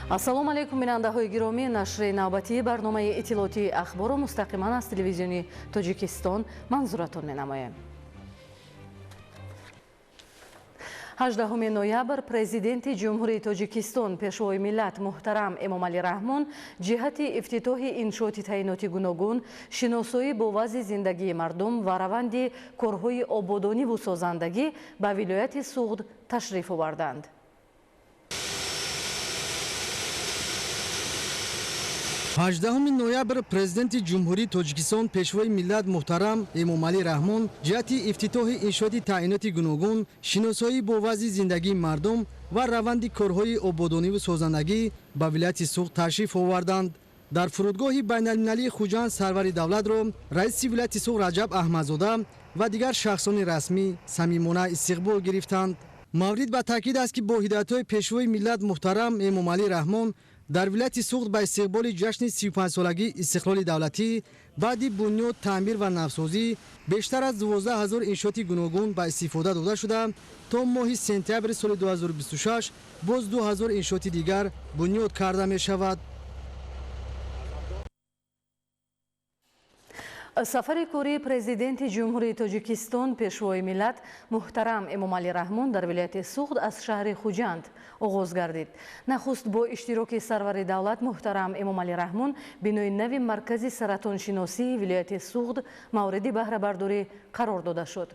Ассалому алайкум, бинандаҳои гиромӣ. Нашри навбатии барномаи иттилоотии ахборро мустақиман аз телевизиони Тоҷикистон манзуратон менамоем. 18 ноябр Президенти Ҷумҳурии Тоҷикистон, Пешвои миллат муҳтарам Эмомалӣ Раҳмон ҷиҳати ифтитоҳи иншооти таъиноти гуногун, шиносоӣ бо вазъи зиндагии мардум ва раванди корҳои ободониву созандагӣ ба вилояти Суғд ташриф оварданд. 18 ноябр Президенти Ҷумҳурии Тоҷикистон, Пешвои миллат муҳтарам Эмомалӣ Раҳмон ҷиҳати ифтитоҳи иншооти таъиноти гуногун, шиносоӣ бо вазъи зиндагии мардум ва раванди корҳои ободониву созандагӣ ба вилояти Суғд ташриф оварданд. Дар фурудгоҳи байналмилалии Хуҷанд сарвари давлатро раиси вилояти Суғд Раҷаб Аҳмадзода ва дигар шахсони расмӣ самимона истиқбол гирифтанд. Маврид ба таъкид аст, ки бо ҳидоятҳои Пешвои миллат муҳтарам Эмомалӣ Раҳмон дар вилояти Суғд ба истиқболи ҷашни 35-солагии истиқлоли давлатӣ баъди бунёд, таъмир ва навсозӣ бештар аз 12 ҳазор иншооти гуногун ба истифода дода шуда, то моҳи сентябри соли 2026 боз 2 ҳазор иншооти дигар бунёд карда мешавад. Сафари кории Президенти Ҷумҳурии Тоҷикистон, Пешвои миллат муҳтарам Эмомалӣ Раҳмон дар вилояти Суғд аз шаҳри Хуҷанд оғоз гардид. Нахуст бо иштироки сарвари давлат муҳтарам Эмомалӣ Раҳмон бинои нави маркази саратоншиносии вилояти Суғд мавриди баҳрабардорӣ қарор дода шуд.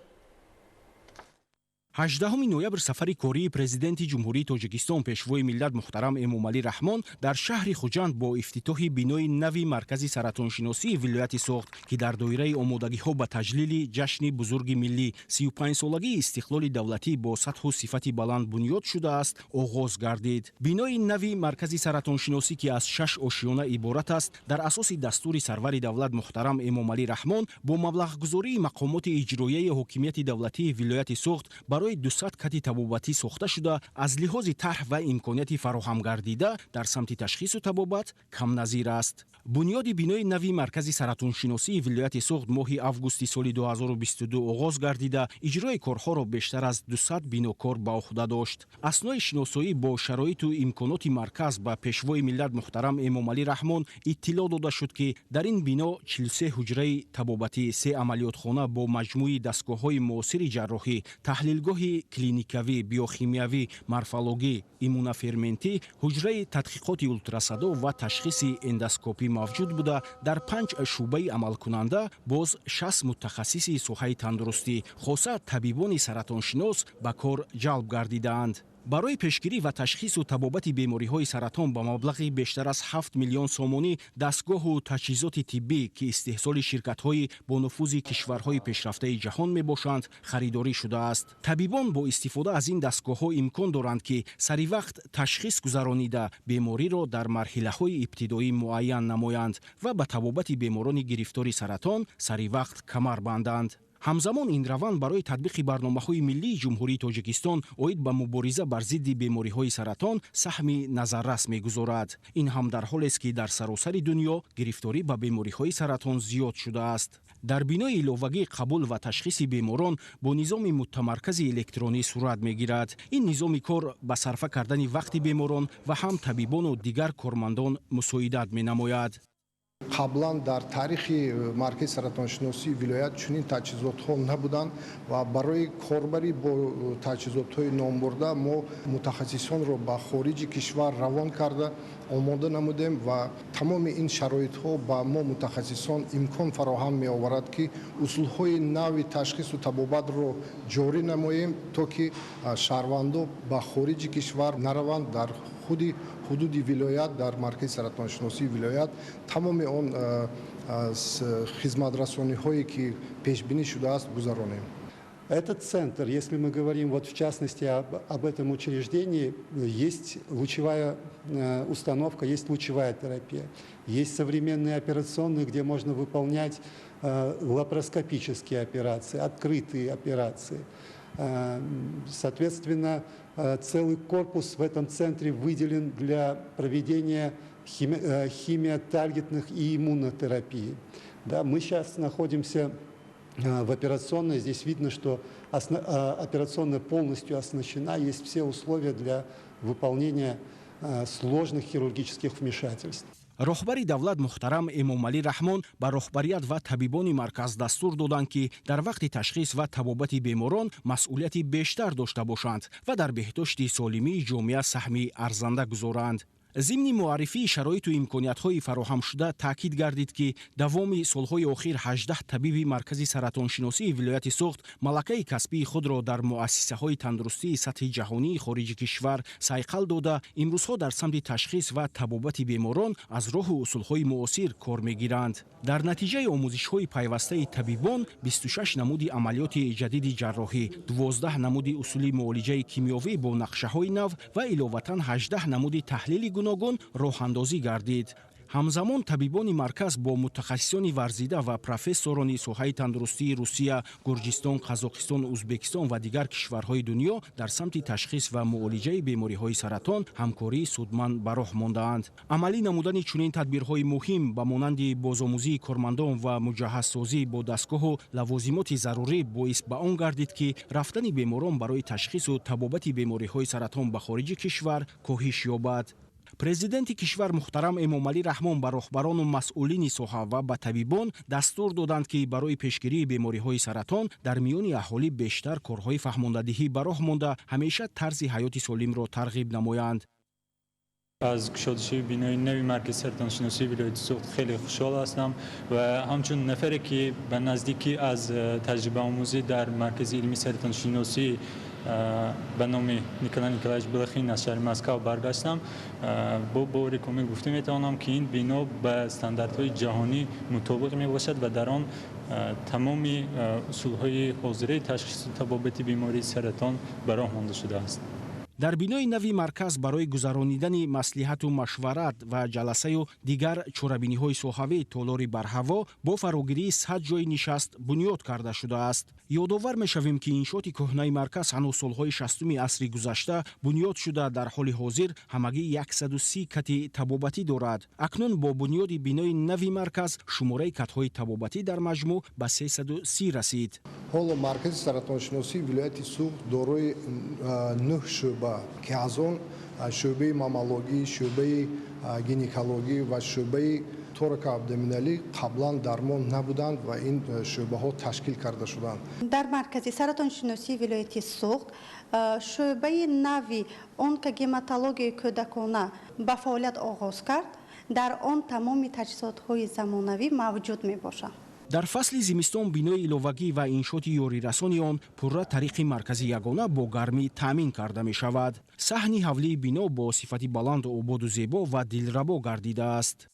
18 ноябр сафари кории Президенти Ҷумҳурии Тоҷикистон, Пешвои миллат муҳтарам Эмомалӣ Раҳмон дар шаҳри Хуҷанд бо ифтитоҳи бинои нави маркази саратоншиносии вилояти Суғд, ки дар доираи омодагиҳо ба таҷлили ҷашни бузурги миллӣ, 35-солагии истиқлоли давлатӣ бо сатҳу сифати баланд бунёд шудааст, оғоз гардид. Бинои нави маркази саратоншиносӣ, ки аз шаш ошиёна иборат аст, дар асоси дастури сарвари давлат муҳтарам Эмомалӣ Раҳмон бо маблағгузории мақомоти иҷроияи ҳокимияти давлатии вилояти Суғд барои 200 кати табобатӣ сохта шуда, аз лиҳози тарҳ ва имконияти фароҳамгардида дар самти ташхису табобат камназир аст. Бунёди бинои нави маркази саратоншиносии вилояти Суғд моҳи августи соли 2022 оғоз гардида, иҷрои корҳоро бештар аз 200 бинокор ба уҳда дошт. Аснои шиносоӣ бо шароиту имконоти марказ ба Пешвои миллат муҳтарам Эмомалӣ Раҳмон иттилоъ дода шуд, ки дар ин бино 43 ҳуҷраи табобатӣ, се амалиётхона бо маҷмӯи дастгоҳҳои муосири ҷарроҳӣ, таҳлилгоҳи клиникавӣ, биохимиявӣ, морфологӣ, иммуноферментӣ, ҳуҷраи тадқиқоти ултрасадо ва ташхиси эндоскопӣ мавҷуд буда, дар панҷ шӯъбаи амалкунанда боз 60 мутахассиси соҳаи тандурустӣ, хоса табибони саратоншинос ба кор ҷалб гардидаанд. Барои пешгирӣ ва ташхису табобати бемориҳои саратон ба маблағи бештар аз 7 миллион сомонӣ дастгоҳу таҷҳизоти тиббӣ, ки истеҳсоли ширкатҳои бонуфузи кишварҳои пешрафтаи ҷаҳон мебошанд, харидорӣ шудааст. Табибон бо истифода аз ин дастгоҳҳо имкон доранд, ки саривақт ташхис гузаронида, бемориро дар марҳилаҳои ибтидоӣ муайян намоянд ва ба табобати беморони гирифтори саратон саривақт камар банданд. Ҳамзамон ин раванд барои татбиқи барномаҳои миллии Ҷумҳурии Тоҷикистон оид ба мубориза бар зидди бемориҳои саратон саҳми назаррас мегузорад. Ин ҳам дар ҳолест, ки дар саросари дунё гирифторӣ ба бемориҳои саратон зиёд шудааст. Дар бинои иловагӣ қабул ва ташхиси беморон бо низоми мутамаркази электронӣ сурат мегирад. Ин низоми кор ба сарфа кардани вақти беморон ва ҳам табибону дигар кормандон мусоидат менамояд. Қаблан дар таърихи маркази саратоншиносии вилоят чунин таҷҳизотҳо набуданд ва барои корбарӣ бо таҷҳизотҳои номбурда мо мутахассисонро ба хориҷи кишвар равон карда омода намудем ва тамоми ин шароитҳо ба мо мутахассисон имкон фароҳам меоварад, ки усулҳои нави ташхису табобатро ҷорӣ намоем, то ки шаҳрвандо ба хориҷи кишвар нараванд, дар худи ҳудуди вилоят, дар маркази саратоншиносии вилоят тамоми он хизматрасониҳое, ки пешбинӣ шудааст, гузаронем. Этот центр, если мы говорим вот в частности об этом учреждении, есть лучевая установка, есть лучевая терапия, есть современные операционные, где можно выполнять лапароскопические операции, открытые операции. Соответственно, целый корпус в этом центре выделен для проведения химиотаргетных и иммунотерапии. Да, мы сейчас находимся в операционной. Здесь видно, что операционная полностью оснащена, есть все условия для выполнения сложных хирургических вмешательств. Роҳбари давлат муҳтарам Эмомалӣ Раҳмон ба роҳбарият ва табибони марказ дастур доданд, ки дар вақти ташхис ва табобати беморон масъулияти бештар дошта бошанд ва дар беҳдошти солимии ҷомеа саҳми арзанда гузоранд. Зимни муаррифии шароиту имкониятҳои фароҳамшуда таъкид гардид, ки давоми солҳои охир 18 табиби маркази саратоншиносии вилояти Суғд малакаи касбии худро дар муассисаҳои тандурустии сатҳи ҷаҳонии хориҷи кишвар сайқал дода, имрӯзҳо дар самти ташхис ва табобати беморон аз роҳу усулҳои муосир кор мегиранд. Дар натиҷаи омӯзишҳои пайвастаи табибон 26 намуди амалиёти ҷадиди ҷарроҳӣ, 12 намуди усули муолиҷаи кимиёвӣ бо нақшаҳои нав ва иловатан 18 намуди таҳлили гуногун роҳандозӣ гардид. Ҳамзамон табибони марказ бо мутахассисони варзида ва профессорони соҳаи тандурустии Русия, Гурҷистон, Қазоқистон, Узбекистон ва дигар кишварҳои дунё дар самти ташхис ва муолиҷаи бемориҳои саратон ҳамкории судманд ба роҳ мондаанд. Амалӣ намудани чунин тадбирҳои муҳим ба монанди бозомӯзии кормандон ва муҷаҳҳазсозӣ бо дастгоҳу лавозимоти зарурӣ боис ба он гардид, ки рафтани беморон барои ташхису табобати бемориҳои саратон ба хориҷи кишвар коҳиш ёбад. Президенти кишвар муҳтарам Эмомалӣ Раҳмон ба роҳбарону масъулини соҳа ва ба табибон дастур доданд, ки барои пешгирии бемориҳои саратон дар миёни аҳолӣ бештар корҳои фаҳмондадиҳӣ ба роҳ монда, ҳамеша тарзи ҳаёти солимро тарғиб намоянд. Аз кушодашавии бинои нави маркази саратоншиносии вилояти Суғд хеле хушҳол ҳастам ва ҳамчун нафаре, ки ба наздикӣ аз таҷрибаомӯзӣ дар маркази илмии саратоншиносӣ ба номи Николай Николаевич Блохин аз шаҳри Москва баргаштам, бо бовари комил гуфта метавонам, ки ин бино ба стандартҳои ҷаҳонӣ мутобиқ мебошад ва дар он тамоми усулҳои ҳозираи ташхису табобати бемории саратон ба роҳ монда шудааст. Дар бинои нави марказ барои гузаронидани маслиҳату машварат ва ҷаласаю дигар чорабиниҳои соҳавӣ толори барҳаво бо фарогирии 100 ҷойи нишаст бунёд карда шудааст. Ёдовар мешавем, ки иншооти кӯҳнаи марказ ҳанӯз солҳои 60-уми асри гузашта бунёд шуда, дар ҳоли ҳозир ҳамагӣ 130 кати табобатӣ дорад. Акнун бо бунёди бинои нави марказ шумораи катҳои табобатӣ дар маҷмӯъ ба 330 расид. Ҳоло маркази саратоншиносии вилояти Суғд дорои 9 шӯъба, ки аз он шӯъбаи маммологӣ, шӯъбаи гинекологӣ ва шӯъбаи торакоабдоминалӣ қаблан дармон набуданд ва ин шӯъбаҳо ташкил карда шуданд. Дар маркази саратоншиносии вилояти Суғд шӯъбаи нави онкогематологияи кӯдакона ба фаъолият оғоз кард. Дар он тамоми таҷҳизотҳои замонавӣ мавҷуд мебошанд. Дар фасли зимистон бинои иловагӣ ва иншооти ёрирасони он пурра тариқи маркази ягона бо гармӣ таъмин карда мешавад. Саҳни ҳавлии бино бо сифати баланд, ободу зебо ва дилрабо гардидааст.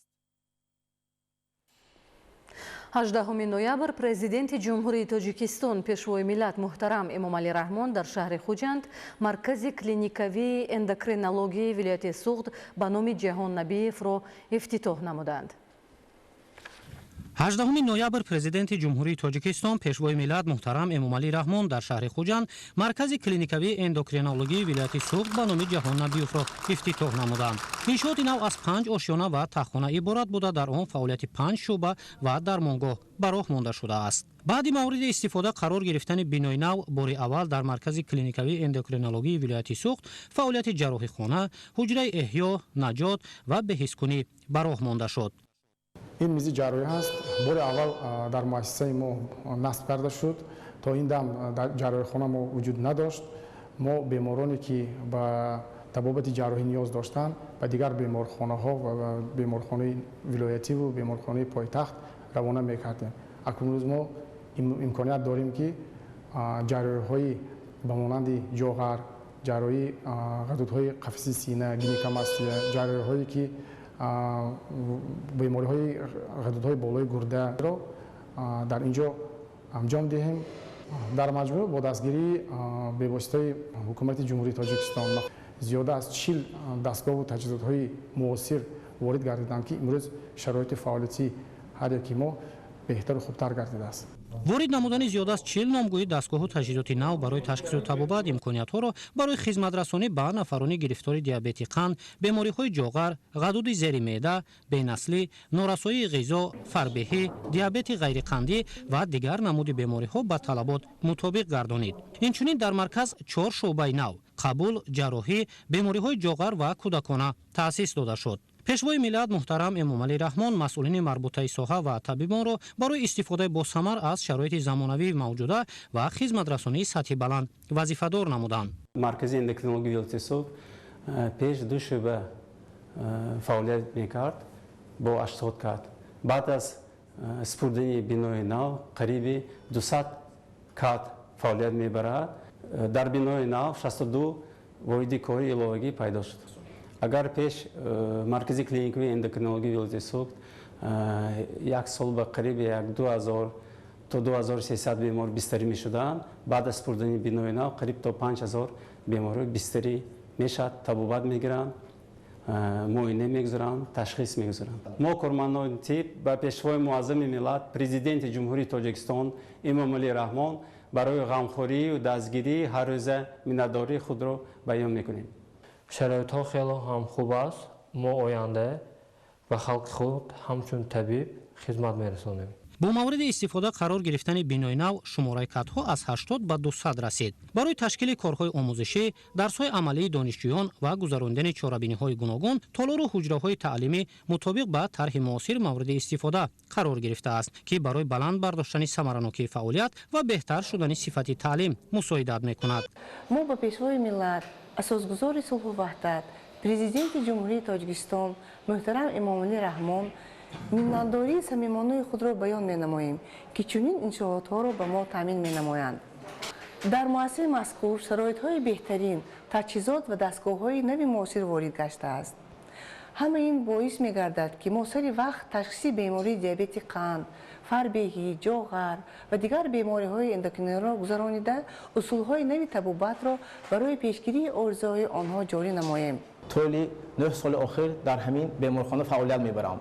18 ноябр Президенти Ҷумҳурии Тоҷикистон, Пешвои миллат муҳтарам Эмомалӣ Раҳмон дар шаҳри Хуҷанд маркази клиникавии эндокринологияи вилояти Суғд ба номи Ҷаҳон Набиевро ифтитоҳ намуданд. 18 ноябр Президенти Ҷумҳурии Тоҷикистон, Пешвои миллат муҳтарам Эмомалӣ Раҳмон дар шаҳри Хуҷанд маркази клиникавии эндокринологии вилояти Суғд ба номи Ҷаҳон Набиевро ифтитоҳ намуданд. Иншооти нав аз 5 ошёна ва таххона иборат буда, дар он фаъолияти 5 шӯъба ва дармонгоҳ ба роҳ монда шудааст. Баъди мавриди истифода қарор гирифтани бинои нав бори аввал дар маркази клиникавии эндокринологии вилояти Суғд фаъолияти ҷарроҳихона, ҳуҷраи эҳё, наҷот ва беҳискунӣ ба роҳ монда шуд. Ин мизи ҷарроҳӣ ҳаст, бори аввал дар муассисаи мо насб карда шуд. То ин дам дар ҷарроҳихона мо вуҷуд надошт. Мо бемороне, ки ба табобати ҷарроҳӣ ниёз доштанд, ба дигар беморхонаҳо ва беморхонаи вилоятиву беморхонаи пойтахт равона мекардем. Акнун рӯз мо имконият дорем, ки ҷарроҳиҳои ба монанди ҷоғар, ҷарроҳии ғадудҳои қафаси сина, гинекомастия, ҷарроҳиҳое ки бемориҳои ғадудҳои болои гурдаро дар ин ҷо анҷом диҳем. Дар маҷмӯъ бо дастгирии бевоситаи ҳукумати Ҷумҳурии Тоҷикистон зиёда аз 40 дастгоҳу таҷҳизотҳои муосир ворид гардиданд, ки имрӯз шароити фаъолияти ҳар яки мо беҳтару хубтар гардидааст. Ворид намудани зиёда аз 40 номгӯи дастгоҳу таҷҳизоти нав барои ташхису табобат имкониятҳоро барои хизматрасонӣ ба нафарони гирифтори диабети қанд, бемориҳои ҷоғар, ғадуди зери меъда, бенаслӣ, норасоии ғизо, фарбеҳӣ, диабети ғайриқандӣ ва дигар намуди бемориҳо ба талабот мутобиқ гардонид. Инчунин дар марказ 4 шӯъбаи нав қабул, ҷарроҳӣ, бемориҳои ҷоғар ва кӯдакона таъсис дода шуд. Пешвои миллат муҳтарам Эмомалӣ Раҳмон масъулини марбутаи соҳа ва табибонро барои истифодаи босамар аз шароити замонавии мавҷуда ва хизматрасонии сатҳи баланд вазифадор намуданд. Маркази эндокринологии вилояти Суғд пеш ду шӯъба фаъолият мекард бо 80 кат. Баъд аз супурдани бинои нав қариби 200 кат фаъолият мебарад. Дар бинои нав 62 воҳиди кори иловагӣ пайдо шуд. Агар пеш маркази клиникии эндокринологии вилояти Суғд як сол ба қариби 2000 то 2300 бемор бистарӣ мешуданд, баъд аз супурдани бинои нав қариб то 5000 беморҳои бистарӣ мешавад, табобат мегиранд, муоина мегузаранд, ташхис мегузаранд. Мо кормандони тиб ба пешвои муаззами миллат, Президенти Ҷумҳурии Тоҷикистон Эмомалӣ Раҳмон барои ғамхорию дастгирии ҳаррӯза миннатдории худро баён мекунем. Шароитҳо хеле ҳам хуб аст. Мо оянда ба халқи худ ҳамчун табиб хизмат мерасонем. Бо мавриди истифода қарор гирифтани бинои нав шумораи катҳо аз 80 ба 200 расид. Барои ташкили корҳои омӯзишӣ, дарсҳои амалии донишҷӯён ва гузарондани чорабиниҳои гуногун толору ҳуҷраҳои таълимӣ мутобиқ ба тарҳи муосир мавриди истифода қарор гирифтааст, ки барои баланд бардоштани самаранокии фаъолият ва беҳтар шудани сифати таълим мусоидат мекунад. Мо ба пешвои миллат, асосгузори сулҳу ваҳдат, Президенти Ҷумҳурии Тоҷикистон муҳтарам Эмомалӣ Раҳмон миннатдории самимонаи худро баён менамоем, ки чунин иншоотҳоро ба мо таъмин менамоянд. Дар муассисаи мазкур шароитҳои беҳтарин, таҷҳизот ва дастгоҳҳои нави муосир ворид гаштааст. Ҳама ин боис мегардад, ки мо сари вақт ташхиси бемории диабети қанд, фарбеҳӣ, ҷоғар ва дигар бемориҳои эндокриниро гузаронида, усулҳои нави табобатро барои пешгирии оризаҳои онҳо ҷорӣ намоем. Тӯли 9 соли охир дар ҳамин беморхона фаъолият мебарам.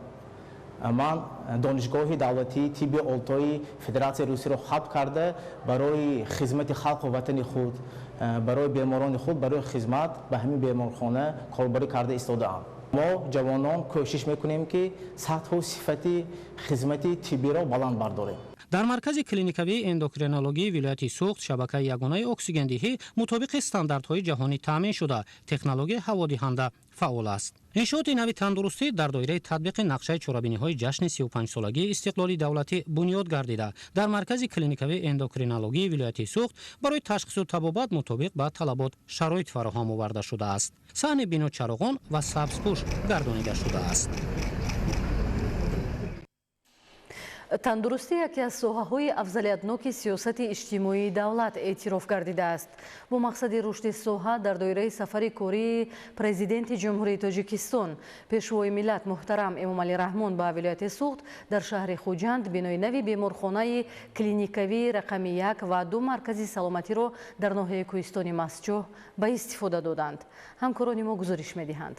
Ман Донишгоҳи давлатии тибби Олтои Федератсияи Русияро хатм карда, барои хизмати халқу ватани худ, барои беморони худ, барои хизмат ба ҳамин беморхона корбарӣ карда истодаам. Мо ҷавонон кӯшиш мекунем, ки сатҳу сифати хизмати тиббиро баланд бардорем. Дар маркази клиникавии эндокринологии вилояти Суғд шабакаи ягонаи оксигендиҳӣ мутобиқи стандартҳои ҷаҳонӣ таъмин шуда, технологияи ҳаводиҳанда фаъол аст. Иншооти нави тандурустӣ дар доираи татбиқи нақшаи чорабиниҳои ҷашни 35-солагии истиқлоли давлатӣ бунёд гардида, дар маркази клиникавии эндокринологии вилояти Суғд барои ташхису табобат мутобиқ ба талабот шароит фароҳам оварда шудааст. Саҳни бино чароғон ва сабзпӯш гардонида шудааст. Тандурустӣ яке аз соҳаҳои афзалиятноки сиёсати иҷтимоии давлат эътироф гардидааст. Бо мақсади рушди соҳа дар доираи сафари кории Президенти Ҷумҳурии Тоҷикистон, Пешвои миллат муҳтарам Эмомалӣ Раҳмон ба вилояти Суғд дар шаҳри Хуҷанд бинои нави беморхонаи клиникавии рақами 1 ва 2 маркази саломатиро дар ноҳияи кӯҳистони Мастчоҳ ба истифода доданд. Ҳамкорони мо гузориш медиҳанд.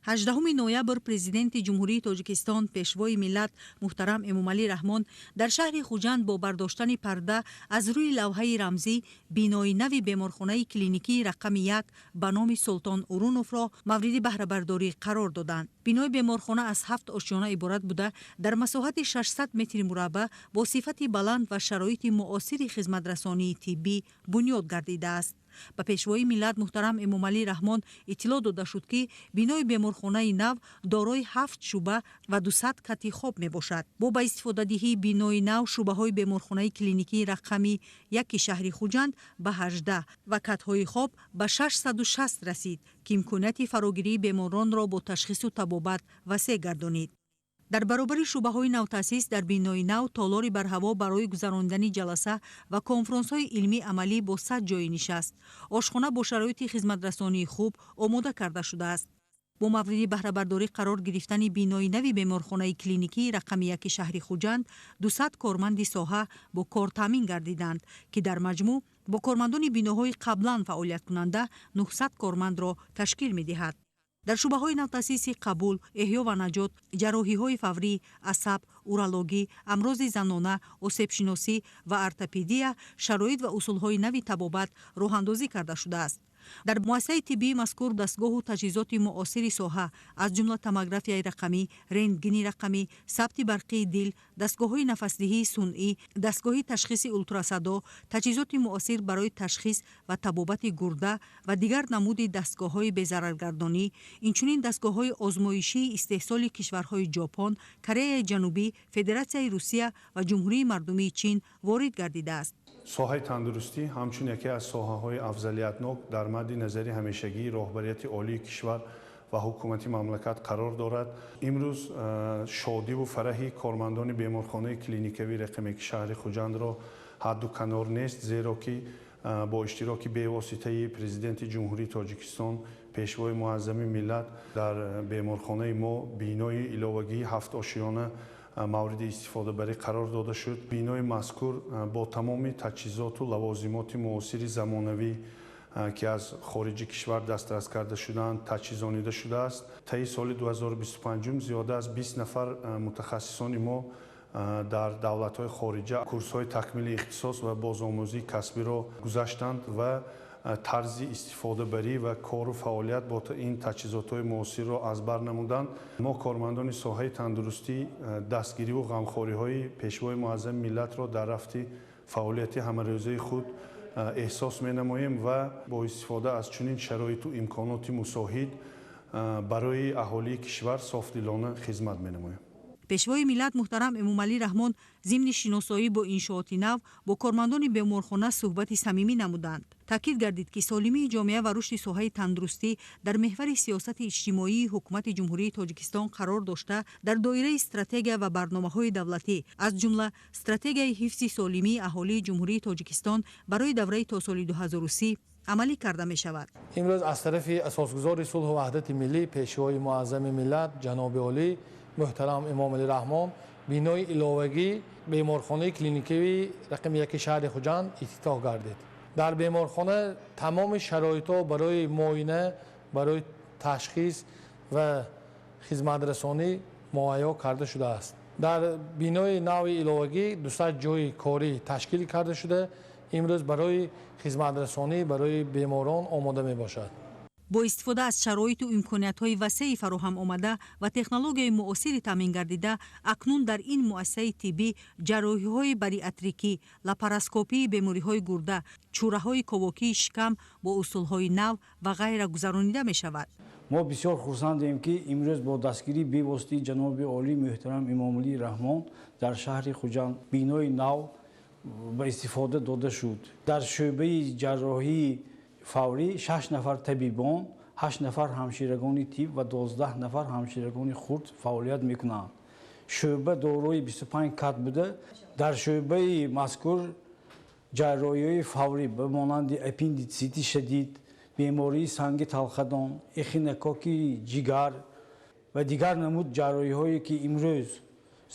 18 ноябр Президенти Ҷумҳурии Тоҷикистон, Пешвои миллат муҳтарам Эмомалӣ Раҳмон дар шаҳри Хуҷанд бо бардоштани парда аз рӯи лавҳаи рамзӣ бинои нави беморхонаи клиникии рақами 1 ба номи Султон Уруновро мавриди баҳрабардорӣ қарор доданд. Бинои беморхона аз 7 ошёна иборат буда, дар масоҳати 600 метри мураббаъ бо сифати баланд ва шароити муосири хизматрасонии тиббӣ бунёд гардидааст. Ба пешвои миллат муҳтарам Эмомалӣ Раҳмон иттилоъ дода шуд, ки бинои беморхонаи нав дорои 7 шӯъба ва 200 кати хоб мебошад. Бо ба истифодадиҳии бинои нав шӯъбаҳои беморхонаи клиникии рақами 1 шаҳри Хуҷанд ба 18 ва катҳои хоб ба 660 расид, ки имконияти фарогирии беморонро бо ташхису табобат васеъ гардонид. Дар баробари шӯъбаҳои навтаъсис дар бинои нав толори барҳаво барои гузарондани ҷаласа ва конфронсҳои илмӣ амалӣ бо 100 ҷойи нишаст, ошхона бо шароити хизматрасонии хуб омода карда шудааст. Бо мавриди баҳрабардорӣ қарор гирифтани бинои нави беморхонаи клиникии рақами 1 шаҳри Хуҷанд 200 корманди соҳа бо кор таъмин гардиданд, ки дар маҷмӯъ бо кормандони биноҳои қаблан фаъолияткунанда 900 кормандро ташкил медиҳад. Дар шӯъбаҳои навтаъсиси қабул, эҳё ва наҷот, ҷарроҳиҳои фаврӣ, асаб, урологӣ, амрози занона, осебшиносӣ ва ортопедия шароит ва усулҳои нави табобат роҳандозӣ карда шудааст. Дар муассисаи тиббии мазкур дастгоҳу таҷҳизоти муосири соҳа, аз ҷумла томографияи рақамӣ, рентгени рақамӣ, сабти барқии дил, дастгоҳҳои нафасдиҳии сунъӣ, дастгоҳи ташхиси ултрасадо, таҷҳизоти муосир барои ташхис ва табобати гурда ва дигар намуди дастгоҳҳои безараргардонӣ, инчунин дастгоҳҳои озмоишии истеҳсоли кишварҳои Ҷопон, Кореяи Ҷанубӣ, Федератсияи Русия ва Ҷумҳурии Мардумии Чин ворид гардидааст. Соҳаи тандурустӣ ҳамчун яке аз соҳаҳои афзалиятнок дар мадди назари ҳамешагии роҳбарияти олии кишвар ва ҳукумати мамлакат қарор дорад. Имрӯз шодиву фараҳи кормандони беморхонаи клиникавии рақами яки шаҳри Хуҷандро ҳадду канор нест, зеро ки бо иштироки бевоситаи Президенти Ҷумҳурии Тоҷикистон, Пешвои муаззами миллат, дар беморхонаи мо бинои иловагии ҳафтошиёна мавриди истифодабарӣ қарор дода шуд. Бинои мазкур бо тамоми таҷҳизоту лавозимоти муосири замонавӣ, ки аз хориҷи кишвар дастрас карда шудаанд, таҷҳизонида шудааст. Таи соли 2025 зиёда аз 20 нафар мутахассисони мо дар давлатҳои хориҷа курсҳои такмили ихтисос ва бозомӯзии касбиро гузаштанд ва тарзи истифодабарӣ ва кору фаъолият бо ин таҷҳизотҳои муосирро аз бар намуданд. Мо, кормандони соҳаи тандурустӣ, дастгириву ғамхориҳои Пешвои муаззами миллатро дар рафти фаъолияти ҳамарӯзаи худ эҳсос менамоем ва бо истифода аз чунин шароиту имконоти мусоҳид барои аҳолии кишвар софдилона хизмат менамоем. Пешвои миллат муҳтарам Эмомалӣ Раҳмон зимни шиносоӣ бо иншооти нав бо кормандони беморхона суҳбати самимӣ намуданд. Таъкид гардид, ки солимии ҷомеа ва рушди соҳаи тандурустӣ дар меҳвари сиёсати иҷтимоии Ҳукумати Ҷумҳурии Тоҷикистон қарор дошта, дар доираи стратегия ва барномаҳои давлатӣ, аз ҷумла стратегияи ҳифзи солимии аҳолии Ҷумҳурии Тоҷикистон барои давраи то соли 2030 амалӣ карда мешавад. Имрӯз аз тарафи асосгузори сулҳу ваҳдати миллӣ, Пешвои муаззами миллат, ҷаноби олӣ муҳтарам Эмомалӣ Раҳмон бинои иловагӣ беморхонаи клиникавии рақами яки шаҳри Хуҷанд ифтитоҳ гардид. Дар беморхона тамоми шароитҳо барои муоина, барои ташхис ва хизматрасонӣ муҳайё карда шудааст. Дар бинои нави иловагӣ 200 ҷойи корӣ ташкил карда шуда, имрӯз барои хизматрасонӣ барои беморон омода мебошад. Бо истифода аз шароиту имкониятҳои васеи фароҳам омада ва технологияи муосири таъмин гардида, акнун дар ин муассисаи тиббӣ ҷарроҳиҳои бариатрикӣ, лапароскопии бемориҳои гурда, чӯраҳои ковокии шикам бо усулҳои нав ва ғайра гузаронида мешавад. Мо бисёр хурсандем, ки имрӯз бо дастгирии бевоситаи ҷаноби олӣ муҳтарам Эмомалӣ Раҳмон дар шаҳри Хуҷанд бинои нав ба истифода дода шуд. Дар шӯъбаи ҷарроҳии фаврӣ 6 нафар табибон, 8 нафар ҳамширагони тиб ва 12 нафар ҳамширагони хурд фаъолият мекунанд. Шӯъба дорои 25 кат буда, дар шӯъбаи мазкур ҷарроҳиҳои фаврӣ ба монанди аппендитсити шадид, бемории санги талхадон, эхинококки ҷигар ва дигар намуд ҷарроҳиҳое, ки имрӯз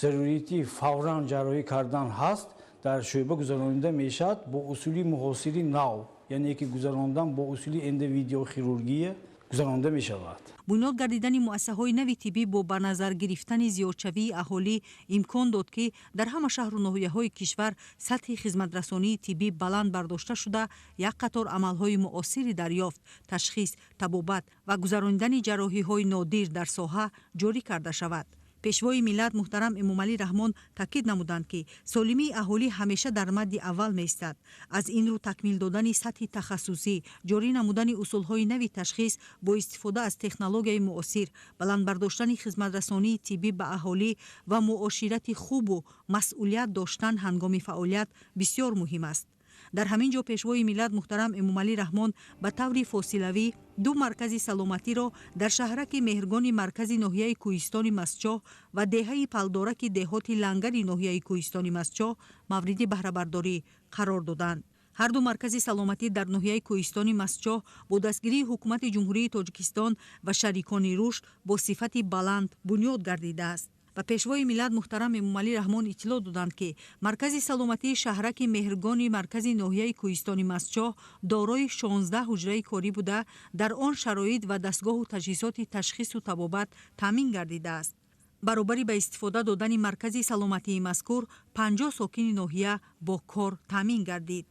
зарурияти фавран ҷарроҳӣ кардан ҳаст, дар шӯъба гузаронида мешавад бо усули муҳосири нав, яъне ки гузарондан бо усули эндовидеохирургия гузаронда мешавад. Бунёд гардидани муассисаҳои нави тиббӣ бо ба назар гирифтани зиёдшавии аҳолӣ имкон дод, ки дар ҳама шаҳру ноҳияҳои кишвар сатҳи хизматрасонии тиббӣ баланд бардошта шуда, як қатор амалҳои муосири дарёфт, ташхис, табобат ва гузаронидани ҷарроҳиҳои нодир дар соҳа ҷорӣ карда шавад. Пешвои миллат муҳтарам Эмомалӣ Раҳмон таъкид намуданд, ки солимии аҳолӣ ҳамеша дар мадди аввал меистад. Аз ин рӯ такмил додани сатҳи тахассусӣ, ҷорӣ намудани усулҳои нави ташхис бо истифода аз технологияи муосир, баланд бардоштани хизматрасонии тиббӣ ба аҳолӣ ва муоширати хубу масъулият доштан ҳангоми фаъолият бисёр муҳим аст. Дар ҳамин ҷо Пешвои миллат муҳтарам Эмомалӣ Раҳмон ба таври фосилавӣ ду маркази саломатиро дар шаҳраки Меҳргони маркази ноҳияи Кӯҳистони Мастчоҳ ва деҳаи Палдораки деҳоти Лангари ноҳияи Кӯҳистони Мастчоҳ мавриди баҳрабардорӣ қарор доданд. Ҳар ду маркази саломатӣ дар ноҳияи Кӯҳистони Мастчоҳ бо дастгирии Ҳукумати Ҷумҳурии Тоҷикистон ва шарикони рушд бо сифати баланд бунёд гардидааст. Ба Пешвои миллат муҳтарам Эмомалӣ Раҳмон иттилоъ доданд, ки маркази саломатии шаҳраки Меҳргони маркази ноҳияи Кӯҳистони Мастчоҳ дорои 16 ҳуҷраи корӣ буда, дар он шароит ва дастгоҳу таҷҳизоти ташхису табобат таъмин гардидааст. Баробари ба истифода додани маркази саломатии мазкур, 50 сокини ноҳия бо кор таъмин гардид.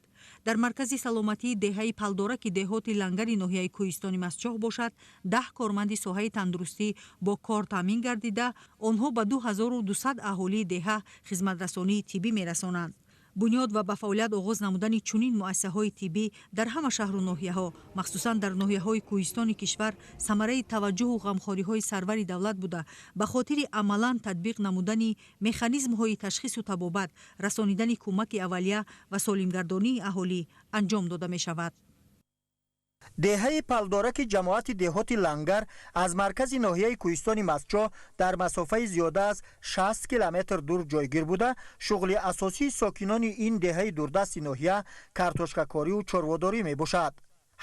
Дар маркази саломатии деҳаи Палдораки деҳоти Лангари ноҳияи Кӯҳистони Мастчоҳ бошад, 10 корманди соҳаи тандурустӣ бо кор таъмин гардида, онҳо ба 2200 аҳолии деҳа хизматрасонии тиббӣ мерасонанд. Бунёд ва ба фаъолият оғоз намудани чунин муассисаҳои тиббӣ дар ҳама шаҳру ноҳияҳо, махсусан дар ноҳияҳои кӯҳистони кишвар, самараи таваҷҷуҳу ғамхориҳои сарвари давлат буда, ба хотири амалан татбиқ намудани механизмҳои ташхису табобат, расонидани кӯмаки аввалия ва солимгардонии аҳолӣ анҷом дода мешавад. Деҳаи Палдораки ҷамоати деҳоти Лангар аз маркази ноҳияи Кӯҳистони Мастчоҳ дар масофаи зиёда аз 60 километр дур ҷойгир буда, шуғли асосии сокинони ин деҳаи дурдасти ноҳия картошкакорию чорводорӣ мебошад.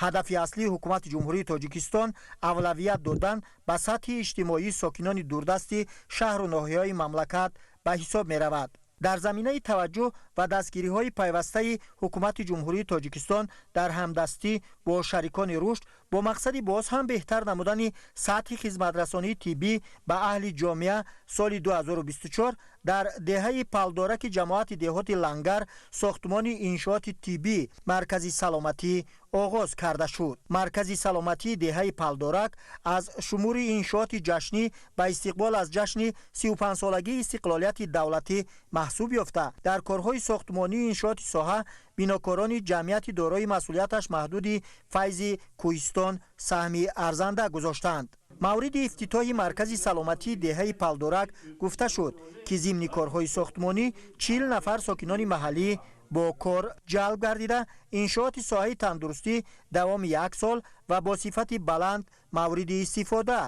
Ҳадафи аслии ҳукумати Ҷумҳурии Тоҷикистон авлавият додан ба сатҳи иҷтимоии сокинони дурдасти шаҳру ноҳияҳои мамлакат ба ҳисоб меравад. Дар заминаи таваҷҷӯҳ ва дастгириҳои пайвастаи ҳукумати Ҷумҳурии Тоҷикистон дар ҳамдастӣ бо шарикони рушд бо мақсади боз ҳам беҳтар намудани сатҳи хизматрасонии тиббӣ ба аҳли ҷомеа, соли 2024 дар деҳаи Палдораки ҷамоати деҳоти Лангар сохтмони иншооти тиббӣ маркази саломатӣ оғоз карда шуд. Маркази саломатии деҳаи Палдорак аз шумури иншооти ҷашнӣ ба истиқбол аз ҷашни 35-солагии истиқлолияти давлатӣ маҳсуб ёфта, дар корҳои сохтмонии иншооти соҳа бинокорони ҷамъияти дорои масъулияташ маҳдуди Файзи Кӯҳистон саҳми арзанда гузоштанд. Мавриди ифтитоҳи маркази саломатии деҳаи Палдорак гуфта шуд, ки зимни корҳои сохтмонӣ 40 нафар сокинони маҳаллӣ бо кор ҷалб гардида, иншооти соҳаи тандурустӣ давоми як сол ва бо сифати баланд мавриди истифода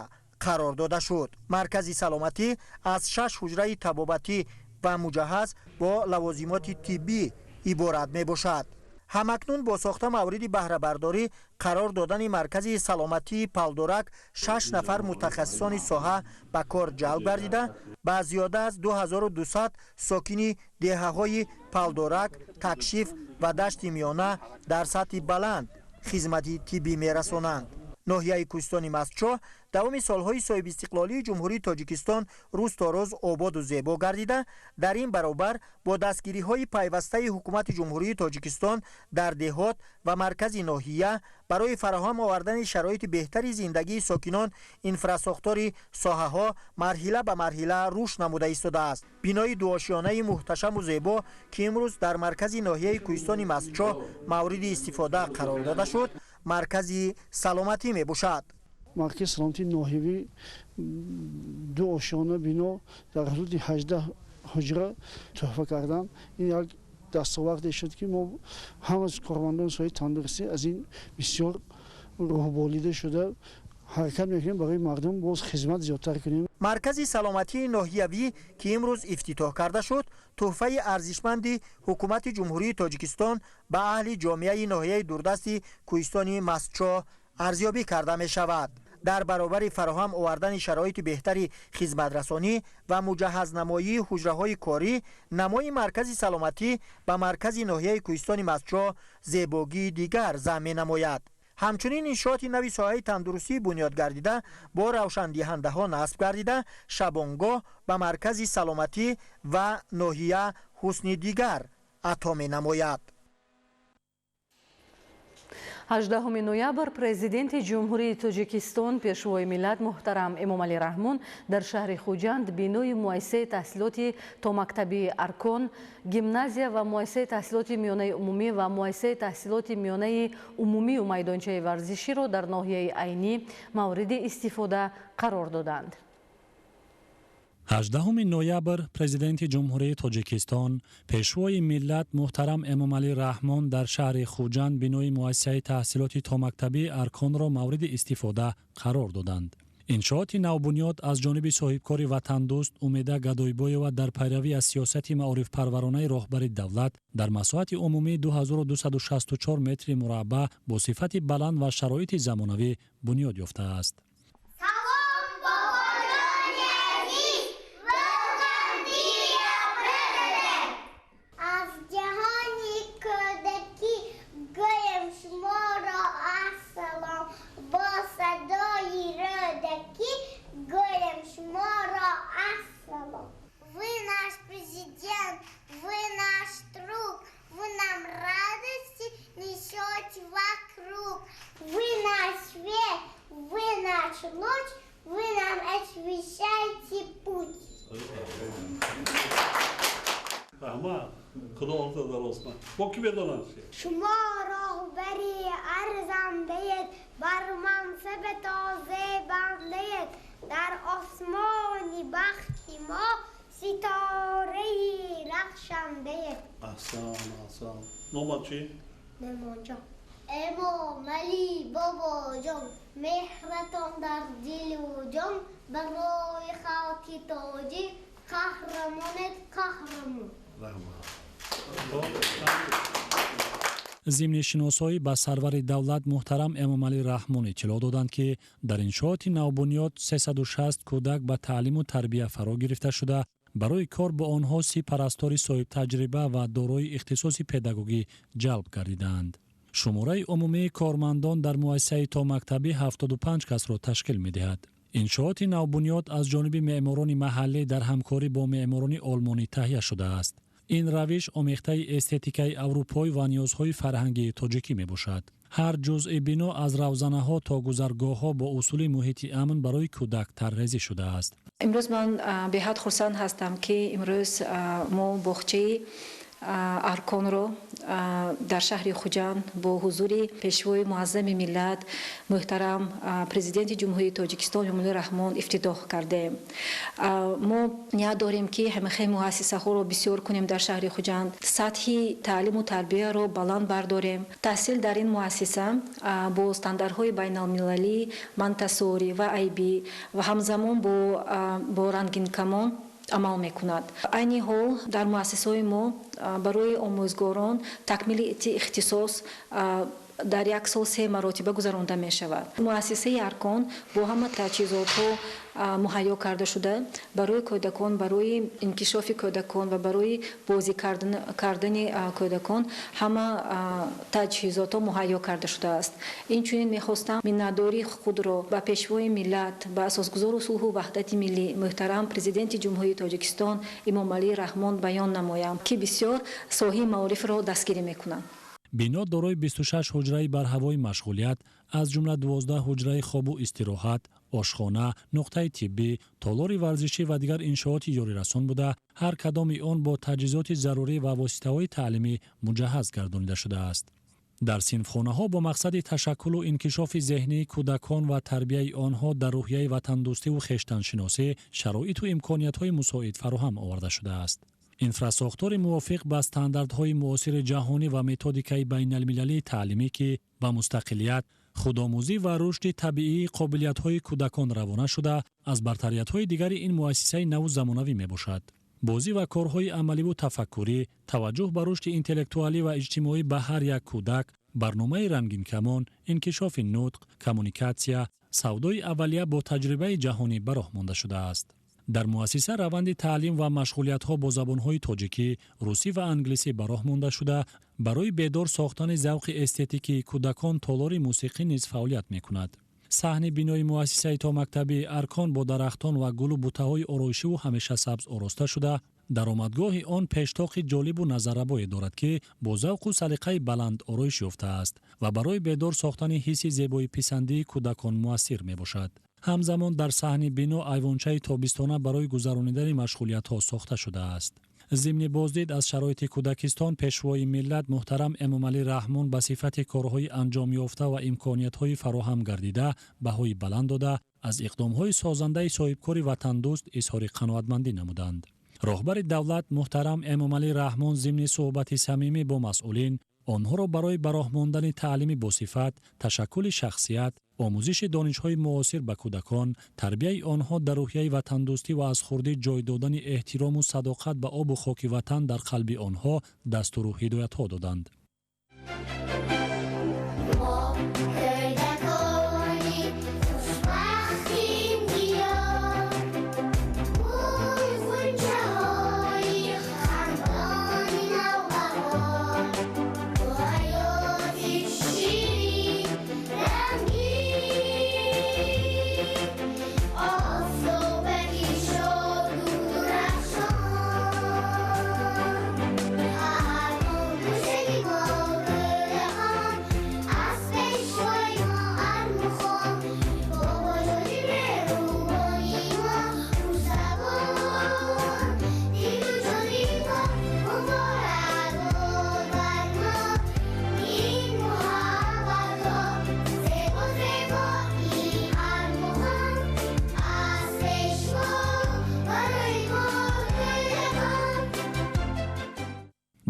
қарор дода шуд. Маркази саломатӣ аз шаш ҳуҷраи табобатӣ ва муҷаҳҳаз бо лавозимоти тиббӣ иборат мебошад. Ҳамакнун бо сохта мавриди баҳрабардорӣ қарор додани маркази саломатии Палдорак шаш нафар мутахассисони соҳа ба кор ҷалб гардида, ба зиёда аз 2200 сокини деҳаҳои Палдорак, Такшиф ва Дашти Миёна дар сатҳи баланд хизмати тиббӣ мерасонанд. Ноҳияи Кӯҳистони Мастчоҳ давоми солҳои соҳибистиқлолии Ҷумҳурии Тоҷикистон рӯз то рӯз ободу зебо гардида, дар ин баробар бо дастгириҳои пайвастаи ҳукумати Ҷумҳурии Тоҷикистон дар деҳот ва маркази ноҳия барои фароҳам овардани шароити беҳтари зиндагии сокинон инфрасохтори соҳаҳо марҳила ба марҳила рушд намуда истодааст. Бинои дуошиёнаи муҳташаму зебо, ки имрӯз дар маркази ноҳияи Кӯҳистони Мастчоҳ мавриди истифода қарор дода шуд, маркази саломатӣ мебошад. Маркази саломатии ноҳиявӣ ду ошиёна бино дар ҳудуди 18 ҳуҷра тӯҳфа кардан, ин як дастоварде шуд, ки мо ҳама кормандони соҳаи тандурустӣ аз ин бисёр рӯҳболида шуда ҳаракат мекунем, барои мардум боз хизмат зиёдтар кунем. Маркази саломатии ноҳиявӣ, ки имрӯз ифтитоҳ карда шуд, тӯҳфаи арзишманди ҳукумати Ҷумҳурии Тоҷикистон ба аҳли ҷомеаи ноҳияи дурдасти Кӯҳистони Мастчоҳ арзёбӣ карда мешавад. Дар баробари фароҳам овардани шароити беҳтари хизматрасонӣ ва муҷаҳҳазнамоии ҳуҷраҳои корӣ, намои маркази саломатӣ ба маркази ноҳияи Кӯҳистони Мастчоҳ зебогии дигар зам менамояд. Ҳамчунин иншооти нави соҳаи тандурустӣ бунёд гардида, бо равшандиҳандаҳо насб гардида, шабонгоҳ ба маркази саломатӣ ва ноҳия ҳусни дигар ато менамояд. 18 ноябр Президенти Ҷумҳурии Тоҷикистон, Пешвои миллат муҳтарам Эмомалӣ Раҳмон дар шаҳри Хуҷанд бинои муассисаи таҳсилоти томактабии Аркон, гимназия ва муассисаи таҳсилоти миёнаи умумӣ ва муассисаи таҳсилоти миёнаи умумию майдончаи варзиширо дар ноҳияи Айнӣ мавриди истифода қарор доданд. 18 ноябр Президенти Ҷумҳурии Тоҷикистон, Пешвои миллат муҳтарам Эмомалӣ Раҳмон дар шаҳри Хуҷанд бинои муассисаи таҳсилоти томактабии Арконро мавриди истифода қарор доданд. Иншооти навбунёд аз ҷониби соҳибкори ватандӯст Умеда Гадойбоева дар пайравӣ аз сиёсати маорифпарваронаи роҳбари давлат дар масоҳати умумии 2264 метри мураббаъ бо сифати баланд ва шароити замонавӣ бунёд ёфтааст. Вы наш президент, вы наш друг, вы нам радости наш луч, вы нам освещаете путь. Раҳмат, Худо умрта дароз кунад. Бо ки медонад? Шумо роҳбари арзандаед, бар мансаби тоза бандаед, дар осмони бахти мо ситораи рахшандаед. Аҳсан, аҳсан. Номат чӣ? Немонҷон. Эмомалӣ бобоҷон, меҳратон дар дилу ҷон, барои халқи тоҷик қаҳрамонед, қаҳрамон. Раҳмат. Зимни шиносоӣ ба сарвари давлат муҳтарам Эмомалӣ Раҳмон иттилоъ доданд, ки дар иншооти навбунёд 360 кӯдак ба таълиму тарбия фаро гирифта шуда, барои кор бо онҳо 30 парастори соҳибтаҷриба ва дорои ихтисоси педагогӣ ҷалб гардидаанд. Шумораи умумии кормандон дар муассисаи томактабӣ 75 касро ташкил медиҳад. Иншооти навбунёд аз ҷониби меъморони маҳаллӣ дар ҳамкорӣ бо меъморони олмонӣ таҳия шудааст. Ин равиш омехтаи эстетикаи аврупоӣ ва ниёзҳои фарҳангии тоҷикӣ мебошад. Ҳар ҷузъи бино аз равзанаҳо то гузаргоҳҳо бо усули муҳити амн барои кӯдак тарҳрезӣ шудааст. Имрӯз ман беҳад хурсанд ҳастам, ки имрӯз мо боғчаи Арконро дар шаҳри Хуҷанд бо ҳузури пешвои муаззами миллат муҳтарам президенти Ҷумҳурии Тоҷикистон Эмомалӣ Раҳмон ифтитоҳ кардем. Мо ният дорем, ки ҳамахел муассисаҳоро бисёр кунем дар шаҳри Хуҷанд, сатҳи таълиму тарбияро баланд бардорем. Таҳсил дар ин муассиса бо стандартҳои байналмилалӣ, Монтессори ва IB ва ҳамзамон бо рангинкамон амал мекунад. Айни ҳол дар муассисаҳои мо барои омӯзгорон такмили ихтисос дар як сол се маротиба гузаронда мешавад. Муассисаи Аркон бо ҳама таҷҳизотҳо муҳайё карда шуда, барои кӯдакон, барои инкишофи кӯдакон ва барои бозӣ кардани кӯдакон ҳама таҷҳизотҳо муҳайё карда шудааст. Инчунин мехостам миннатдории худро ба пешвои миллат, ба асосгузору сулҳу ваҳдати миллӣ муҳтарам президенти Ҷумҳурии Тоҷикистон Эмомалӣ Раҳмон баён намоям, ки бисёр соҳаи маорифро дастгирӣ мекунанд. Бино дорои 26 ҳуҷраи барҳавои машғулият, аз ҷумла 12 ҳуҷраи хобу истироҳат, ошхона, нуқтаи тиббӣ, толори варзишӣ ва дигар иншооти ёрирасон буда, ҳар кадоми он бо таҷҳизоти зарурӣ ва воситаҳои таълимӣ муҷаҳҳаз гардонида шудааст. Дар синфхонаҳо бо мақсади ташаккулу инкишофи зеҳнии кӯдакон ва тарбияи онҳо дар рӯҳияи ватандӯстиву хештаншиносӣ шароиту имкониятҳои мусоид фароҳам оварда шудааст. Инфрасохтори мувофиқ ба стандартҳои муосири ҷаҳонӣ ва методикаи байналмилалии таълимӣ, ки ба мустақилият, худомӯзӣ ва рушди табиии қобилиятҳои кӯдакон равона шуда, аз бартариятҳои дигари ин муассисаи наву замонавӣ мебошад. Бозӣ ва корҳои амаливу тафаккурӣ, таваҷҷӯҳ ба рушди интеллектуалӣ ва иҷтимоӣ ба ҳар як кӯдак, барномаи рангинкамон, инкишофи нутқ, коммуникатсия, савдои аввалия бо таҷрибаи ҷаҳонӣ ба роҳ монда шудааст. Дар муассиса раванди таълим ва машғулиятҳо бо забонҳои тоҷикӣ, русӣ ва англисӣ ба роҳ монда шуда, барои бедор сохтани завқи эстетикии кӯдакон толори мусиқӣ низ фаъолият мекунад. Саҳни бинои муассисаи томактабии Аркон бо дарахтон ва гулу бутаҳои ороишиву ҳамешасабз ороста шуда, даромадгоҳи он пештоқи ҷолибу назаррабое дорад, ки бо завқу салиқаи баланд ороиш ёфтааст ва барои бедор сохтани ҳисси зебоиписандии кӯдакон муассир мебошад. Ҳамзамон дар саҳни бино айвончаи тобистона барои гузаронидани машғулиятҳо сохта шудааст. Зимни боздид аз шароити кӯдакистон пешвои миллат муҳтарам Эмомалӣ Раҳмон ба сифати корҳои анҷомёфта ва имкониятҳои фароҳам гардида баҳои баланд дода, аз иқдомҳои созандаи соҳибкори ватандӯст изҳори қаноатмандӣ намуданд. Роҳбари давлат муҳтарам Эмомалӣ Раҳмон зимни суҳбати самимӣ бо масъулин онҳоро барои ба роҳ мондани таълими босифат, ташаккули шахсият, омӯзиши донишҳои муосир ба кӯдакон, тарбияи онҳо дар рӯҳияи ватандӯстӣ ва аз хурдӣ ҷой додани эҳтирому садоқат ба обу хоки ватан дар қалби онҳо дастуру ҳидоятҳо доданд.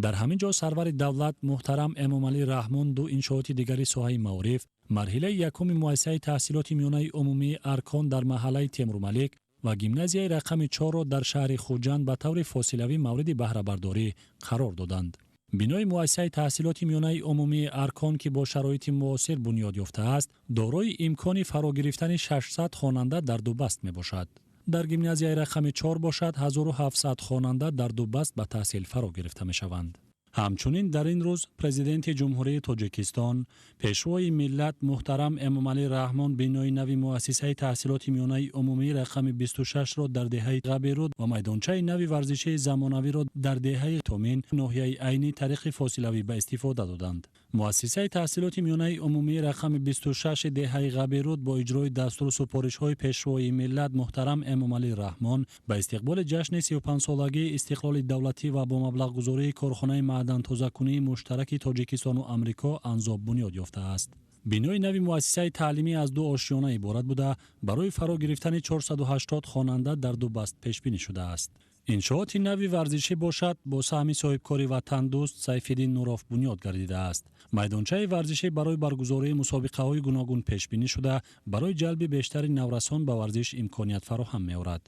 Дар ҳамин ҷо сарвари давлат муҳтарам Эмомалӣ Раҳмон ду иншооти дигари соҳаи маориф, марҳилаи якуми муассисаи таҳсилоти миёнаи умумии Аркон дар маҳаллаи Темурмалик ва гимназияи рақами 4-ро дар шаҳри Хуҷанд ба таври фосилавӣ мавриди баҳрабардорӣ қарор доданд. Бинои муассисаи таҳсилоти миёнаи умумии Аркон, ки бо шароити муосир бунёд ёфтааст, дорои имкони фаро гирифтани 600 хонанда дар ду баст мебошад. Дар гимназияи рақами 4 бошад, 1700 хонанда дар ду баст ба таҳсил фаро гирифта мешаванд. Ҳамчунин дар ин рӯз Президенти Ҷумҳурии Тоҷикистон, Пешвои миллат муҳтарам Эмомалӣ Раҳмон бинои нави муассисаи таҳсилоти миёнаи умумии рақами 26-ро дар деҳаи Ғаберуд ва майдончаи нави варзишии замонавиро дар деҳаи Томин ноҳияи Айнӣ тариқи фосилавӣ ба истифода доданд. Муассисаи таҳсилоти миёнаи умумии рақами 26 деҳаи Ғаберуд бо иҷрои дастуру супоришҳои Пешвои миллат муҳтарам Эмомалӣ Раҳмон ба истиқболи ҷашни 35-солагии истиқлоли давлатӣ ва бо маблағгузории корхонаи маъдантозакунии муштараки Тоҷикистону Амрико Анзоб бунёд ёфтааст. Бинои нави муассисаи таълимӣ аз ду ошёна иборат буда, барои фаро гирифтани 480 хонанда дар ду баст пешбинӣ шудааст. Иншооти нави варзишӣ бошад, бо саҳми соҳибкори ватандӯст Сайфиддин Нуров бунёд гардидааст. Майдончаи варзишӣ барои баргузории мусобиқаҳои гуногун пешбинӣ шуда, барои ҷалби бештари наврасон ба варзиш имконият фароҳам меорад.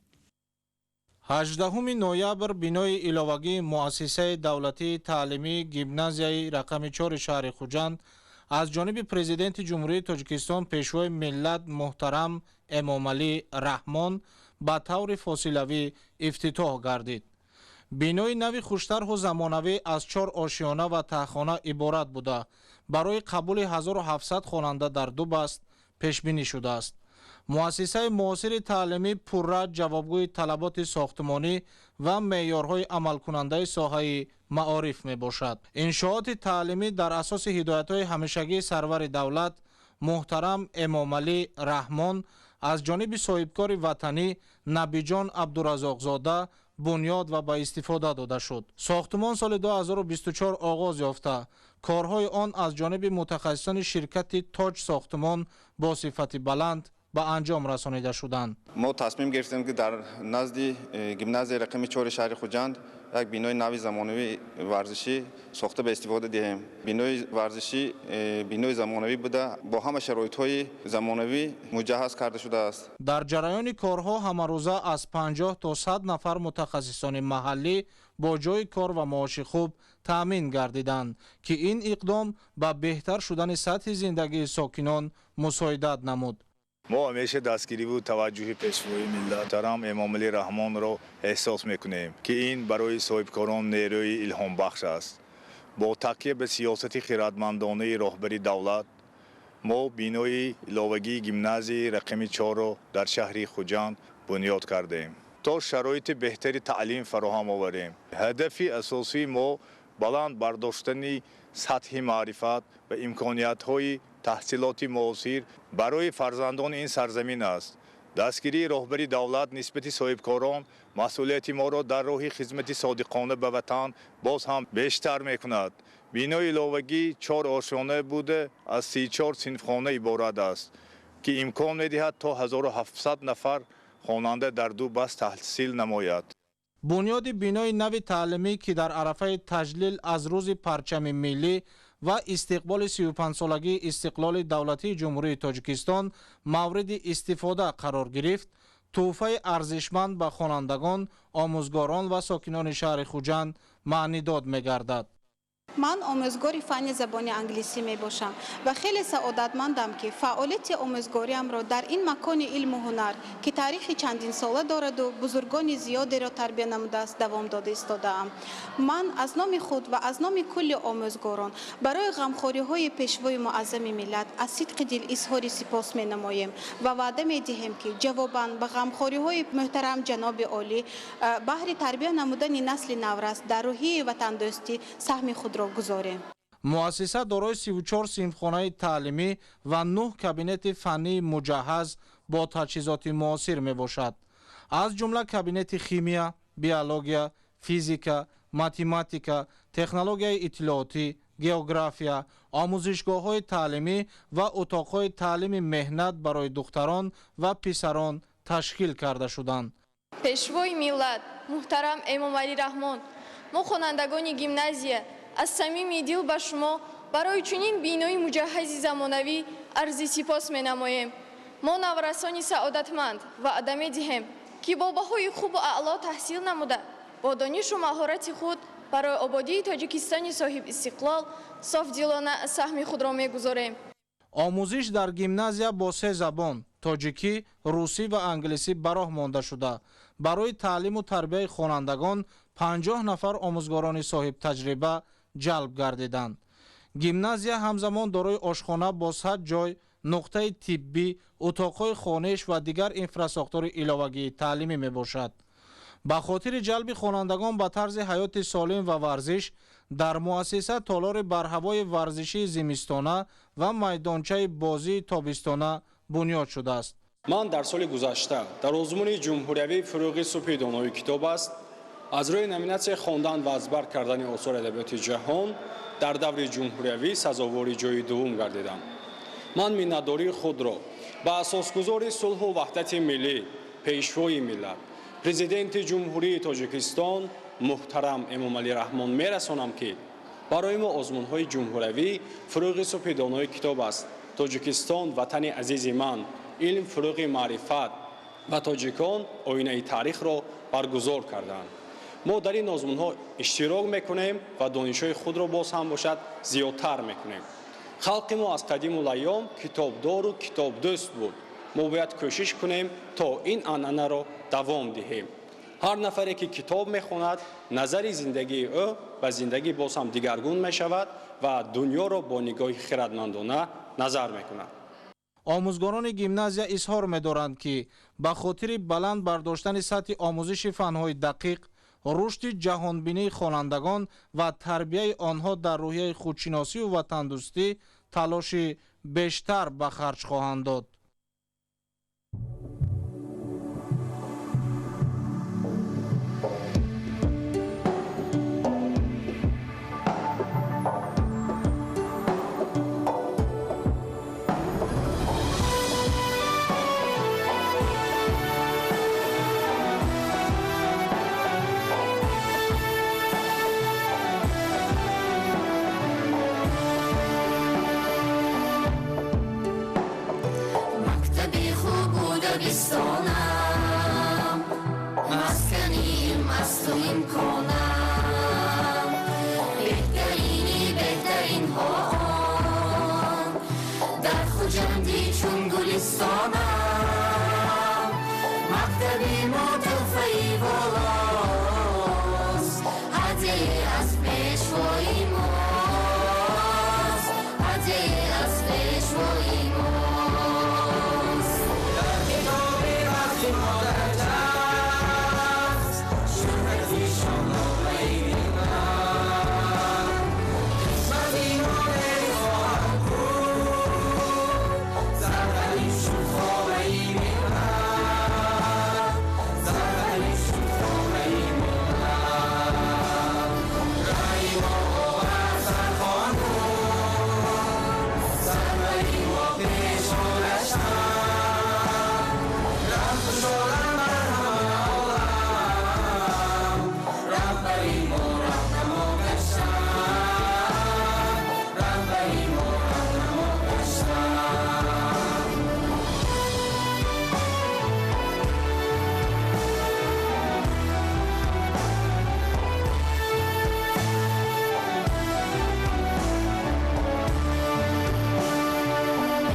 18 ноябр бинои иловагии муассисаи давлатии таълимии гимназияи рақами 4 шаҳри Хуҷанд аз ҷониби Президенти Ҷумҳурии Тоҷикистон, Пешвои миллат муҳтарам Эмомалӣ Раҳмон ба таври фосилавӣ ифтитоҳ гардид. Бинои нави хуштарҳу замонавӣ аз 4 ошёна ва таҳхона иборат буда, барои қабули 1700 хонанда дар ду баст пешбинӣ шудааст. Муассисаи муосири таълимӣ пурра ҷавобгӯи талаботи сохтмонӣ ва меъёрҳои амалкунандаи соҳаи маориф мебошад. Иншооти таълимӣ дар асоси ҳидоятҳои ҳамешагии сарвари давлат муҳтарам Эмомалӣ Раҳмон аз ҷониби соҳибкори ватанӣ Набиҷон Абдуразоқзода бунёд ва ба истифода дода шуд. Сохтмон соли 2024 оғоз ёфта, корҳои он аз ҷониби мутахассисони ширкати Тоҷ сохтмон бо сифати баланд ба анҷом расонида шуданд. Мо тасмим гирифтем, ки дар назди гимназияи рақами 4 шаҳри Хуҷанд як бинои нави замонавии варзишӣ сохта ба истифода диҳем. Бинои варзишӣ бинои замонавӣ буда, бо ҳама шароитҳои замонавӣ муҷаҳҳаз карда шудааст. Дар ҷараёни корҳо ҳамарӯза аз 50 то 100 нафар мутахассисони маҳаллӣ бо ҷойи кор ва маоши хуб таъмин гардиданд, ки ин иқдом ба беҳтар шудани сатҳи зиндагии сокинон мусоидат намуд. Мо ҳамеша дастгириву таваҷҷӯҳи Пешвои миллат муҳтарам Эмомалӣ Раҳмонро эҳсос мекунем, ки ин барои соҳибкорон нерӯи илҳомбахш аст. Бо такя ба сиёсати хиратмандонаи роҳбари давлат мо бинои иловагии гимназияи рақами 4-ро дар шаҳри Хуҷанд бунёд кардем, то шароити беҳтари таълим фароҳам оварем. Ҳадафи асосии мо баланд бардоштани сатҳи маърифат ва имкониятҳои таҳсилоти муосир барои фарзандони ин сарзамин аст. Дастгирии роҳбари давлат нисбати соҳибкорон масъулияти моро дар роҳи хизмати содиқона ба ватан боз ҳам бештар мекунад. Бинои иловагӣ 4 ошёна буда, аз 34 синфхона иборат аст, ки имкон медиҳад то 1700 нафар хонанда дар ду баст таҳсил намояд. Бунёди бинои нави таълимӣ, ки дар арафаи таҷлил аз рӯзи парчами миллӣ ва истиқболи 35-солагии истиқлоли давлатии Ҷумҳурии Тоҷикистон мавриди истифода қарор гирифт, тӯҳфаи арзишманд ба хонандагон, омӯзгорон ва сокинони шаҳри Хуҷанд маънидод мегардад. Ман омӯзгори фанни забони англисӣ мебошам ва хеле саодатмандам, ки фаъолияти омӯзгориамро дар ин макони илму ҳунар, ки таърихи чандинсола дораду бузургони зиёдеро тарбия намудааст, давом дода истодаам. Ман аз номи худ ва аз номи кулли омӯзгорон барои ғамхориҳои Пешвои муаззами миллат аз сидқи дил изҳори сипос менамоем ва ваъда медиҳем, ки ҷавобан ба ғамхориҳои муҳтарам ҷаноби олӣ баҳри тарбия намудани насли наврас дар рӯҳияи ватандӯстӣ саҳми худро гузорем. Муассиса дорои 34 синфхонаи таълимӣ ва 9 кабинети фаннии муҷаҳҳаз бо таҷҳизоти муосир мебошад, аз ҷумла кабинети химия, биология, физика, математика, технологияи иттилоотӣ, география, омӯзишгоҳҳои таълимӣ ва утоқҳои таълими меҳнат барои духтарон ва писарон ташкил карда шуданд. Пешвои миллат муҳтарам Эмомалӣ Раҳмон, Мо хонандагони гимназия аз самими дил ба шумо барои чунин бинои муҷаҳҳази замонавӣ арзи сипос менамоем. Мо наврасони саодатманд ваъда медиҳем, ки бо баҳои хубу аъло таҳсил намуда, бо донишу маҳорати худ барои ободии Тоҷикистони соҳибистиқлол софдилона саҳми худро мегузорем. Омӯзиш дар гимназия бо се забон тоҷикӣ, русӣ ва англисӣ ба роҳ монда шуда, барои таълиму тарбияи хонандагон 50 нафар омӯзгорони соҳибтаҷриба ҷалб гардиданд. Гимназия ҳамзамон дорои ошхона бо 100 ҷой, нуқтаи тиббӣ, утоқҳои хониш ва дигар инфрасохтори иловагии таълимӣ мебошад. Ба хотири ҷалби хонандагон ба тарзи ҳаёти солим ва варзиш дар муассиса толори барҳавои варзишии зимистона ва майдончаи бозии тобистона бунёд шудааст. Ман дар соли гузашта дар озмуни ҷумҳуриявии «Фурӯғи субҳи донои китоб аст» аз рӯи номинатсияи хондан ва аз бар кардани осори адабиёти ҷаҳон дар даври ҷумҳуриявӣ сазовори ҷойи дуввум гардидам. Ман миннатдории худро ба асосгузори сулҳу ваҳдати миллӣ, пешвои миллат, президенти Ҷумҳурии Тоҷикистон муҳтарам Эмомалӣ Раҳмон мерасонам, ки барои мо озмунҳои ҷумҳуриявӣ «Фурӯғи субҳи донои китоб аст», «Тоҷикистон ватани азизи ман», «Илм фурӯғи маърифат» ва «Тоҷикон оинаи таърихро» баргузор карданд. Мо дар ин озмунҳо иштирок мекунем ва донишҳои худро боз ҳам бошад зиёдтар мекунем. Халқи мо аз қадиму лайём китобдору китобдӯст буд. Мо бояд кӯшиш кунем, то ин анъанаро давом диҳем. Ҳар нафаре ки китоб мехонад, назари зиндагии ӯ ба зиндагӣ боз ҳам дигаргун мешавад ва дунёро бо нигоҳи хиратмандона назар мекунад. Омӯзгорони гимназия изҳор медоранд, ки ба хотири баланд бардоштани сатҳи омӯзиши фанҳои дақиқ, рушди ҷаҳонбинии хонандагон ва тарбияи онҳо дар рӯҳияи худшиносию ватандӯстӣ талоши бештар ба харҷ хоҳанд дод. Бистонам, маскани илм асту имконам, беҳтарини беҳтаринҳо он дар Хуҷанди чун гулистонам. Мактаби мо тӯҳфаи волост, ҳадяе аз пешвои мост, ҳадяе аз пешвои мост.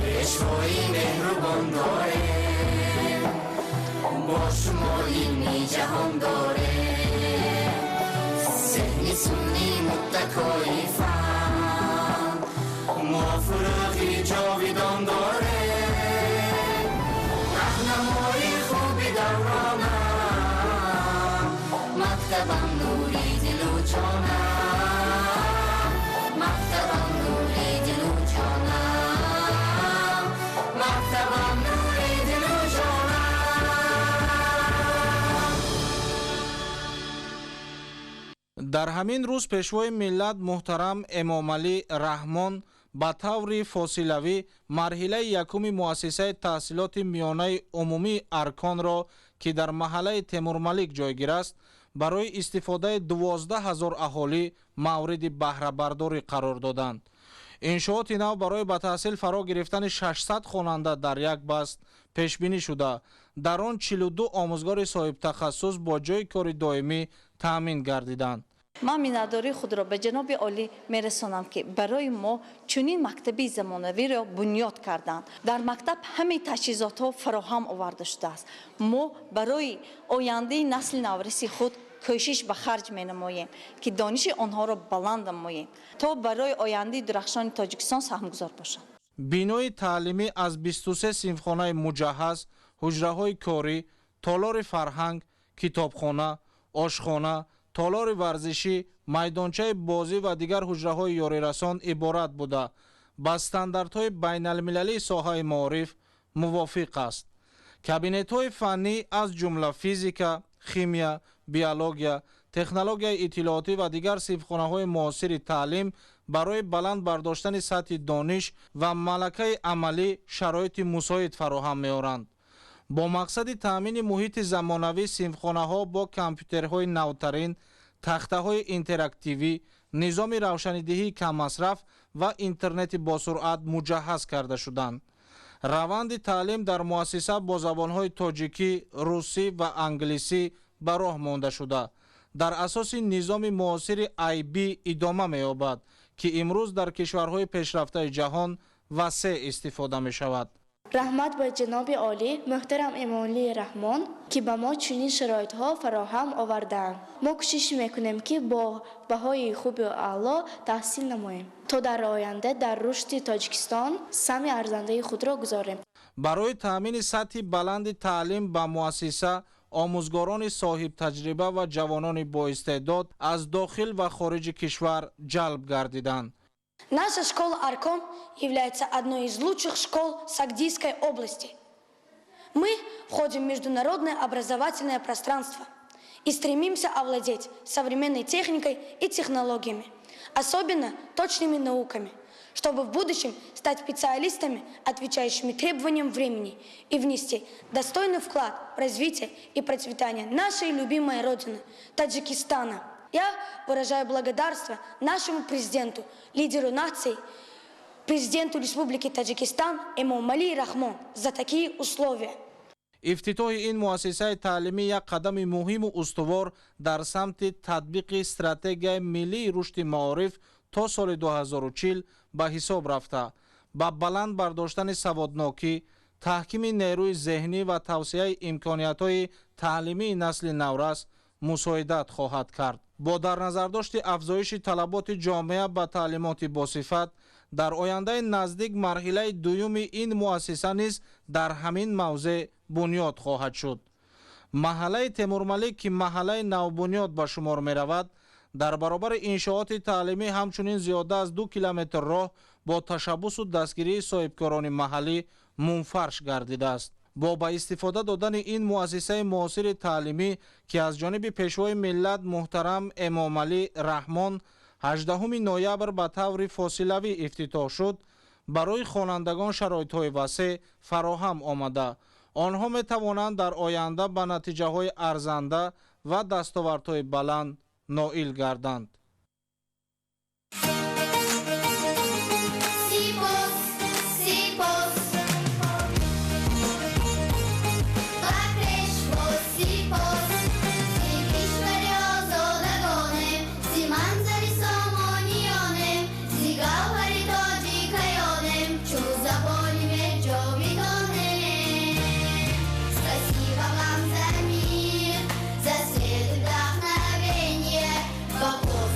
Пешвои меҳрубон дорем, бо шумо илми ҷаҳон дорем, зеҳни суннӣ муттакои фан, мо фурӯғи ҷовидон дорем, раҳнамои хуби давронам, мактабам нури дилу ҷонам, мактабам нури дилу ҷонам, мактабам нури дилу ҷонам. Дар ҳамин рӯз пешвои миллат муҳтарам Эмомалӣ Раҳмон ба таври фосилавӣ марҳилаи якуми муассисаи таҳсилоти миёнаи умумии Арконро, ки дар маҳаллаи Темурмалик ҷойгир аст, барои истифодаи 12 ҳазор аҳолӣ мавриди баҳрабардорӣ қарор доданд. Иншооти нав барои ба таҳсил фаро гирифтани 600 хонанда дар як баст пешбинӣ шуда, дар он 42 омӯзгори соҳибтахассус бо ҷойи кори доимӣ таъмин гардиданд. Ман миннатдории худро ба ҷаноби олӣ мерасонам, ки барои мо чунин мактаби замонавиро бунёд карданд. Дар мактаб ҳамаи таҷҳизотҳо фароҳам оварда шудааст. Мо барои ояндаи насли навраси худ кӯшиш ба харҷ менамоем, ки дониши онҳоро баланд намоем, то барои ояндаи дурахшони Тоҷикистон саҳмгузор бошанд. Бинои таълимӣ аз 23 синфхонаи муҷаҳҳаз, ҳуҷраҳои корӣ, толори фарҳанг, китобхона, ошхона, толори варзишӣ, майдончаи бозӣ ва дигар ҳуҷраҳои ёрирасон иборат буда, ба стандартҳои байналмилалии соҳаи маориф мувофиқ аст. Кабинетҳои фаннӣ аз ҷумла физика, химия, биология, технологияи иттилоотӣ ва дигар синфхонаҳои муосири таълим барои баланд бардоштани сатҳи дониш ва малакаи амалӣ шароити мусоид фароҳам меоранд. Бо мақсади таъмини муҳити замонавӣ синфхонаҳо бо компютерҳои навтарин, тахтаҳои интерактивӣ, низоми равшанидиҳии каммасраф ва интернети босуръат муҷаҳҳаз карда шуданд. Раванди таълим дар муассиса бо забонҳои тоҷикӣ, русӣ ва англисӣ ба роҳ монда шуда, дар асоси низоми муосири IB идома меёбад, ки имрӯз дар кишварҳои пешрафтаи ҷаҳон васеъ истифода мешавад. Раҳмат ба ҷаноби олӣ муҳтарам Эмомалӣ Раҳмон, ки ба мо чунин шароитҳо фароҳам овардаанд. Мо кӯшиш мекунем, ки бо баҳои хубу аъло таҳсил намоем, то дар оянда дар рушди Тоҷикистон саҳми арзандаи худро гузорем. Барои таъмини сатҳи баланди таълим ба муассиса омӯзгорони соҳибтаҷриба ва ҷавонони боистеъдод аз дохил ва хориҷи кишвар ҷалб гардиданд. Наша школа «Аркон» является одной из лучших школ Согдийской области. Мы входим в международное образовательное пространство и стремимся овладеть современной техникой и технологиями, особенно точными науками, чтобы в будущем стать специалистами, отвечающими требованиям времени, и внести достойный вклад в развитие и процветание нашей любимой Родины, Таджикистана. Я выражаю благодарство нашему президенту, лидеру нации, президенту Республики Таджикистан Эмомали Рахмон за такие условия. Ифтитоҳи ин муассисаи таълимӣ як қадами муҳиму устувор дар самти татбиқи стратегияи миллии рушди маориф то соли 2040 ба ҳисоб рафта, ба баланд бардоштани саводнокӣ, таҳкими нерӯи зеҳнӣ ва тавсеаи имкониятҳои таълимии насли наврас мусоидат хоҳад кард. Бо дар назардошти афзоиши талаботи ҷомеа ба таълимоти босифат, дар ояндаи наздик марҳилаи дуюми ин муассиса низ дар ҳамин мавзеъ бунёд хоҳад шуд. Маҳаллаи Темурмалик, ки маҳаллаи навбунёд ба шумор меравад, дар баробари иншооти таълимӣ ҳамчунин зиёда аз 2 километр роҳ бо ташаббусу дастгирии соҳибкорони маҳаллӣ мунфарш гардидааст. Бо ба истифода додани ин муассисаи муосири таълимӣ, ки аз ҷониби Пешвои миллат муҳтарам Эмомалӣ Раҳмон 18 ноябр ба таври фосилавӣ ифтитоҳ шуд, барои хонандагон шароитҳои васеъ фароҳам омада, онҳо метавонанд дар оянда ба натиҷаҳои арзанда ва дастовардҳои баланд ноил гарданд. Сипос, сипос. Ба пешво сипос. Зи кишвари озодагонем, зи манзари сомониёнем, зи гавҳари тоҷикаёнем, чу забони меҳ ҷовидонем. Спасибо вам за мир, за свет и вдохновение. Вопрос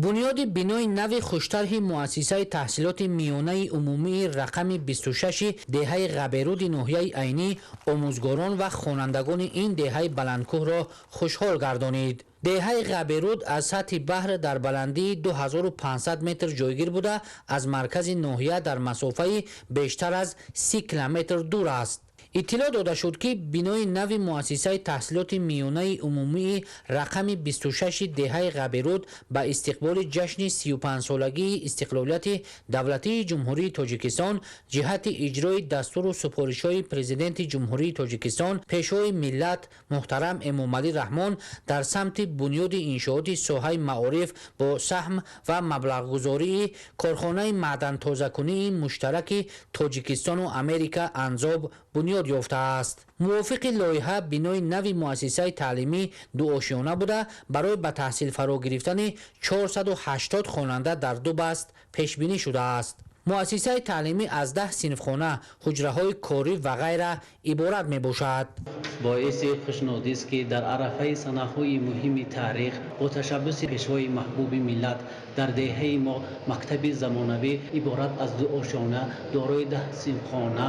Бунёди бинои нави хуштарҳи муассисаи таҳсилоти миёнаи умумии рақами 26 деҳаи Ғаберуди ноҳияи Айнӣ омӯзгорон ва хонандагони ин деҳаи баландкӯҳро хушҳол гардонид. Деҳаи Ғаберуд аз сатҳи баҳр дар баландии 2500 метр ҷойгир буда, аз маркази ноҳия дар масофаи бештар аз 30 километр дур аст. Иттилоъ дода шуд, ки бинои нави муассисаи таҳсилоти миёнаи умумии рақами 26 деҳаи Ғаберуд ба истиқболи ҷашни 35-солагии истиқлолияти давлатии Ҷумҳурии Тоҷикистон ҷиҳати иҷрои дастуру супоришҳои Президенти Ҷумҳурии Тоҷикистон, Пешвои миллат муҳтарам Эмомалӣ Раҳмон дар самти бунёди иншооти соҳаи маориф бо саҳм ва маблағгузории корхонаи маъдантозакунии муштараки Тоҷикистону Америка Анзоб бунёд ёфтааст. Мувофиқи лоиҳа, бинои нави муассисаи таълимӣ дуошёна буда, барои ба таҳсил фаро гирифтани 480 хонанда дар ду баст пешбинӣ шудааст. Муассисаи таълимӣ аз 10 синфхона, ҳуҷраҳои корӣ ва ғайра иборат мебошад. Боиси хушнудист, ки дар арафаи санаҳои муҳими таърих бо ташаббуси Пешвои маҳбуби миллат дар деҳаи мо мактаби замонавӣ иборат аз ду ошёна, дорои 10 синфхона,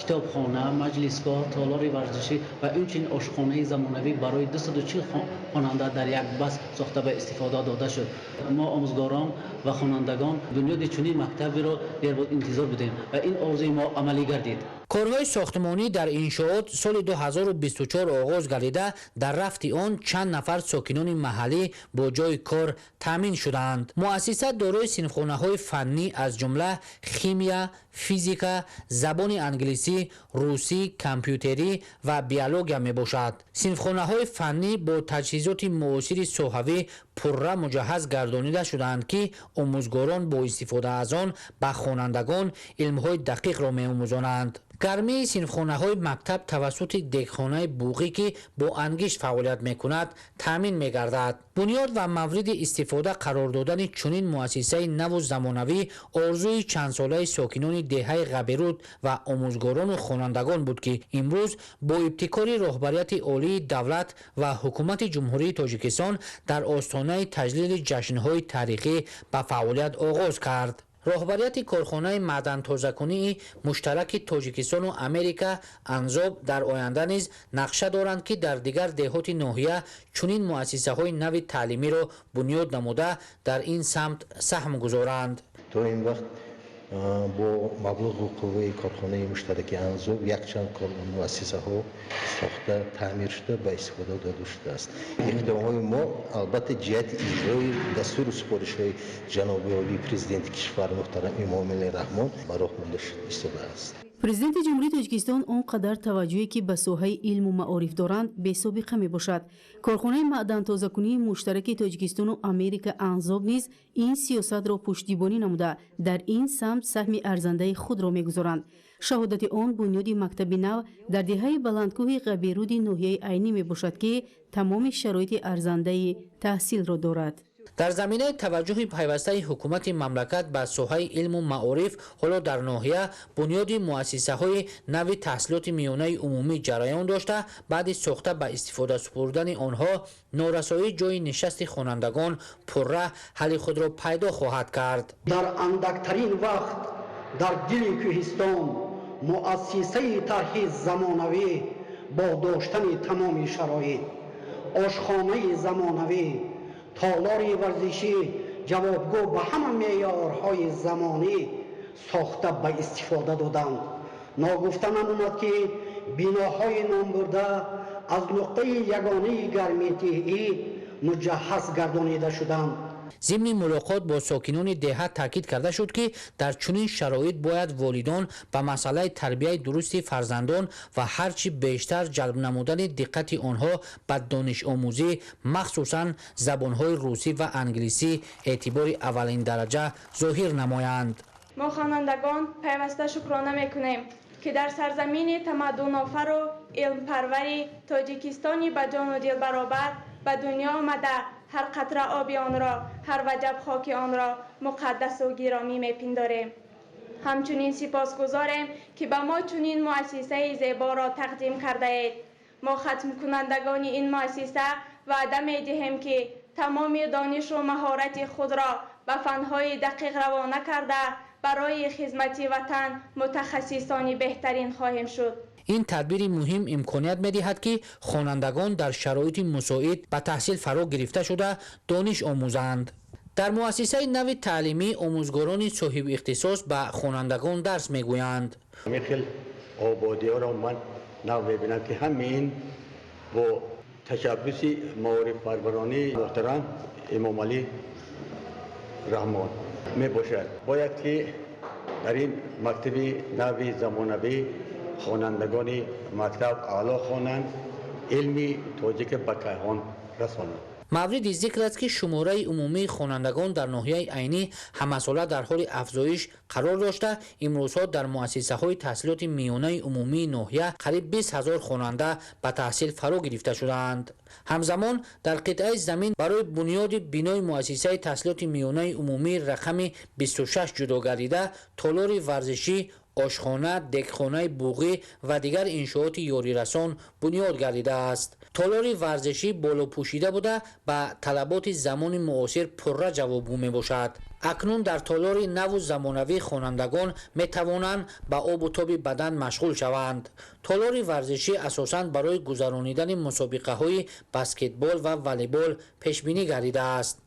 китобхона, маҷлисгоҳ, толори варзишӣ ва инчунин ошхонаи замонавӣ барои 240 хонанда дар як баст сохта ба истифода дода шуд. Мо, омӯзгорон ва хонандагон, бунёди чунин мактабиро дербуд интизор будем ва ин орзуи мо амалӣ гардид. Корҳои сохтмонӣ дар иншоот соли 2024 оғоз гардида, дар рафти он чанд нафар сокинони маҳаллӣ бо ҷойи кор таъмин шудаанд. Муассиса дорои синфхонаҳои фаннӣ, аз ҷумла химия, физика, забони англисӣ, русӣ, компютерӣ ва биология мебошад. Синфхонаҳои фаннӣ бо таҷҳизоти муосири соҳавӣ пурра муҷаҳҳаз гардонида шудаанд, ки омӯзгорон бо истифода аз он ба хонандагон илмҳои дақиқро меомӯзонанд. Гармии синфхонаҳои мактаб тавассути дегхонаи буғӣ, ки бо ангишт фаъолият мекунад, таъмин мегардад. Бунёд ва мавриди истифода қарор додани чунин муассисаи наву замонавӣ орзуи чандсолаи сокинони деҳаи Ғаберуд ва омӯзгорону хонандагон буд, ки имрӯз бо ибтикори роҳбарияти олии давлат ва Ҳукумати Ҷумҳурии Тоҷикистон дар остонаи таҷлили ҷашнҳои таърихӣ ба фаъолият оғоз кард. Роҳбарияти корхонаи маъдантозакунии муштараки Тоҷикистону Америка Анзоб дар оянда низ нақша доранд, ки дар дигар деҳоти ноҳия чунин муассисаҳои нави таълимиро бунёд намуда, дар ин самт саҳм гузоранд. То ин вақт бо маблағу қувваи корхонаи муштараки Анзоб якчанд муассисаҳо сохта, таъмир шуда, ба истифода дода шудааст. Иқдомҳои мо, албатта, ҷиҳати иҷрои дастуру супоришҳои ҷаноби олии Президенти кишвар муҳтарам Эмомалӣ Раҳмон ба роҳ монда истодааст. Президенти Ҷумҳурии Тоҷикистон он қадар таваҷҷӯҳе, ки ба соҳаи илму маориф доранд, бесобиқа мебошад. Корхонаи маъдантозакунии муштараки Тоҷикистону Америка Анзоб низ ин сиёсатро пуштибонӣ намуда, дар ин самт саҳми арзандаи худро мегузоранд. Шаҳодати он бунёди мактаби нав дар деҳаи баландкӯҳи Ғаберуди ноҳияи Айнӣ мебошад, ки тамоми шароити арзандаи таҳсилро дорад. Дар заминаи таваҷҷӯҳи пайвастаи ҳукумати мамлакат ба соҳаи илму маориф, ҳоло дар ноҳия бунёди муассисаҳои нави таҳсилоти миёнаи умумӣ ҷараён дошта, баъди сохта ба истифода супурдани онҳо норасоии ҷойи нишасти хонандагон пурра ҳалли худро пайдо хоҳад кард. Дар андактарин вақт дар дили кӯҳистон муассисаи тарҳи замонавӣ бо доштани тамоми шароит, ошхонаи замонавӣ, толори варзишӣ ҷавобгӯ ба ҳама меъёрҳои замонӣ сохта ба истифода доданд. Ногуфта намонад, ки биноҳои номбурда аз нуқтаи ягонаи гармидиҳӣ муҷаҳҳаз гардонида шуданд. Зимни мулоқот бо сокинони деҳа таъкид карда шуд, ки дар чунин шароит бояд волидон ба масъалаи тарбияи дурусти фарзандон ва ҳарчи бештар ҷалб намудани диққати онҳо ба донишомӯзӣ, махсусан забонҳои русӣ ва англисӣ, эътибори аввалиндараҷа зоҳир намоянд. Мо, хонандагон, пайваста шукрона мекунем, ки дар сарзамини тамаддунофару илмпарвари Тоҷикистони ба ҷону дил баробар ба дунё омада, ҳар қатра оби онро, ҳар ваҷаб хоки онро муқаддасу гиромӣ мепиндорем. Ҳамчунин сипосгузорем, ки ба мо чунин муассисаи зеборо тақдим кардаед. Мо, хатмкунандагони ин муассиса, ваъда медиҳем, ки Тамоми донишу маҳорати худро ба фанҳои дақиқ равона карда, барои хизмати ватан мутахассисони беҳтарин хоҳем шуд. Ин тадбири муҳим имконият медиҳад, ки хонандагон дар шароити мусоид ба таҳсил фаро гирифта шуда, дониш омӯзанд. Дар муассисаи нави таълимӣ омӯзгорони соҳибихтисос ба хонандагон дарс мегӯянд. Ҳамин хел ободиҳоро ман нав мебинам, ки ҳамин бо ташаббуси маорифпарваронии муҳтарам Эмомалӣ Раҳмон мебошад. Бояд ки дар ин мактаби нави замонавӣ хонандагони мактаб аъло хонанд, илми тоҷика ба кайҳон расонанд. Мавриди зикр аст, ки шумораи умумии хонандагон дар ноҳияи Айнӣ ҳамасола дар ҳоли афзоиш қарор дошта, имрӯзҳо дар муассисаҳои таҳсилоти миёнаи умумии ноҳия қариб 20 000 хонанда ба таҳсил фаро гирифта шудаанд. Ҳамзамон дар қитъаи замин барои бунёди бинои муассисаи таҳсилоти миёнаи умумии рақами 26 ҷудо гардида, толори варзишӣ, ошхона, дегхонаи буғӣ ва дигар иншооти ёрирасон бунёд гардидааст. Толори варзишӣ болопӯшида буда, ба талаботи замони муосир пурра ҷавобгӯ мебошад. Акнун дар толори наву замонавӣ хонандагон метавонанд ба обу тоби бадан машғул шаванд. Толори варзишӣ асосан барои гузаронидани мусобиқаҳои баскетбол ва волейбол пешбинӣ гардидааст.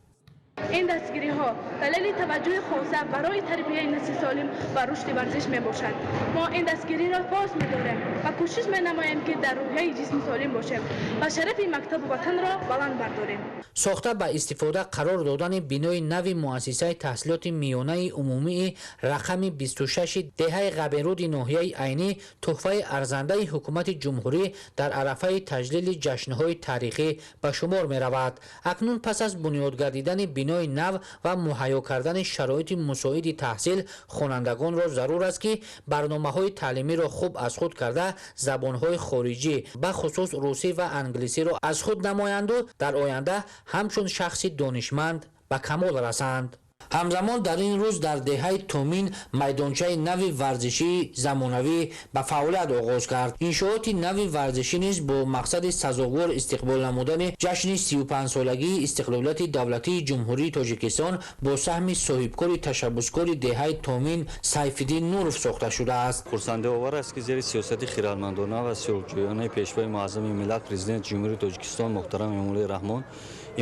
Ин дастгириҳо далели таваҷҷӯҳи хоса барои тарбияи насли солим ва рушди варзиш мебошад. Мо ин дастгириро пос медорем ва кӯшиш менамоем, ки дар рӯҳияи ҷисми солим бошем ва шарафи мактабу ватанро баланд бардорем. Сохта ба истифода қарор додани бинои нави муассисаи таҳсилоти миёнаи умумии рақами 26 деҳаи Ғаберуди ноҳияи Айнӣ тӯҳфаи арзандаи ҳукумати ҷумҳурӣ дар арафаи таҷлили ҷашнҳои таърихӣ ба шумор меравад. Акнун пас аз бунёд гардидани бинои нав ва муҳайё кардани шароити мусоиди таҳсил, хонандагонро зарур аст, ки барномаҳои таълимиро хуб аз худ карда, забонҳои хориҷӣ, бахусус русӣ ва англисиро аз худ намоянду дар оянда ҳамчун шахси донишманд ба камол расанд. Ҳамзамон дар ин рӯз дар деҳаи Томин майдончаи нави варзишии замонавӣ ба фаъолият оғоз кард. Иншооти нави варзишӣ низ бо мақсади сазовор истиқбол намудани ҷашни 35-солагии истиқлолияти давлатии Ҷумҳурии Тоҷикистон бо саҳми соҳибкори ташаббускори деҳаи Томин Сайфиддин Нуров сохта шудааст. Хурсандиовар аст, ки зери сиёсати хирадмандона ва сулҳҷӯёнаи Пешвои муаззами миллат, Президенти Ҷумҳурии Тоҷикистон муҳтарам Эмомалӣ Раҳмон,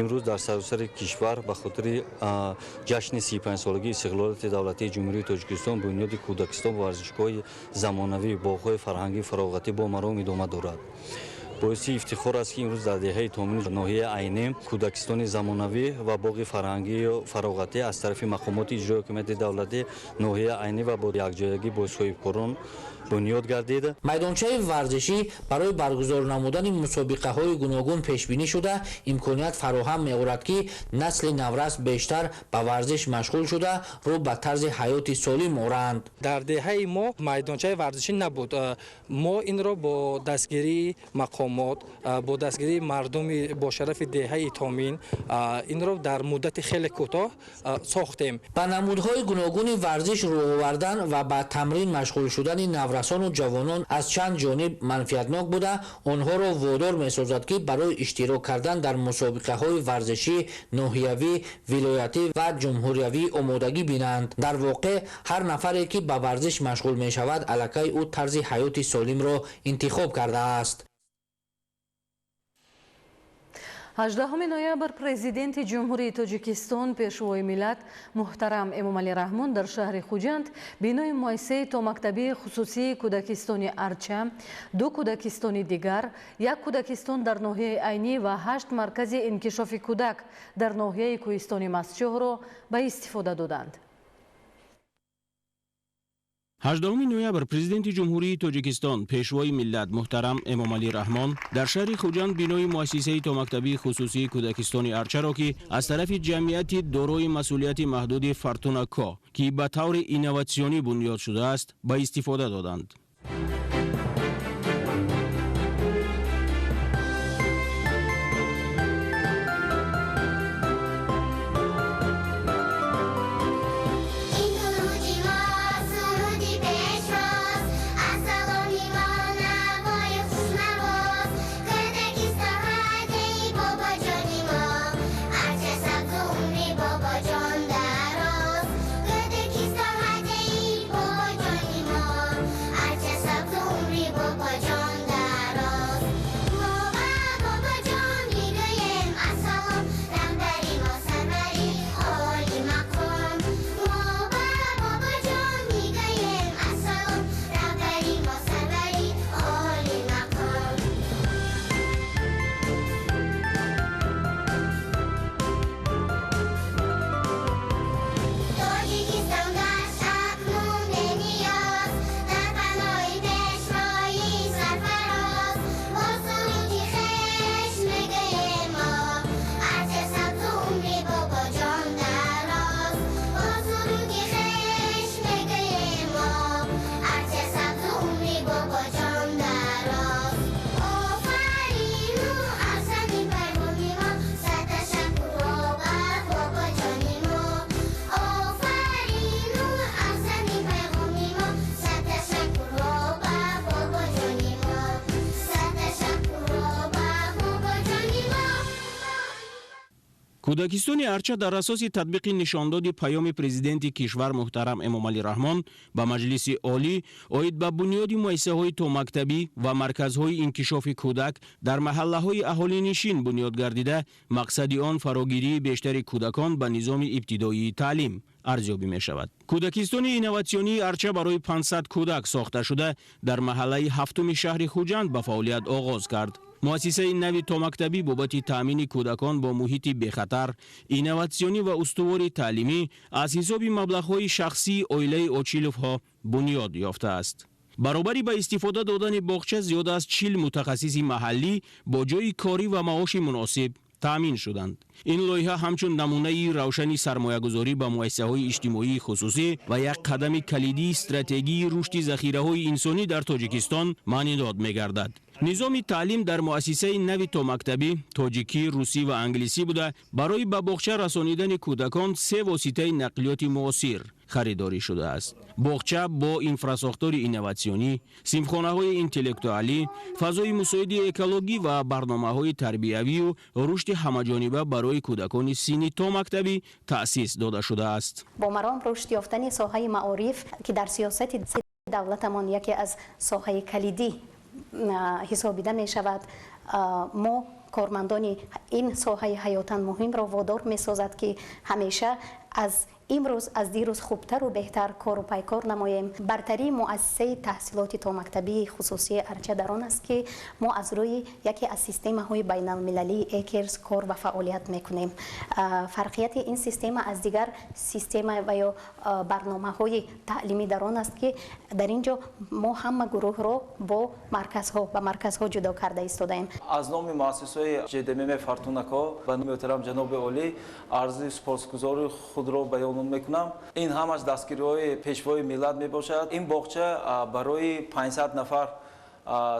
имрӯз дар саросари кишвар ба хотири ҷашни 35-солагии истиқлолияти давлатии Ҷумҳурии Тоҷикистон бунёди кӯдакистон ва варзишгоҳи замонавӣ, боғҳои фарҳангӣ, фароғатӣ бо маром идома дорад. Боиси ифтихор аст, ки имрӯз дар деҳаи Томини ноҳияи Айнӣ кӯдакистони замонавӣ ва боғи фарҳангию фароғатӣ аз тарафи мақомоти иҷрои ҳокимияти давлатӣ ноҳияи Айнӣ ва бо якҷоягӣ бо соҳибкорон бунёд гардид. Майдончаи варзишӣ барои баргузор намудани мусобиқаҳои гуногун пешбинӣ шуда, имконият фароҳам меорад, ки насли наврас бештар ба варзиш машғул шуда, рӯ ба тарзи ҳаёти солим оранд. Дар деҳаи мо майдончаи варзишӣ набуд. Мо инро бо дастгирии мақомот, бо дастгирии мардуми бошарафи деҳаи Томин инро дар муддати хеле кӯтоҳ сохтем. Ба намудҳои гуногуни варзиш рӯ овардан ва ба тамрин машғул шудани наврасону ҷавонон аз чанд ҷониб манфиатнок буда, онҳоро водор месозад, ки барои иштирок кардан дар мусобиқаҳои варзишӣ ноҳиявӣ, вилоятӣ ва ҷумҳуриявӣ омодагӣ бинанд. Дар воқеъ, ҳар нафаре, ки ба варзиш машғул мешавад, аллакай ӯ тарзи ҳаёти солимро интихоб кардааст. 18 ноябр Президенти Ҷумҳурии Тоҷикистон, Пешвои миллат муҳтарам Эмомалӣ Раҳмон дар шаҳри Хуҷанд бинои муассисаи томактабии хусусии кӯдакистони Арча, ду кӯдакистони дигар, як кӯдакистон дар ноҳияи Айнӣ ва ҳашт маркази инкишофи кӯдак дар ноҳияи кӯҳистони Мастчоҳро ба истифода доданд. 18 ноябр Президенти Ҷумҳурии Тоҷикистон, Пешвои миллат муҳтарам Эмомалӣ Раҳмон дар шаҳри Хуҷанд бинои муассисаи томактабии хусусии кӯдакистони Арчаро, ки аз тарафи ҷамъияти дорои масъулияти маҳдуди Фортуна Ко, ки ба таври инноватсионӣ бунёд шудааст, ба истифода доданд. бобоҷон дароз. Офарину аҳсани пайғоми мо, сад ташаккурҳо ба бобоҷони мо. Офарину аҳсани пайғоми мо, сад ташаккурҳо ба бобоҷони мо. Сад ташаккурҳо ба бобоҷони мо. Кӯдакистони Арча дар асоси татбиқи нишондоди паёми президенти кишвар муҳтарам Эмомалӣ Раҳмон ба Маҷлиси Олӣ оид ба бунёди муассисаҳои томактабӣ ва марказҳои инкишофи кӯдак дар маҳаллаҳои аҳолинишин бунёд гардида, мақсади он фарогирии бештари кӯдакон ба низоми ибтидоии таълим арзёбӣ мешавад. Кӯдакистони инноватсионии Арча барои 500 кӯдак сохта шуда, дар маҳаллаи ҳафтуми шаҳри Хуҷанд ба фаъолият оғоз кард. Муассисаи нави томактабӣ бобати таъмини кӯдакон бо муҳити бехатар, инноватсионӣ ва устувори таълимӣ аз ҳисоби маблағҳои шахсии оилаи Очиловҳо бунёд ёфтааст. Баробари ба истифода додани боғча зиёда аз 40 мутахассиси маҳаллӣ бо ҷойи корӣ ва маоши муносиб таъмин шуданд. Ин лоиҳа ҳамчун намунаи равшани сармоягузорӣ ба муассисаҳои иҷтимоии хусусӣ ва як қадами калидии стратегии рушди захираҳои инсонӣ дар Тоҷикистон маънидод мегардад. Низоми таълим дар муассисаи нави томактабӣ тоҷикӣ, русӣ ва англисӣ буда, барои ба боғча расонидани кӯдакон се воситаи нақлиёти муосир харидорӣ шудааст. Боғча бо инфрасохтори инноватсионӣ, синфхонаҳои интеллектуалӣ, фазои мусоиди экологӣ ва барномаҳои тарбиявию рушди ҳамаҷониба барои кӯдакони синни томактабӣ таъсис дода шудааст. Бо маром рушд ёфтани соҳаи маориф, ки дар сиёсати давлатамон яке аз соҳаи калидӣ ҳисобида мешавад, мо кормандони ин соҳаи ҳаётан муҳимро водор месозад, ки ҳамеша аз имрӯз аз дирӯз хубтару беҳтар кору пайкор намоем. Бартарии муассисаи таҳсилоти томактабии хусусии Арча дар он аст, ки мо аз рӯи яке аз системаҳои байналмилалии Экерс кор ва фаъолият мекунем. Фарқияти ин система аз дигар система ва ё барномаҳои таълимӣ дар он аст, ки дар ин ҷо мо ҳама гурӯҳро бо марказҳо ба марказҳо ҷудо карда истодаем. Аз номи муассисаи ЖДММ Фортунако ба муҳтарам ҷаноби олӣ арзи сипосгузории худро баён мекунам. Ин ҳамаш дастгириҳои пешвои миллат мебошад. Ин боғча барои 500 нафар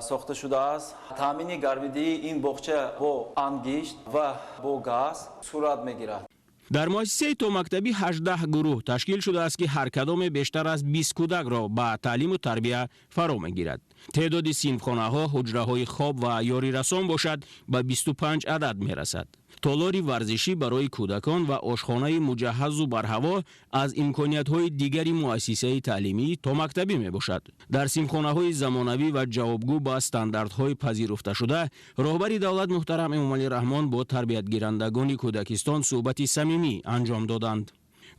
сохта шудааст. Таъмини гармидиҳии ин боғча бо ангишт ва бо газ сурат мегирад. Дар муассисаи томактабӣ 18 гурӯҳ ташкил шудааст, ки ҳар кадоме бештар аз 20 кӯдакро ба таълиму тарбия фаро мегирад. Теъдоди синфхонаҳо, ҳуҷраҳои хоб ва ёрирасон бошад ба 25 адад мерасад. Толори варзишӣ барои кӯдакон ва ошхонаи муҷаҳҳазу барҳаво аз имкониятҳои дигари муассисаи таълимии томактабӣ мебошад. Дар синфхонаҳои замонавӣ ва ҷавобгӯ ба стандартҳои пазируфташуда роҳбари давлат муҳтарам Эмомалӣ Раҳмон бо тарбиятгирандагони кӯдакистон суҳбати самимӣ анҷом доданд.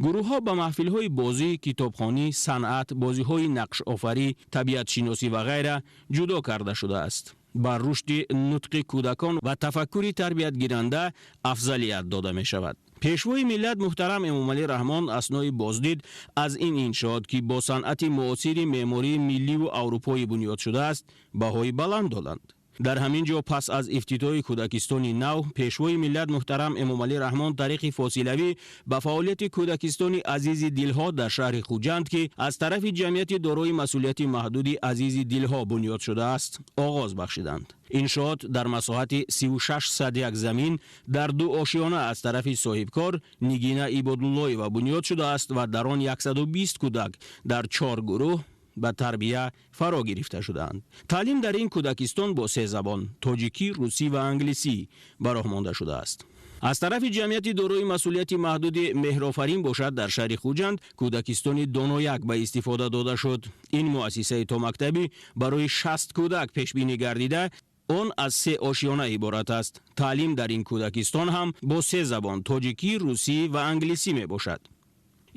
Гурӯҳҳо ба маҳфилҳои бозӣ, китобхонӣ, санъат, бозиҳои нақшофарӣ, табиатшиносӣ ва ғайра ҷудо карда шудааст. Ба рушди нутқи кӯдакон ва тафаккури тарбиятгиранда афзалият дода мешавад. Пешвои миллат муҳтарам Эмомалӣ Раҳмон аснои боздид аз ин иншоот, ки бо санъати муосири меъмории милливу аврупоӣ бунёд шудааст, баҳои баланд доданд. Дар ҳамин ҷо пас аз ифтитоҳи кӯдакистони нав пешвои миллат муҳтарам Эмомалӣ Раҳмон тариқи фосилавӣ ба фаъолияти кӯдакистони Азизи дилҳо дар шаҳри Хуҷанд, ки аз тарафи ҷамъияти дорои масъулияти маҳдуди Азизи дилҳо бунёд шудааст, оғоз бахшиданд. Иншоот дар масоҳати 36 як замин дар ду ошиёна аз тарафи соҳибкор Нигина Ибодуллоева бунёд шудааст ва дар он 120 кӯдак дар чор гурӯҳ ба тарбия фаро гирифта шудаанд. Таълим дар ин кӯдакистон бо се забон тоҷикӣ, русӣ ва англисӣ ба роҳ монда шудааст. Аз тарафи ҷамъияти дорои масъулияти маҳдуди Меҳрофарин бошад, дар шаҳри Хуҷанд кӯдакистони Донояк ба истифода дода шуд. Ин муассисаи томактабӣ барои 60 кӯдак пешбинӣ гардида, он аз се ошиёна иборат аст. Таълим дар ин кӯдакистон ҳам бо се забон тоҷикӣ, русӣ ва англисӣ мебошад.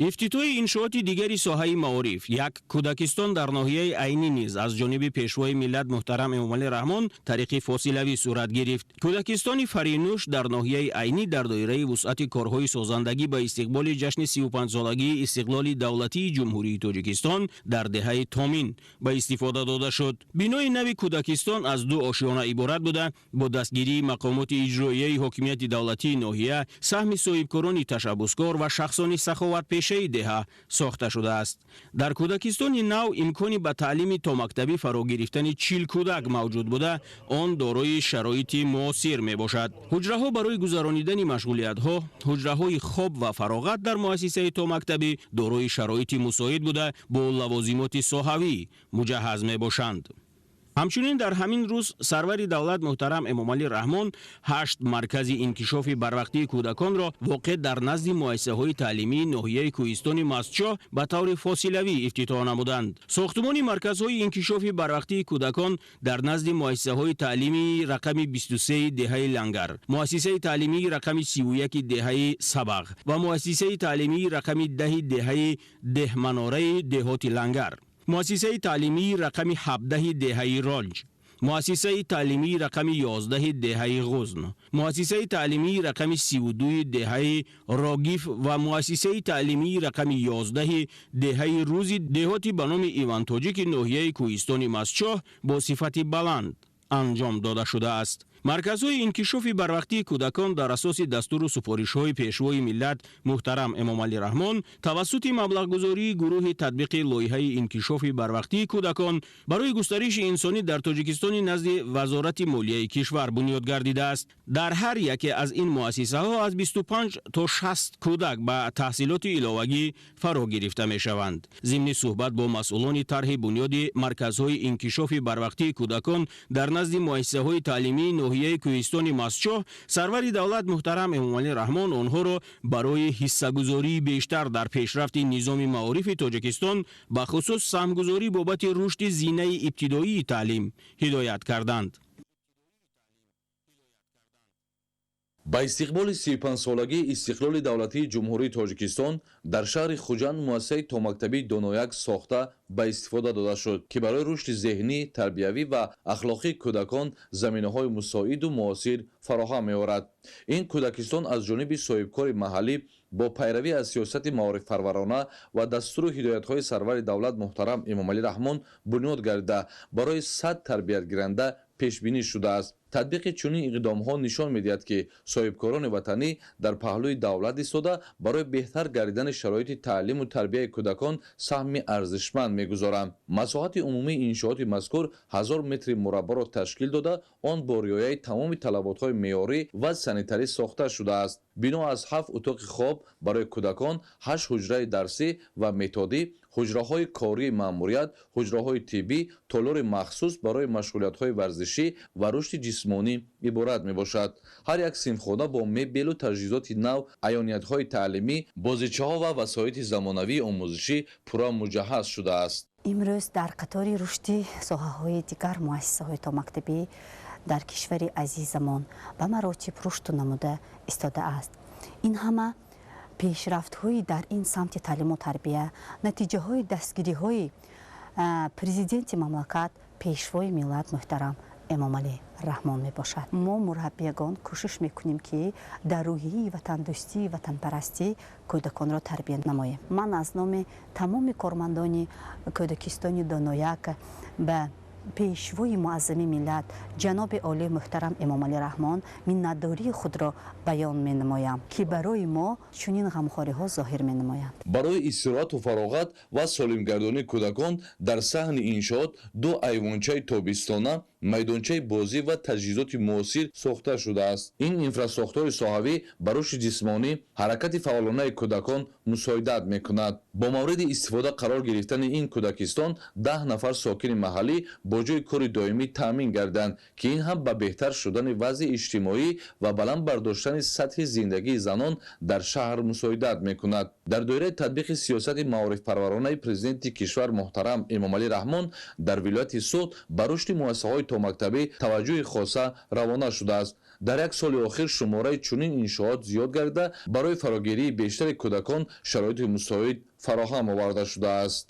Ифтитоҳи иншооти дигари соҳаи маориф, як кӯдакистон дар ноҳияи Айнӣ низ аз ҷониби пешвои миллат муҳтарам Эмомалӣ Раҳмон тариқи фосилавӣ сурат гирифт. Кӯдакистони Фаринӯш дар ноҳияи Айнӣ дар доираи вусъати корҳои созандагӣ ба истиқболи ҷашни 35-солагии истиқлоли давлатии Ҷумҳурии Тоҷикистон дар деҳаи Томин ба истифода дода шуд. Бинои нави кӯдакистон аз ду ошиёна иборат буда, бо дастгирии мақомоти иҷроияи ҳокимияти давлатии ноҳия, саҳми соҳибкорони ташаббускор ва шахсони саховатпеша Андешаи деҳа сохта шудааст. Дар кӯдакистони нав имкони ба таълими томактабӣ фаро гирифтани 40 кӯдак мавҷуд буда, он дорои шароити муосир мебошад. Ҳуҷраҳо барои гузаронидани машғулиятҳо, ҳуҷраҳои хоб ва фароғат дар муассисаи томактабӣ дорои шароити мусоид буда, бо лавозимоти соҳавӣ муҷаҳҳаз мебошанд. Ҳамчунин дар ҳамин рӯз сарвари давлат муҳтарам Эмомалӣ Раҳмон 8 маркази инкишофи барвақтии кӯдаконро воқеъ дар назди муассисаҳои таълимии ноҳияи кӯҳистони Мастчоҳ ба таври фосилавӣ ифтитоҳ намуданд. Сохтумони марказҳои инкишофи барвақтии кӯдакон дар назди муассисаҳои таълимии рақами 23 деҳаи Лангар, муассисаи таълимии рақами 31 деҳаи Сабағ ва муассисаи таълимии рақами 10 деҳаи Деҳманораи деҳоти Лангар, муассисаи таълимии рақами 17 деҳаи Ронҷ, муассисаи таълимии рақами 11 деҳаи Ғузн, муассисаи таълимии рақами 32 деҳаи Рогиф ва муассисаи таълимии рақами 11 деҳаи Рӯзи деҳоти ба номи Иван Тоҷики ноҳияи кӯҳистони Мастчоҳ бо сифати баланд анҷом дода шудааст. Марказҳои инкишофи барвақтии кӯдакон дар асоси дастуру супоришҳои пешвои миллат муҳтарам Эмомалӣ Раҳмон тавассути маблағгузории гурӯҳи татбиқи лоиҳаи инкишофи барвақтии кӯдакон барои густариши инсонӣ дар Тоҷикистони назди Вазорати молияи кишвар бунёд гардидааст. Дар ҳар яке аз ин муассисаҳо аз 25 то 60 кӯдак ба таҳсилоти иловагӣ фаро гирифта мешаванд. Зимни суҳбат бо масъулони тарҳи бунёди марказҳои инкишофи барвақтии кӯдакон дар назди муассисаҳои таълимии ноҳияи кӯҳистони Мастчоҳ, сарвари давлат муҳтарам Эмомалӣ Раҳмон онҳоро барои ҳиссагузории бештар дар пешрафти низоми маорифи Тоҷикистон, бахусус саҳмгузорӣ бобати рушди зинаи ибтидоии таълим ҳидоят карданд. Ба истиқболи 35-солагии истиқлоли давлатии Ҷумҳурии Тоҷикистон дар шаҳри Хуҷанд муассисаи томактабии Донояк сохта ба истифода дода шуд, ки барои рушди зеҳнӣ, тарбиявӣ ва ахлоқии кӯдакон заминаҳои мусоиду муосир фароҳам меорад. Ин кӯдакистон аз ҷониби соҳибкори маҳаллӣ бо пайравӣ аз сиёсати маорифпарварона ва дастуру ҳидоятҳои сарвари давлат муҳтарам Эмомалӣ Раҳмон бунёд гардида, барои 100 тарбиятгиранда пешбинӣ шудааст. Татбиқи чунин иқдомҳо нишон медиҳад, ки соҳибкорони ватанӣ дар паҳлӯи давлат истода барои беҳтар гардидани шароити таълиму тарбияи кӯдакон саҳми арзишманд мегузоранд. Масоҳати умумии иншооти мазкур 1000 метри мураббаъро ташкил дода, он бо риояи тамоми талаботҳои меъёрӣ ва санитарӣ сохта шудааст. Бино аз 7 утоқи хоб барои кӯдакон, 8 ҳуҷраи дарсӣ ва методӣ, ҳуҷраҳои кории маъмурият, ҳуҷраҳои тиббӣ, толори махсус барои машғулиятҳои варзишӣ ва рушди ҷисмонӣ иборат мебошад. Ҳар як синфхона бо мебелу таҷҳизоти нав, аёниятҳои таълимӣ, бозичаҳо ва васоити замонавии омӯзишӣ пурра муҷаҳҳаз шудааст. Имрӯз дар қатори рушди соҳаҳои дигар муассисаҳои томактабӣ дар кишвари азизамон ба маротиб рушду намуда истодааст. Ин ҳама пешрафтҳои дар ин самти таълиму тарбия, натиҷаҳои дастгириҳои президенти мамлакат, пешвои миллат муҳтарам Эмомалӣ Раҳмон мебошад. Мо мураббиягон кӯшиш мекунем, ки дар рӯҳияи ватандӯстӣ, ватанпарастӣ кӯдаконро тарбия намоем. Ман аз номи тамоми кормандони кӯдакистони Донояк ба пешвои муаззами миллат ҷаноби олӣ муҳтарам Эмомалӣ Раҳмон миннатдории худро баён менамоям, ки барои мо чунин ғамхориҳо зоҳир менамоянд. Барои истироҳату фароғат ва солимгардонии кӯдакон дар саҳни иншоот 2 айвончаи тобистона, майдончаи бозӣ ва таҷҳизоти муосир сохта шудааст. Ин инфрасохтори соҳавӣ ба рушди ҷисмонӣ, ҳаракати фаъолонаи кӯдакон мусоидат мекунад. Бо мавриди истифода қарор гирифтани ин кӯдакистон 10 нафар сокини маҳаллӣ бо ҷойи кори доимӣ таъмин гарданд, ки ин ҳам ба беҳтар шудани вазъи иҷтимоӣ ва баланд бардоштани сатҳи зиндагии занон дар шаҳр мусоидат мекунад. Дар доираи татбиқи сиёсати маорифпарваронаи президенти кишвар муҳтарам Эмомалӣ Раҳмон дар вилояти Суғд ба рушди муассисаҳои томактабӣ таваҷҷӯҳи хоса равона шудааст. Дар як соли охир шумораи чунин иншоот зиёд гардида, барои фарогирии бештари кӯдакон шароити мусоид фароҳам оварда шудааст.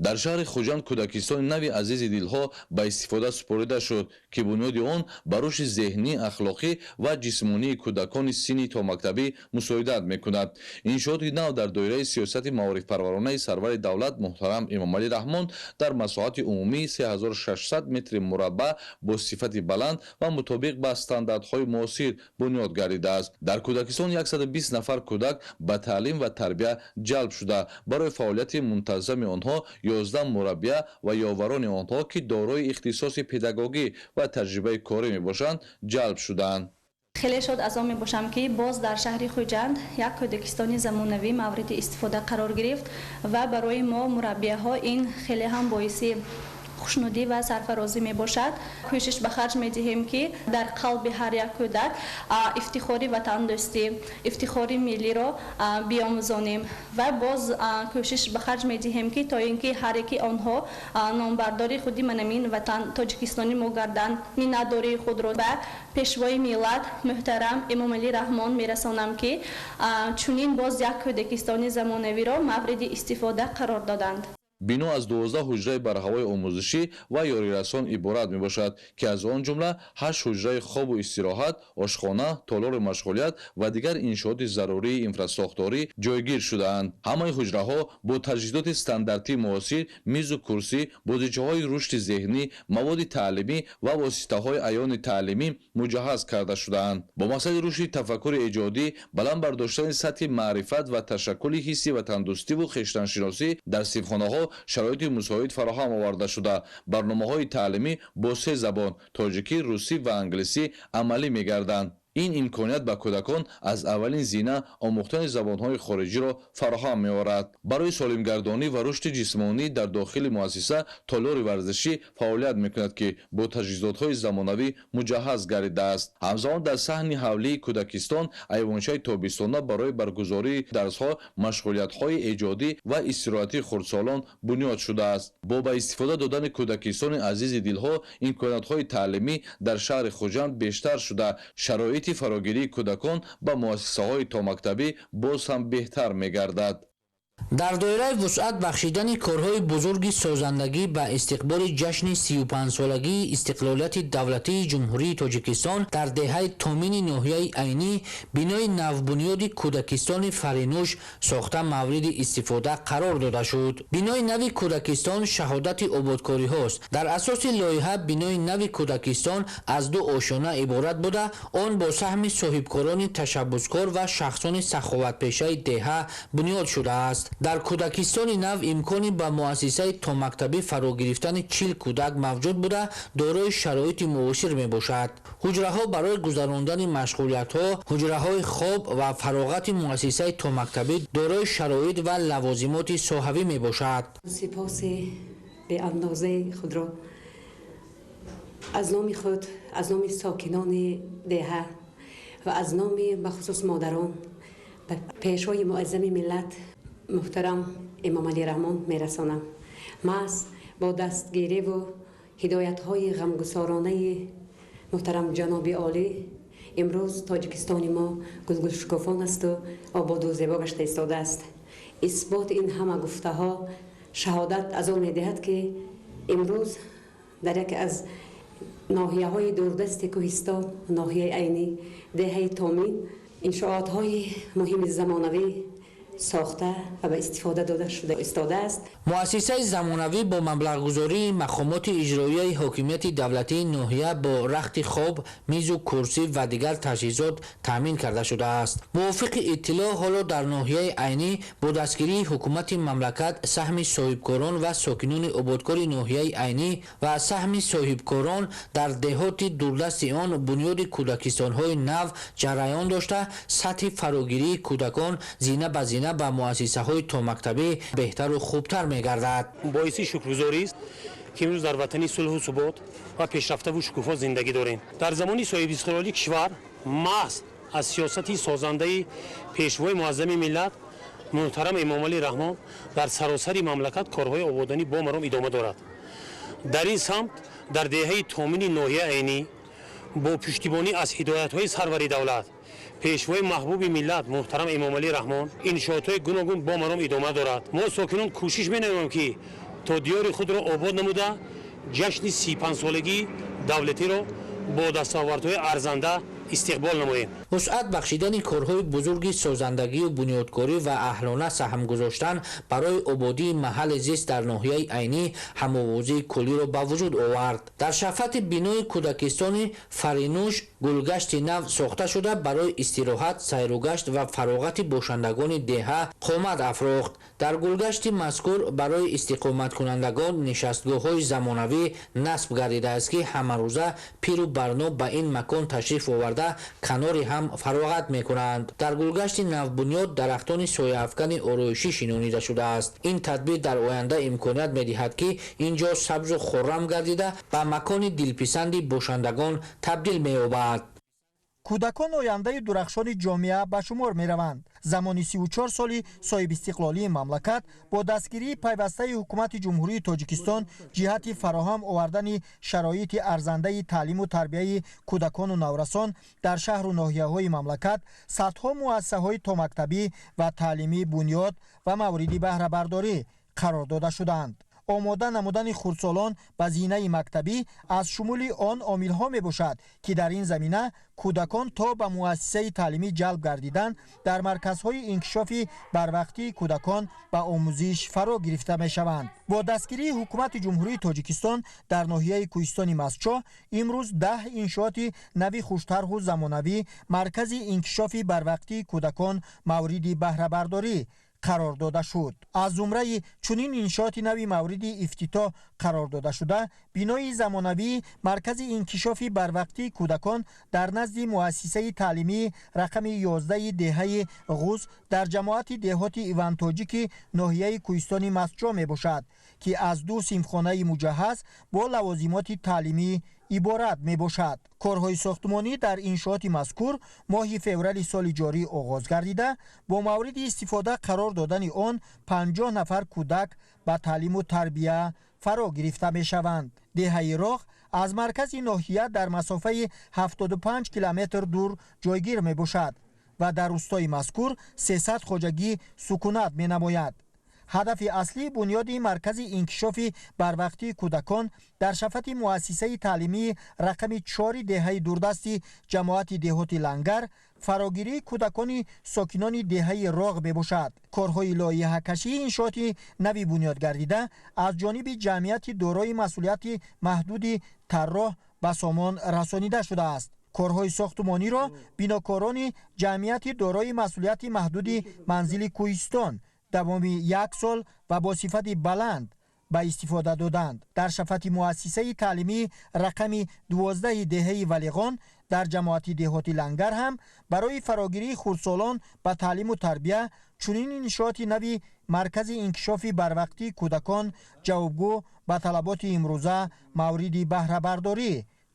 Дар шаҳри Хуҷанд кӯдакистони нави азизи дилҳо ба истифода супорида шуд, ки бунёди он ба рушди зеҳнӣ, ахлоқӣ ва ҷисмонии кӯдакони синни томактабӣ мусоидат мекунад. Иншооти нав дар доираи сиёсати маорифпарваронаи сарвари давлат муҳтарам Эмомалӣ Раҳмон дар масоҳати умумии 3600 метри мураббаъ бо сифати баланд ва мутобиқ ба стандартҳои муосир бунёд гардидааст. Дар кӯдакистон 120 нафар кӯдак ба таълим ва тарбия ҷалб шуда, барои фаъолияти мунтазами онҳо 11 мураббия ва ёварони онҳо, ки дорои ихтисоси педагогӣ ва таҷрибаи корӣ мебошанд, ҷалб шудаанд. Хеле шод аз он мебошам, ки боз дар шаҳри Хуҷанд як кӯдакистони замонавӣ мавриди истифода қарор гирифт ва барои мо мураббияҳо ин хеле ҳам боиси хушнудӣ ва сарфарозӣ мебошад. Кӯшиш ба харҷ медиҳем, ки дар қалби ҳар як кӯдак ифтихори ватандӯстӣ, ифтихори миллиро биомӯзонем ва боз кӯшиш ба харҷ медиҳем, ки то ин ки ҳар яки онҳо номбардори худи манамин ватан Тоҷикистони мо гарданд. Миннатдории худро ба пешвои миллат муҳтарам Эмомалӣ Раҳмон мерасонам, ки чунин боз як кӯдакистони замонавиро мавриди истифода қарор доданд. Бино аз 12 ҳуҷраи барҳавои омӯзишӣ ва ёрирасон иборат мебошад, ки аз он ҷумла 8 ҳуҷраи хобу истироҳат, ошхона, толори машғулият ва дигар иншооти зарурии инфрасохторӣ ҷойгир шудаанд. Ҳамаи ҳуҷраҳо бо таҷҳизоти стандартии муосир, мизу курсӣ, бозичаҳои рушди зеҳнӣ, маводи таълимӣ ва воситаҳои аёни таълимӣ муҷаҳҳаз карда шудаанд. Бо мақсади рушди тафаккури эҷодӣ, баланд бардоштани сатҳи маърифат ва ташаккули ҳисси ватандӯстиву хештаншиносӣ дар синфхонаҳо шароити мусоид фароҳам оварда шуда, барномаҳои таълимӣ бо се забон тоҷикӣ, русӣ ва англисӣ амалӣ мегарданд. Ин имконият ба кӯдакон аз аввалин зина омӯхтани забонҳои хориҷиро фароҳам меорад. Барои солимгардонӣ ва рушди ҷисмонӣ дар дохили муассиса толори варзишӣ фаъолият мекунад, ки бо таҷҳизотҳои замонавӣ муҷаҳҳаз гардидааст. Ҳамзамон дар саҳни ҳавлии кӯдакистон айвончаи тобистона барои баргузории дарсҳо, машғулиятҳои эҷодӣ ва истироҳатии хурдсолон бунёд шудааст. Бо ба истифода додани кӯдакистони азизи дилҳо имкониятҳои таълимӣ дар шаҳри Хуҷанд бештар шуда, шароити фарогирии кӯдакон ба муассисаҳои томактабӣ боз ҳам беҳтар мегардад. Дар доираи вусъат бахшидани корҳои бузурги созандагӣ ба истиқболи ҷашни 35-солагии истиқлолияти давлатии Ҷумҳурии Тоҷикистон дар деҳаи Томини ноҳияи Айнӣ бинои навбунёди кӯдакистони Фаринуш сохта мавриди истифода қарор дода шуд. Бинои нави кӯдакистон шаҳодати ободкориҳост. Дар асоси лоиҳа бинои нави кӯдакистон аз ду ошёна иборат буда, он бо саҳми соҳибкорони ташаббускор ва шахсони саховатпешаи деҳа бунёд шудааст. Дар кӯдакистони нав имкони ба муассисаи томактабӣ фаро гирифтани 40 кӯдак мавҷуд буда, дорои шароити муосир мебошад. Ҳуҷраҳо барои гузарондани машғулиятҳо, ҳуҷраҳои хоб ва фароғати муассисаи томактабӣ дорои шароит ва лавозимоти соҳавӣ мебошад. Сипоси беандозаи худро аз номи худ, аз номи сокинони деҳа ва аз номи бахусус модарон ба пешвои муаззами миллат муҳтарам Эмомалӣ Раҳмон мерасонам. Маҳз бо дастгириву ҳидоятҳои ғамгусоронаи муҳтарам ҷаноби олӣ имрӯз Тоҷикистони мо гулгулшукуфон асту ободу зебо гашта истодааст. Исботи ин ҳама гуфтаҳо шаҳодат аз он медиҳад, ки имрӯз дар яке аз ноҳияҳои дурдасти кӯҳистон, ноҳияи Айнӣ, деҳаи Томин иншоотҳои муҳими замонавӣ сохта ва ба истифода дода шуда истодааст. Муассисаи замонавӣ бо маблағгузории мақомоти иҷроияи ҳокимияти давлатии ноҳия бо рахти хоб, мизу курсӣ ва дигар таҷҳизот таъмин карда шудааст. Мувофиқи иттилоъ, ҳоло дар ноҳияи Айнӣ бо дастгирии ҳукумати мамлакат, саҳми соҳибкорон ва сокинони ободкори ноҳияи Айнӣ ва саҳми соҳибкорон дар деҳоти дурдасти он бунёди кӯдакистонҳои нав ҷараён дошта, сатҳи фарогирии кӯдакон зина ба зина ба муассисаҳои томактабӣ беҳтару хубтар мегардад. Боиси шукргузорист, ки имрӯз дар ватани сулҳу субот ва пешрафтаву шукуфо зиндагӣ дорем. Дар замони соҳибистиқлолии кишвар маҳз аз сиёсати созандаи пешвои муаззами миллат муҳтарам Эмомалӣ Раҳмон дар саросари мамлакат корҳои ободонӣ бо маром идома дорад. Дар ин самт дар деҳаи Томини ноҳияи Айнӣ бо пуштибонӣ аз ҳидоятҳои сарвари давлат пешвои маҳбуби миллат муҳтарам Эмомалӣ Раҳмон иншоотҳои гуногун бо маром идома дорад. Мо сокинон кӯшиш менамоем, ки То диёри худро обод намуда, ҷашни 35-солагии давлатиро бо дастовардҳои арзанда истиқбол намоем. Вусъат бахшидани корҳои бузурги созандагию бунёдкорӣ ва аҳлона саҳм гузоштан барои ободии маҳалли зист дар ноҳияи Айнӣ ҳамовозии куллиро ба вуҷуд овард. Дар шафати бинои кӯдакистони Фаринуш гулгашти нав сохта шуда, барои истироҳат, сайругашт ва фароғати бошандагони деҳа қомат афрохт. Дар гулгашти мазкур барои истиқоматкунандагон нишастгоҳҳои замонавӣ насб гардидааст, ки ҳамарӯза пиру барно ба ин макон ташриф оварда, канори ҳам фароғат мекунанд. Дар гулгашти навбунёд дарахтони сояафкани ороишӣ шинонида шудааст. Ин тадбир дар оянда имконият медиҳад, ки ин ҷо сабзу хуррам гардида, ба макони дилписанди бошандагон табдил меёбад. Кӯдакон ояндаи дурахшони ҷомеа ба шумор мераванд. Замони 34 соли соҳибистиқлолии мамлакат бо дастгирии пайвастаи ҳукумати Ҷумҳурии Тоҷикистон ҷиҳати фароҳам овардани шароити арзандаи таълиму тарбияи кӯдакону наврасон дар шаҳру ноҳияҳои мамлакат садҳо муассисаҳои томактабӣ ва таълимӣ бунёд ва мавриди баҳрабардорӣ қарор дода шудаанд. Омода намудани хурдсолон ба зинаи мактабӣ аз шумули он омилҳо мебошад, ки дар ин замина кӯдакон то ба муассисаи таълимӣ ҷалб гардидан дар марказҳои инкишофи барвақтии кӯдакон ба омӯзиш фаро гирифта мешаванд. Бо дастгирии ҳукумати Ҷумҳурии Тоҷикистон дар ноҳияи Кӯҳистони Мастчоҳ имрӯз 10 иншооти нави хуштарҳу замонавӣ маркази инкишофи барвақтии кӯдакон мавриди баҳрабардорӣ қарор дода шуд. Аз зумраи чунин иншооти нави мавриди ифтитоҳ қарор дода шуда бинои замонавии маркази инкишофи барвақтии кӯдакон дар назди муассисаи таълимии рақами 11 деҳаи Ғуз дар ҷамоати деҳоти Ивантоҷики ноҳияи Кӯҳистони Мастчоҳ мебошад, ки аз ду синфхонаи муҷаҳҳаз бо лавозимоти таълимӣ иборат мебошад. Корҳои сохтмонӣ дар иншооти мазкур моҳи феврали соли ҷорӣ оғоз гардида, бо мавриди истифода қарор додани он 50 нафар кӯдак ба таълиму тарбия фаро гирифта мешаванд. Деҳаи Роғ аз маркази ноҳия дар масофаи 75 километр дур ҷойгир мебошад ва дар рӯстои мазкур 300 хоҷагӣ сукунат менамояд. Ҳадафи аслии бунёди маркази инкишофи барвақтии кӯдакон дар шафати муассисаи таълимии рақами 4 деҳаи дурдасти ҷамоати деҳоти Лангар фарогирии кӯдакони сокинони деҳаи Роғ мебошад. Корҳои лоиҳакашии иншооти нави бунёдгардида аз ҷониби ҷамъияти дорои масъулияти маҳдуди Тарроҳ ба сомон расонида шудааст. Корҳои сохтмониро бинокорони ҷамъияти дорои масъулияти маҳдуди Манзили Кӯҳистон давоми як сол ва бо сифати баланд ба истифода доданд. Дар шафати муассисаи таълимии рақами 12 деҳаи Валиғон дар ҷамоати деҳоти Лангар ҳам барои фарогирии хурдсолон ба таълиму тарбия чунин иншооти нави маркази инкишофи барвақтии кӯдакон ҷавобгӯ ба талаботи имрӯза мавриди баҳрабардорӣ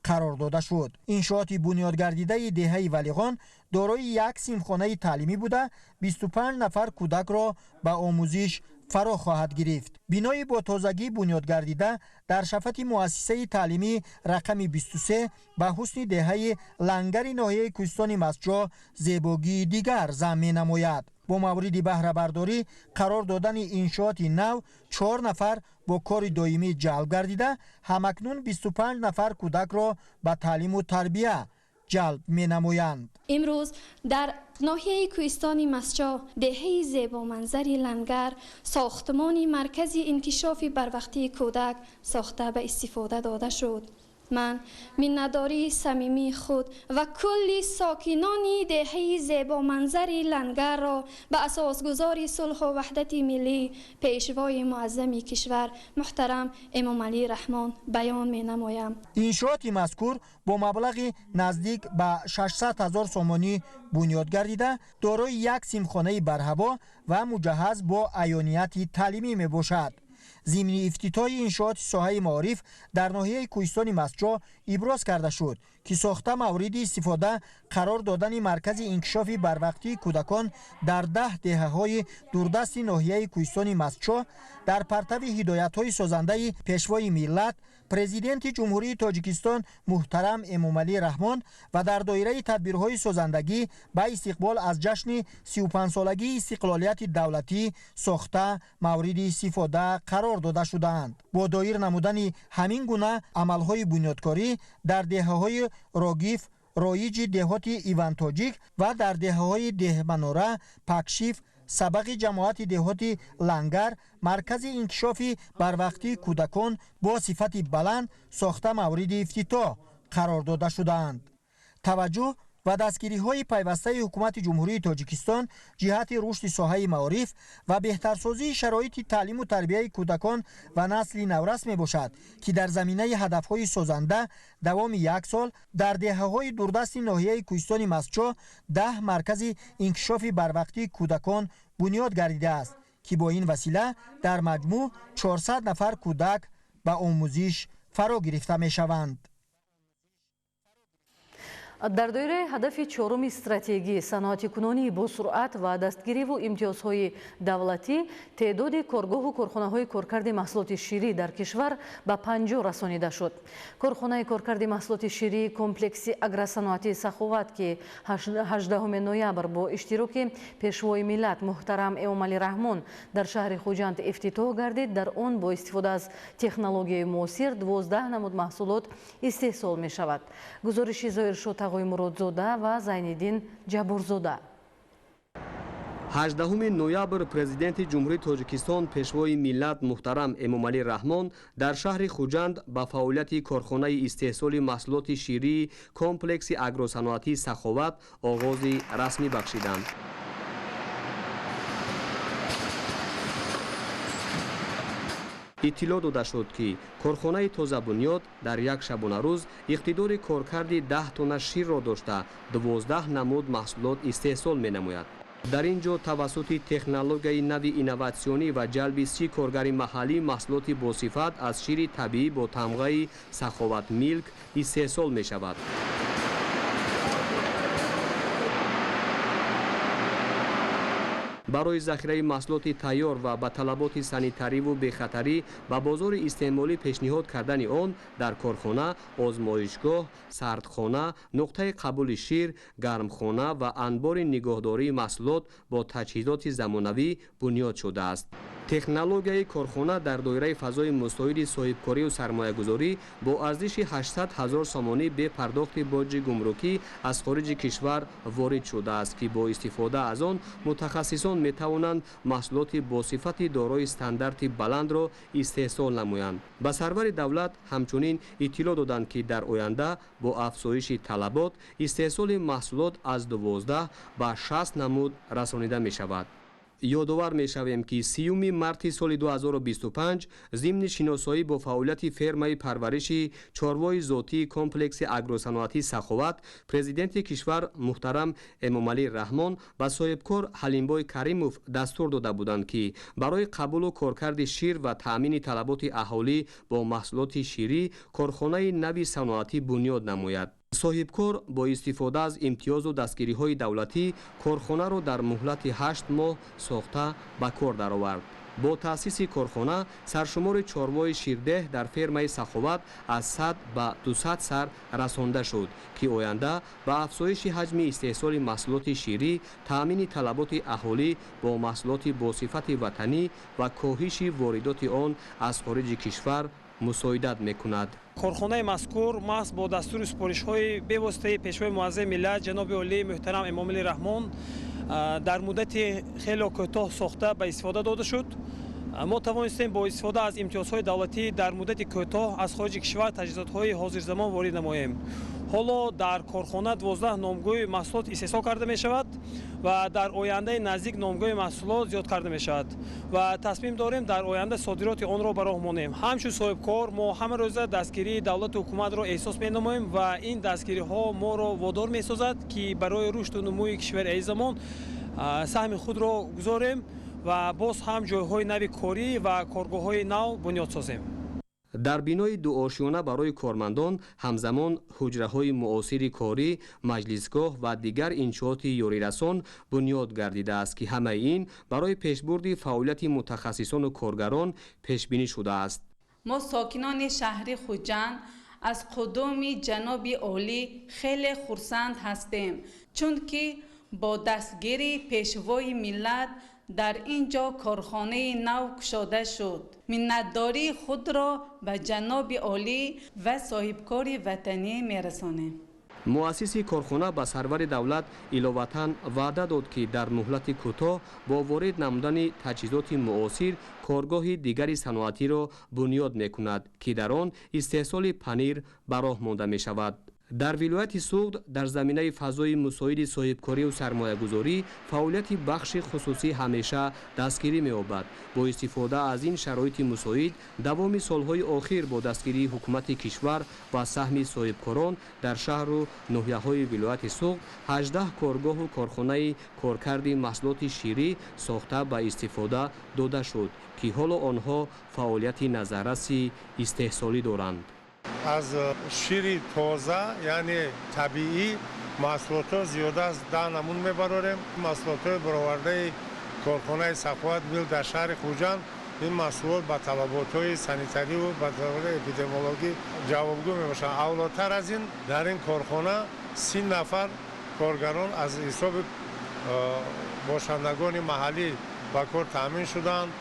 қарор дода шуд. Иншооти бунёдгардидаи деҳаи Валиғон дорои як синфхонаи таълимӣ буда, 25 нафар кӯдакро ба омӯзиш фаро хоҳад гирифт. Бинои бо тозагӣ бунёдгардида дар шафати муассисаи таълимӣ рақами 23 ба ҳусни деҳаи Лангари ноҳияи Кӯҳистони Мастчоҳ зебогии дигар зам менамояд. Бо мавриди баҳрабардорӣ қарор додани иншооти нав 4 нафар бо кори доимӣ ҷалб гардида, ҳамакнун 25 нафар кӯдакро ба таълиму тарбия ҷалб менамоянд. Имрӯз дар ноҳияи Кӯҳистони Мастчоҳ, деҳаи зебоманзари Лангар, сохтмони маркази инкишофи барвақтии кӯдак сохта ба истифода дода шуд. Ман миннатдории самимии худ ва кулли сокинони деҳаи зебоманзари Лангарро ба асосгузори сулҳу ваҳдати миллӣ, пешвои муаззами кишвар муҳтарам Эмомалӣ Раҳмон баён менамоям. Иншооти мазкур бо маблағи наздик ба 600 ҳазор сомонӣ бунёд гардида, дорои як синфхонаи барҳаво ва муҷаҳҳаз бо аёнияти таълимӣ мебошад. Зимни ифтитоҳи иншооти соҳаи маориф дар ноҳияи Кӯҳистони Мастчоҳ иброз карда шуд, ки сохта мавриди истифода қарор додани маркази инкишофи барвақтии кӯдакон дар 10 деҳаҳои дурдасти ноҳияи Кӯҳистони Мастчоҳ дар партави ҳидоятҳои созандаи пешвои миллат, Президенти Ҷумҳурии Тоҷикистон муҳтарам Эмомалӣ Раҳмон ва дар доираи тадбирҳои созандагӣ ба истиқбол аз ҷашни 35-солагии истиқлолияти давлатӣ сохта мавриди истифода қарор дода шудаанд. Бо доир намудани ҳамин гуна амалҳои бунёдкорӣ дар деҳаҳои Рогиф, роиҷи деҳоти Ивантоҷик ва дар деҳаҳои Деҳманора, Пакшиф, Сабақи ҷамоати деҳоти Лангар маркази инкишофи барвақтии кӯдакон бо сифати баланд сохта мавриди ифтитоҳ қарор дода шудаанд. Таваҷҷӯҳ ва дастгириҳои пайвастаи Ҳукумати Ҷумҳурии Тоҷикистон ҷиҳати рушди соҳаи маориф ва беҳтарсозии шароити таълиму тарбияи кӯдакон ва насли наврас мебошад, ки дар заминаи ҳадафҳои созанда давоми як сол дар деҳаҳои дурдасти ноҳияи Кӯҳистони Мастчоҳ 10 маркази инкишофи барвақтии кӯдакон бунёд гардидааст, ки бо ин васила дар маҷмӯъ 400 нафар кӯдак ба омӯзиш фаро гирифта мешаванд. Дар доираи ҳадафи чоруми стратегии саноатикунонии босуръат ва дастгириву имтиёзҳои давлатӣ теъдоди коргоҳу корхонаҳои коркарди маҳсулоти ширӣ дар кишвар ба 50 расонида шуд. Корхонаи коркарди маҳсулоти ширии комплекси агросаноатии Саховат, ки 18 ноябр бо иштироки Пешвои миллат муҳтарам Эмомалӣ Раҳмон дар шаҳри Хуҷанд ифтитоҳ гардид, дар он бо истифода аз технологияи муосир 12 намуд маҳсулот истеҳсол мешавад. Гузориши Зоиршо Муродзода ва Зайниддин Ҷабборзода. 18 ноябр Президенти Ҷумҳурии Тоҷикистон, Пешвои миллат муҳтарам Эмомалӣ Раҳмон дар шаҳри Хуҷанд ба фаъолияти корхонаи истеҳсоли маҳсулоти ширии комплекси агросаноатии Саховат оғози расмӣ бахшиданд. Иттилоъ дода шуд, ки корхонаи тозабунёд дар як шабонарӯз иқтидори коркарди 10 тонна ширро дошта 12 намуд маҳсулот истеҳсол менамояд. Дар ин ҷо тавассути технологияи нави инноватсионӣ ва ҷалби 30 коргари маҳаллӣ маҳсулоти босифат аз шири табиӣ бо тамғаи Саховат Милк истеҳсол мешавад. Барои захираи маҳсулоти тайёр ва ба талаботи санитариву бехатарӣ ба бозори истеъмолӣ пешниҳод кардани он дар корхона озмоишгоҳ, сардхона, нуқтаи қабули шир, гармхона ва анбори нигоҳдории маҳсулот бо таҷҳизоти замонавӣ бунёд шудааст. Технологияи корхона дар доираи фазои мусоиди соҳибкорию сармоягузорӣ бо арзиши 800 ҳазор сомонӣ бе пардохти боҷи гумрукӣ аз хориҷи кишвар ворид шудааст, ки бо истифода аз он мутахассисон метавонанд маҳсулоти босифати дорои стандарти баландро истеҳсол намоянд. Ба сарвари давлат ҳамчунин иттилоъ доданд, ки дар оянда бо афзоиши талабот истеҳсоли маҳсулот аз 12 ба 60 намуд расонида мешавад. Ёдовар мешавем, ки 30 марти соли 2025 зимни шиносоӣ бо фаъолияти фермаи парвариши чорвои зотии комплекси агросаноатии Саховат Президенти кишвар муҳтарам Эмомалӣ Раҳмон ба соҳибкор Ҳалимбой Каримов дастур дода буданд, ки барои қабулу коркарди шир ва таъмини талаботи аҳолӣ бо маҳсулоти ширӣ корхонаи нави саноатӣ бунёд намояд. Соҳибкор бо истифода аз имтиёзу дастгириҳои давлатӣ корхонаро дар муҳлати 8 моҳ сохта ба кор даровард. Бо таъсиси корхона саршумори чорвои ширдеҳ дар фермаи Саховат аз 100 ба 200 сар расонда шуд, ки оянда ба афзоиши ҳаҷми истеҳсоли маҳсулоти ширӣ, таъмини талаботи аҳолӣ бо маҳсулоти босифати ватанӣ ва коҳиши воридоти он аз хориҷи кишвар мусоидат мекунад. Корхонаи мазкур маҳз бо дастури супоришҳои бевоситаи Пешвои муаззами миллат ҷаноби олии муҳтарам Эмомалӣ Раҳмон дар муддати хеле кӯтоҳ сохта ба истифода дода шуд. Мо тавонистем бо истифода аз имтиёзҳои давлатӣ дар муддати кӯтоҳ аз хориҷи кишвар таҷҳизотҳои ҳозирзамон ворид намоем. Ҳоло дар корхона 12 номгӯи маҳсулот истеҳсол карда мешавад ва дар ояндаи наздик номгӯи маҳсулот зиёд карда мешавад ва тасмим дорем дар оянда содироти онро ба роҳ монем. Ҳамчун соҳибкор мо ҳама рӯза дастгирии давлату ҳукуматро эҳсос менамоем ва ин дастгириҳо моро водор месозад, ки барои рушду нумӯи кишвари азизамон саҳми худро гузорем ва боз ҳам ҷойҳои нави корӣ ва коргоҳҳои нав бунёд созем. Дар бинои дуошёна барои кормандон ҳамзамон ҳуҷраҳои муосири корӣ, маҷлисгоҳ ва дигар иншооти ёрирасон бунёд гардидааст, ки ҳамаи ин барои пешбурди фаъолияти мутахассисону коргарон пешбинӣ шудааст. Мо сокинони шаҳри Хуҷанд аз қудуми ҷаноби олӣ хеле хурсанд ҳастем, чунки бо дастгирии пешвои миллат дар ин ҷо корхонаи нав кушода шуд. Миннатдории худро ба ҷаноби олӣ ва соҳибкори ватанӣ мерасонем. Муассиси корхона ба сарвари давлат иловатан ваъда дод, ки дар муҳлати кӯтоҳ бо ворид намудани таҷҳизоти муосир коргоҳи дигари саноатиро бунёд мекунад, ки дар он истеҳсоли панир ба роҳ монда мешавад. Дар вилояти Суғд дар заминаи фазои мусоиди соҳибкорию сармоягузорӣ фаъолияти бахши хусусӣ ҳамеша дастгирӣ меёбад. Бо истифода аз ин шароити мусоид давоми солҳои охир бо дастгирии ҳукумати кишвар ва саҳми соҳибкорон дар шаҳру ноҳияҳои вилояти Суғд 18 коргоҳу корхонаи коркарди маҳсулоти ширӣ сохта ба истифода дода шуд, ки ҳоло онҳо фаъолияти назарраси истеҳсолӣ доранд. Аз шири тоза, яъне табиӣ, маҳсулотҳо зиёда аз 10 намуд мебарорем. Маҳсулотҳои баровардаи корхонаи Саховат Милк дар шаҳри Хуҷанд ин маҳсулот ба талаботҳои санитариву ба талаботи эпидемиологӣ ҷавобгӯ мебошанд. Авлотар аз ин, дар ин корхона 30 нафар коргарон аз ҳисоби бошандагони маҳаллӣ ба кор таъмин шуданд.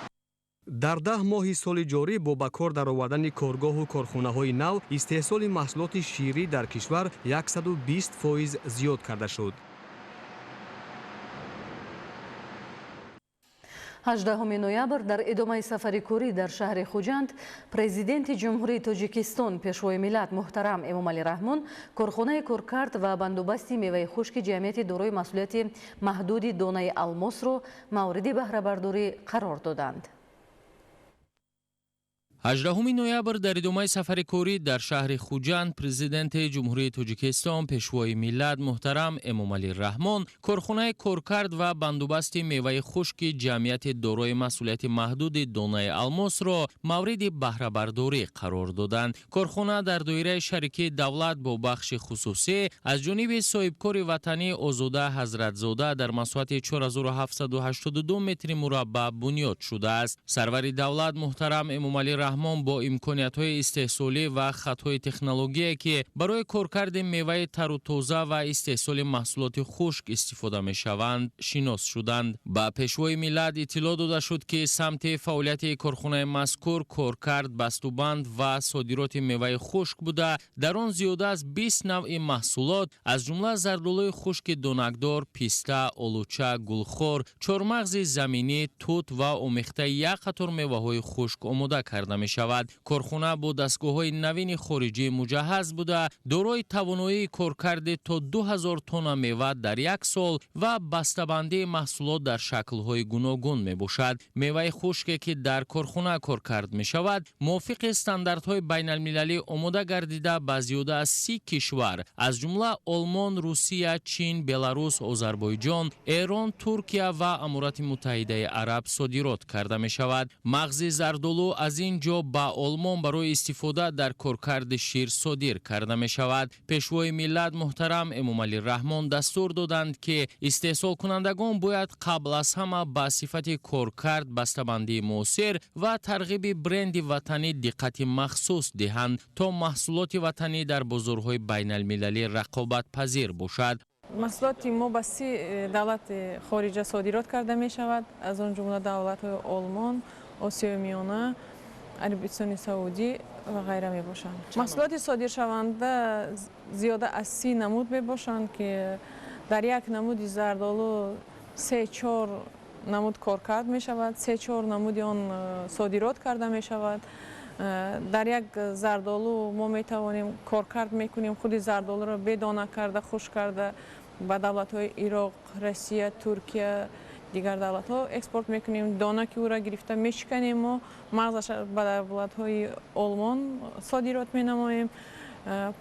Дар 10 моҳи соли ҷорӣ бо ба кор даровардани коргоҳу корхонаҳои нав истеҳсоли маҳсулоти ширӣ дар кишвар 120% зиёд карда шуд. 18 ноябр дар идомаи сафари корӣ дар шаҳри Хуҷанд президенти Ҷумҳурии Тоҷикистон пешвои миллат муҳтарам Эмомалӣ Раҳмон корхонаи коркард ва бандубасти меваи хушки ҷамъияти дорои масъулияти маҳдуди донаи алмосро мавриди баҳрабардорӣ қарор доданд. 18 ноябр дар идомаи сафари корӣ дар шаҳри Хуҷанд президенти Ҷумҳурии Тоҷикистон пешвои миллат муҳтарам Эмомалӣ Раҳмон корхонаи коркард ва бандубасти меваи хушки ҷамъияти дорои масъулияти маҳдуди донаи алмосро мавриди баҳрабардорӣ қарор доданд. Корхона дар доираи шарикии давлат бо бахши хусусӣ аз ҷониби соҳибкори ватанӣ Озода Ҳазратзода дар масоҳати 4782 метри мураббаъ бунёд шудааст. Сарвари давлат муҳтарам Эмомалӣ Раҳмон бо имкониятҳои истеҳсолӣ ва хатҳои технологие, ки барои коркарди меваи тару тоза ва истеҳсоли маҳсулоти хушк истифода мешаванд, шинос шуданд. Ба пешвои миллат иттилоъ дода шуд, ки самти фаъолияти корхонаи мазкур коркард, бастубанд ва содироти меваи хушк буда, дар он зиёда аз 20 навъи маҳсулот, аз ҷумла зардолуи хушки донакдор, писта, олуча, гулхор, чормағзи заминӣ, тут ва омехтаи як қатор меваҳои хушк омода карда мешавад. Корхона бо дастгоҳҳои навини хориҷӣ муҷаҳҳаз буда, дорои тавоноии коркарди то 2000 тонна мева дар як сол ва бастабандии маҳсулот дар шаклҳои гуногун мебошад. Меваи хушке, ки дар корхона коркард мешавад, мувофиқи стандартҳои байналмилалӣ омода гардида ба зиёда аз 30 кишвар, аз ҷумла Олмон, Русия, Чин, Беларус, Озарбойҷон, Эрон, Туркия ва Аморати Муттаҳидаи Араб содирот карда мешавад. Мағзи зардолу аз ин ҷо ба Олмон барои истифода дар коркарди шир содир карда мешавад. Пешвои миллат муҳтарам Эмомалӣ Раҳмон дастур доданд, ки истеҳсолкунандагон бояд қабл аз ҳама ба сифати коркард, бастабандии муосир ва тарғиби бренди ватанӣ диққати махсус диҳанд, то маҳсулоти ватанӣ дар бозорҳои байналмилалӣ рақобатпазир бошад. Маҳсулоти мо ба 30 давлати хориҷа содирот карда мешавад, аз он ҷумла давлатҳои Олмон, Осиёи Миёна, Арабистони Саудӣ ва ғайра мебошанд. Маҳсулоти содиршаванда зиёда аз 30 намуд мебошанд, ки дар як намуди зардолу 3-4 намуд коркард мешавад, 3-4 намуди он содирот карда мешавад. Дар як зардолу мо метавонем коркард мекунем, худи зардолуро бедона карда, хушк карда ба давлатҳои Ироқ, Россия, Туркия, дигар давлатҳо экспорт мекунем. Дона ки ӯро гирифта мешиканем, мо мағзаш ба давлатҳои Олмон содирот менамоем.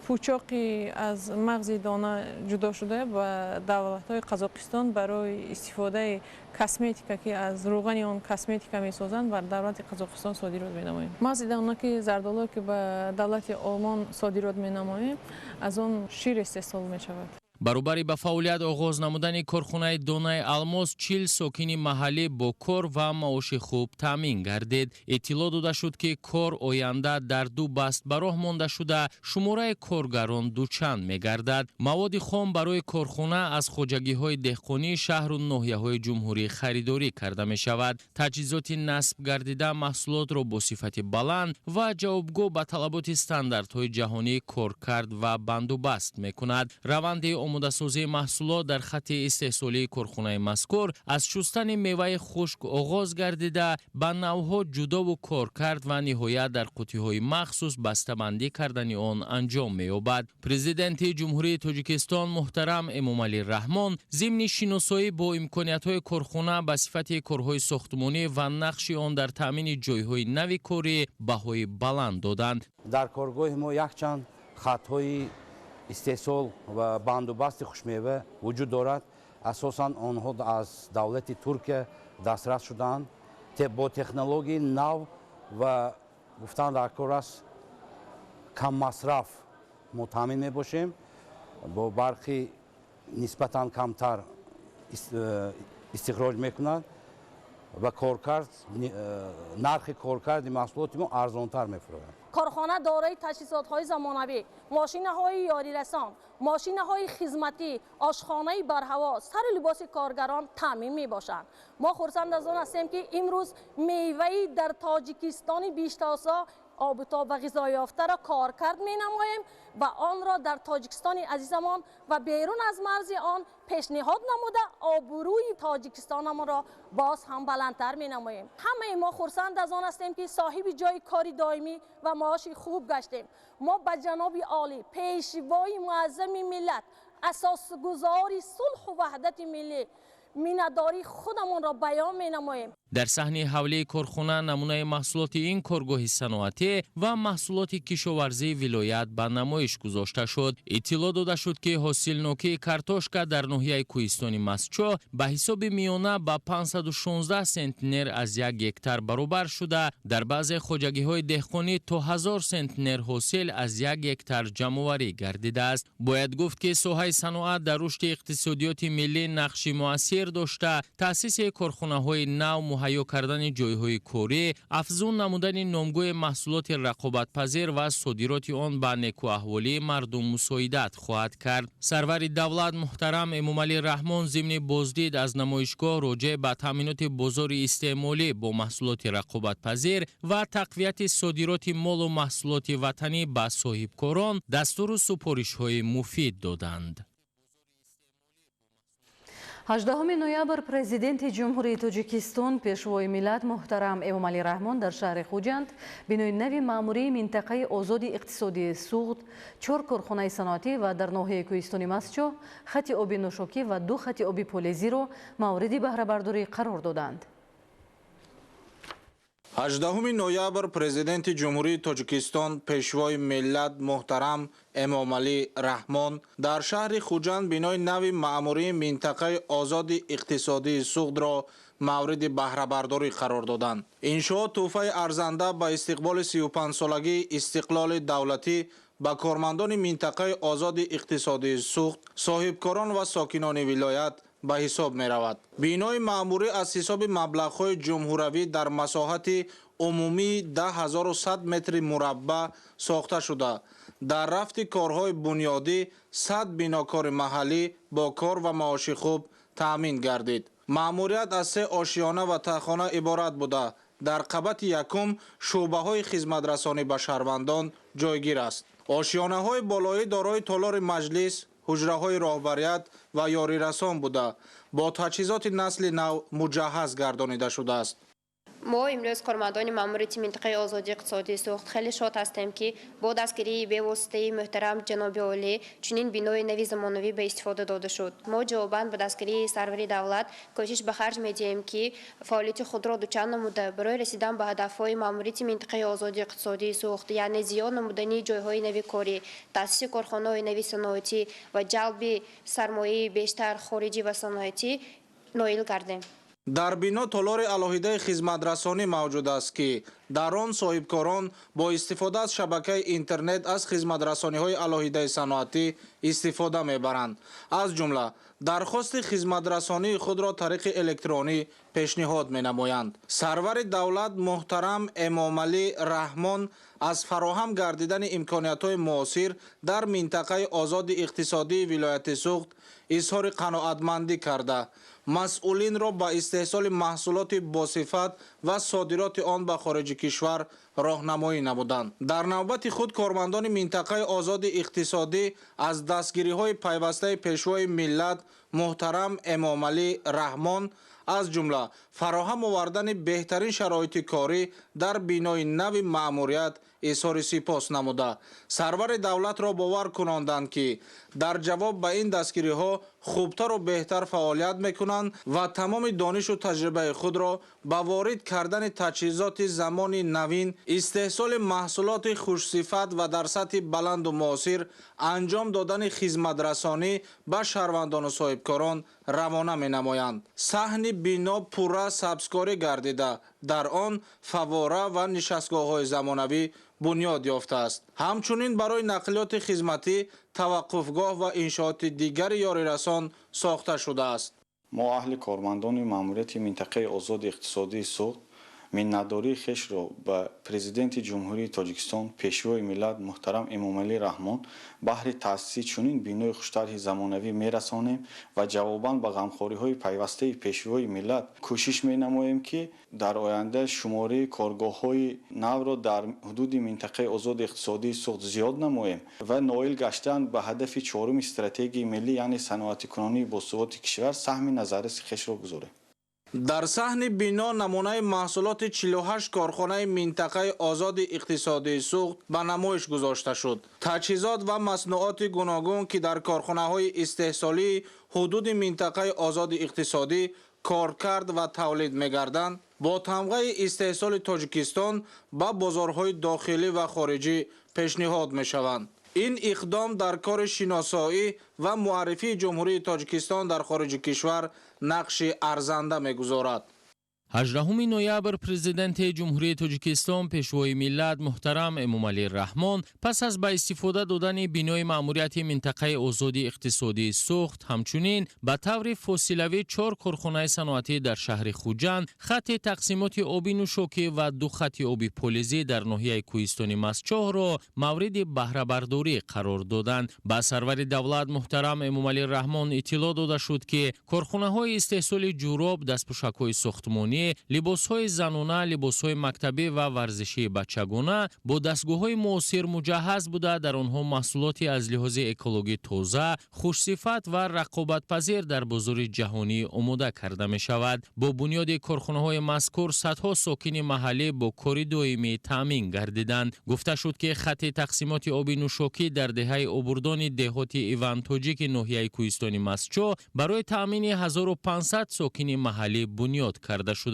Пучоқи аз мағзи дона ҷудо шуда ба давлатҳои Қазоқистон барои истифодаи косметика, ки аз рӯғани он косметика месозанд, ба давлати Қазоқистон содирот менамоем. Мағзи дона ки зардолу ки ба давлати Олмон содирот менамоем, аз он шир истеҳсол мешавад. Баробари ба фаъолият оғоз намудани корхонаи донаи алмос, 40 сокини маҳаллӣ бо кор ва маоши хуб таъмин гардид. Иттилоъ дода шуд, ки кор оянда дар ду баст ба роҳ монда шуда, шумораи коргарон дучанд мегардад. Маводи хом барои корхона аз хоҷагиҳои деҳқонии шаҳру ноҳияҳои ҷумҳурӣ харидорӣ карда мешавад. Таҷҳизоти насб гардида маҳсулотро бо сифати баланд ва ҷавобгӯ ба талаботи стандартҳои ҷаҳонӣ коркард ва бандубаст мекунад. Раванди омодасозии маҳсулот дар хатти истеҳсолии корхонаи мазкур аз шустани меваи хушк оғоз гардида, ба навъҳо ҷудову коркард ва ниҳоят дар қуттиҳои махсус бастабандӣ кардани он анҷом меёбад. Президенти Ҷумҳурии Тоҷикистон муҳтарам Эмомалӣ Раҳмон зимни шиносоӣ бо имкониятҳои корхона ба сифати корҳои сохтмонӣ ва нақши он дар таъмини ҷойҳои нави корӣ баҳои баланд доданд. Дар коргоҳи мо якчанд хатҳои истеҳсол ва бандубасти хушмева вуҷуд дорад. Асосан онҳо аз давлати Туркия дастрас шудаанд бо технологияи нав ва гуфтан дар кор аст, каммасраф мо таъмин мебошем, бо барқи нисбатан камтар истихроҷ мекунад ва коркард, нархи коркарди маҳсулоти мо арзонтар мефурӯяд. Корхона дорои таҷҳизотҳои замонавӣ, мошинаҳои ёрирасон, мошинаҳои хизматӣ, ошхонаи барҳаво, сару либоси коргарон таъмин мебошанд. Мо хурсанд аз он ҳастем, ки имрӯз меваи дар Тоҷикистони биҳиштосо обутоб ва ғизоёфтаро коркард менамоем ва онро дар Тоҷикистони азизамон ва берун аз марзи он пешниҳод намуда, обрӯи Тоҷикистонамонро боз ҳам баландтар менамоем. Ҳамаи мо хурсанд аз он ҳастем, ки соҳиби ҷойи кори доимӣ ва маоши хуб гаштем. Мо ба ҷаноби олӣ, пешвои муаззами миллат, асосгузори сулҳу ваҳдати миллӣ, миннатдории худамонро баён менамоем. Дар саҳни ҳавлии корхона намунаи маҳсулоти ин коргоҳи саноатӣ ва маҳсулоти кишоварзии вилоят ба намоиш гузошта шуд. Иттилоъ дода шуд, ки ҳосилнокии картошка дар ноҳияи кӯҳистони Мастчоҳ ба ҳисоби миёна ба 516 сентнер аз як гектар баробар шуда, дар баъзе хоҷагиҳои деҳқонӣ то 1000 сентнер ҳосил аз як гектар ҷамъоварӣ гардидааст. Бояд гуфт, ки соҳаи саноат дар рушди иқтисодиёти миллӣ нақши муассир дошта, таъсиси корхонаҳои нав, муҳайё кардани ҷойҳои корӣ, афзун намудани номгӯи маҳсулоти рақобатпазир ва содироти он ба некӯаҳволии мардум мусоидат хоҳад кард. Сарвари давлат муҳтарам Эмомалӣ Раҳмон зимни боздид аз намоишгоҳ роҷеъ ба таъминоти бозори истеъмолӣ бо маҳсулоти рақобатпазир ва тақвияти содироти молу маҳсулоти ватанӣ ба соҳибкорон дастуру супоришҳои муфид доданд. 18 ноябр Президенти Ҷумҳурии Тоҷикистон, Пешвои миллат муҳтарам Эмомалӣ Раҳмон дар шаҳри Хуҷанд бинои нави маъмурии минтақаи озоди иқтисодии Суғд, чор корхонаи саноатӣ ва дар ноҳияи кӯҳистони Мастчоҳ хати оби нӯшокӣ ва ду хати оби полезиро мавриди баҳрабардорӣ қарор доданд. 18 ноябр Президенти Ҷумҳурии Тоҷикистон, Пешвои миллат муҳтарам Эмомалӣ Раҳмон дар шаҳри Хуҷанд бинои нави маъмурии минтақаи озоди иқтисодии Суғдро мавриди баҳрабардорӣ қарор доданд. Иншоот тӯҳфаи арзанда ба истиқболи 35-солагии истиқлоли давлатӣ ба кормандони минтақаи озоди иқтисодии Суғд, соҳибкорон ва сокинони вилоят ба ҳисоб меравад. Бинои маъмурӣ аз ҳисоби маблағҳои ҷумҳуравӣ дар масоҳати умумии 10100 метри мураббаъ сохта шуда, дар рафти корҳои бунёдӣ 100 бинокори маҳаллӣ бо кор ва маоши хуб таъмин гардид. Маъмурият аз се ошиёна ва тахона иборат буда, дар қабати якум шӯъбаҳои хизматрасонӣ ба шаҳрвандон ҷойгир аст. Ошиёнаҳои болоӣ дорои толори маҷлис, ҳуҷраҳои роҳбарият ва ёрирасон буда, бо таҷҳизоти насли нав муҷаҳҳаз гардонида шудааст. Мо имрӯз, кормандони маъмурияти минтақаи озоди иқтисодии Суғд, хеле шод ҳастем, ки бо дастгирии бевоситаи муҳтарам ҷаноби олӣ чунин бинои нави замонавӣ ба истифода дода шуд. Мо ҷавобан ба дастгирии сарвари давлат кӯшиш ба харҷ медиҳем, ки фаъолияти худро дучанд намуда, барои расидан ба ҳадафҳои маъмурияти минтақаи озоди иқтисодии Суғд, яъне зиёд намудани ҷойҳои нави корӣ, таъсиси корхонаҳои нави саноатӣ ва ҷалби сармояи бештар хориҷӣ ва саноатӣ ноил гардем. Дар бино толори алоҳидаи хизматрасонӣ мавҷуд аст, ки дар он соҳибкорон бо истифода аз шабакаи интернет аз хизматрасониҳои алоҳидаи саноатӣ истифода мебаранд. Аз ҷумла дархости хизматрасонии худро тариқи электронӣ пешниҳод менамоянд. Сарвари давлат муҳтарам Эмомалӣ Раҳмон аз фароҳам гардидани имкониятҳои муосир дар минтақаи озоди иқтисодии вилояти Суғд изҳори қаноатмандӣ карда, масъулинро ба истеҳсоли маҳсулоти босифат ва содироти он ба хориҷи кишвар роҳнамоӣ намуданд. Дар навбати худ кормандони минтақаи озоди иқтисодӣ аз дастгириҳои пайвастаи Пешвои миллат муҳтарам Эмомалӣ Раҳмон, аз ҷумла фароҳам овардани беҳтарин шароити корӣ дар бинои нави маъмурият изҳори сипос намуда, сарвари давлатро бовар кунонданд, ки дар ҷавоб ба ин дастгириҳо хубтару беҳтар фаъолият мекунанд ва тамоми донишу таҷрибаи худро ба ворид кардани таҷҳизоти замони навин, истеҳсоли маҳсулоти хушсифат ва дар сатҳи баланду муосир анҷом додани хизматрасонӣ ба шаҳрвандону соҳибкорон равона менамоянд. Саҳни бино пурра сабзкорӣ гардида, дар он фаввора ва нишастгоҳҳои замонавӣ бунёд ёфтааст. Ҳамчунин барои нақлиёти хизматӣ таваққуфгоҳ ва иншооти дигари ёрирасон сохта шудааст. Мо аҳли кормандони маъмурияти минтақаи озоди иқтисодии Суғд миннатдории хешро ба Президенти Ҷумҳурии Тоҷикистон, Пешвои миллат муҳтарам Эмомалӣ Раҳмон баҳри таъсиси чунин бинои хуштарҳи замонавӣ мерасонем ва ҷавобан ба ғамхориҳои пайвастаи Пешвои миллат кӯшиш менамоем, ки дар оянда шумораи коргоҳҳои навро дар ҳудуди минтақаи озоди иқтисодии Суғд зиёд намоем ва ноил гаштан ба ҳадафи чоруми стратегияи миллӣ, яъне саноатикунонии босуботи кишвар, саҳми назарраси хешро гузорем. Дар саҳни бино намунаи маҳсулоти 48 корхонаи минтақаи озоди иқтисодии Суғд ба намоиш гузошта шуд. Таҷҳизот ва маснуоти гуногун, ки дар корхонаҳои истеҳсолии ҳудуди минтақаи озоди иқтисодӣ коркард ва тавлид мегарданд, бо тамғаи истеҳсоли Тоҷикистон ба бозорҳои дохилӣ ва хориҷӣ пешниҳод мешаванд. Ин иқдом дар кори шиносоӣ ва муаррифии Ҷумҳурии Тоҷикистон дар хориҷи кишвар нақши арзанда мегузорад. 18 ноябр Президенти Ҷумҳурии Тоҷикистон, Пешвои миллат муҳтарам Эмомалӣ Раҳмон пас аз ба истифода додани бинои маъмурияти минтақаи озоди иқтисодии Суғд, ҳамчунин ба таври фосилавӣ 4 корхонаи саноатӣ дар шаҳри Хуҷанд, хатти тақсимоти оби нӯшокӣ ва 2 хатти оби полизӣ дар ноҳияи Кӯҳистони Мастчоҳро мавриди баҳрабардорӣ қарор доданд. Ба сарвари давлат муҳтарам Эмомалӣ Раҳмон иттилоъ дода шуд, ки корхонаҳои истеҳсоли ҷуроб, дастпӯшакҳои сохтмонӣ, либосҳои занона, либосҳои мактабӣ ва варзишии бачагона бо дастгоҳҳои муосир муҷаҳҳаз буда, дар онҳо маҳсулоти аз лиҳози экологӣ тоза, хушсифат ва рақобатпазир дар бозори ҷаҳонӣ омода карда мешавад. Бо бунёди корхонаҳои мазкур садҳо сокини маҳаллӣ бо кори доимӣ таъмин гардиданд. Гуфта шуд, ки хатти тақсимоти оби нӯшокӣ дар деҳаи Обурдони деҳоти Ивантоҷики ноҳияи Кӯҳистони Мастчоҳ барои таъмини 1500 сокини маҳаллӣ бунёд карда шудааст.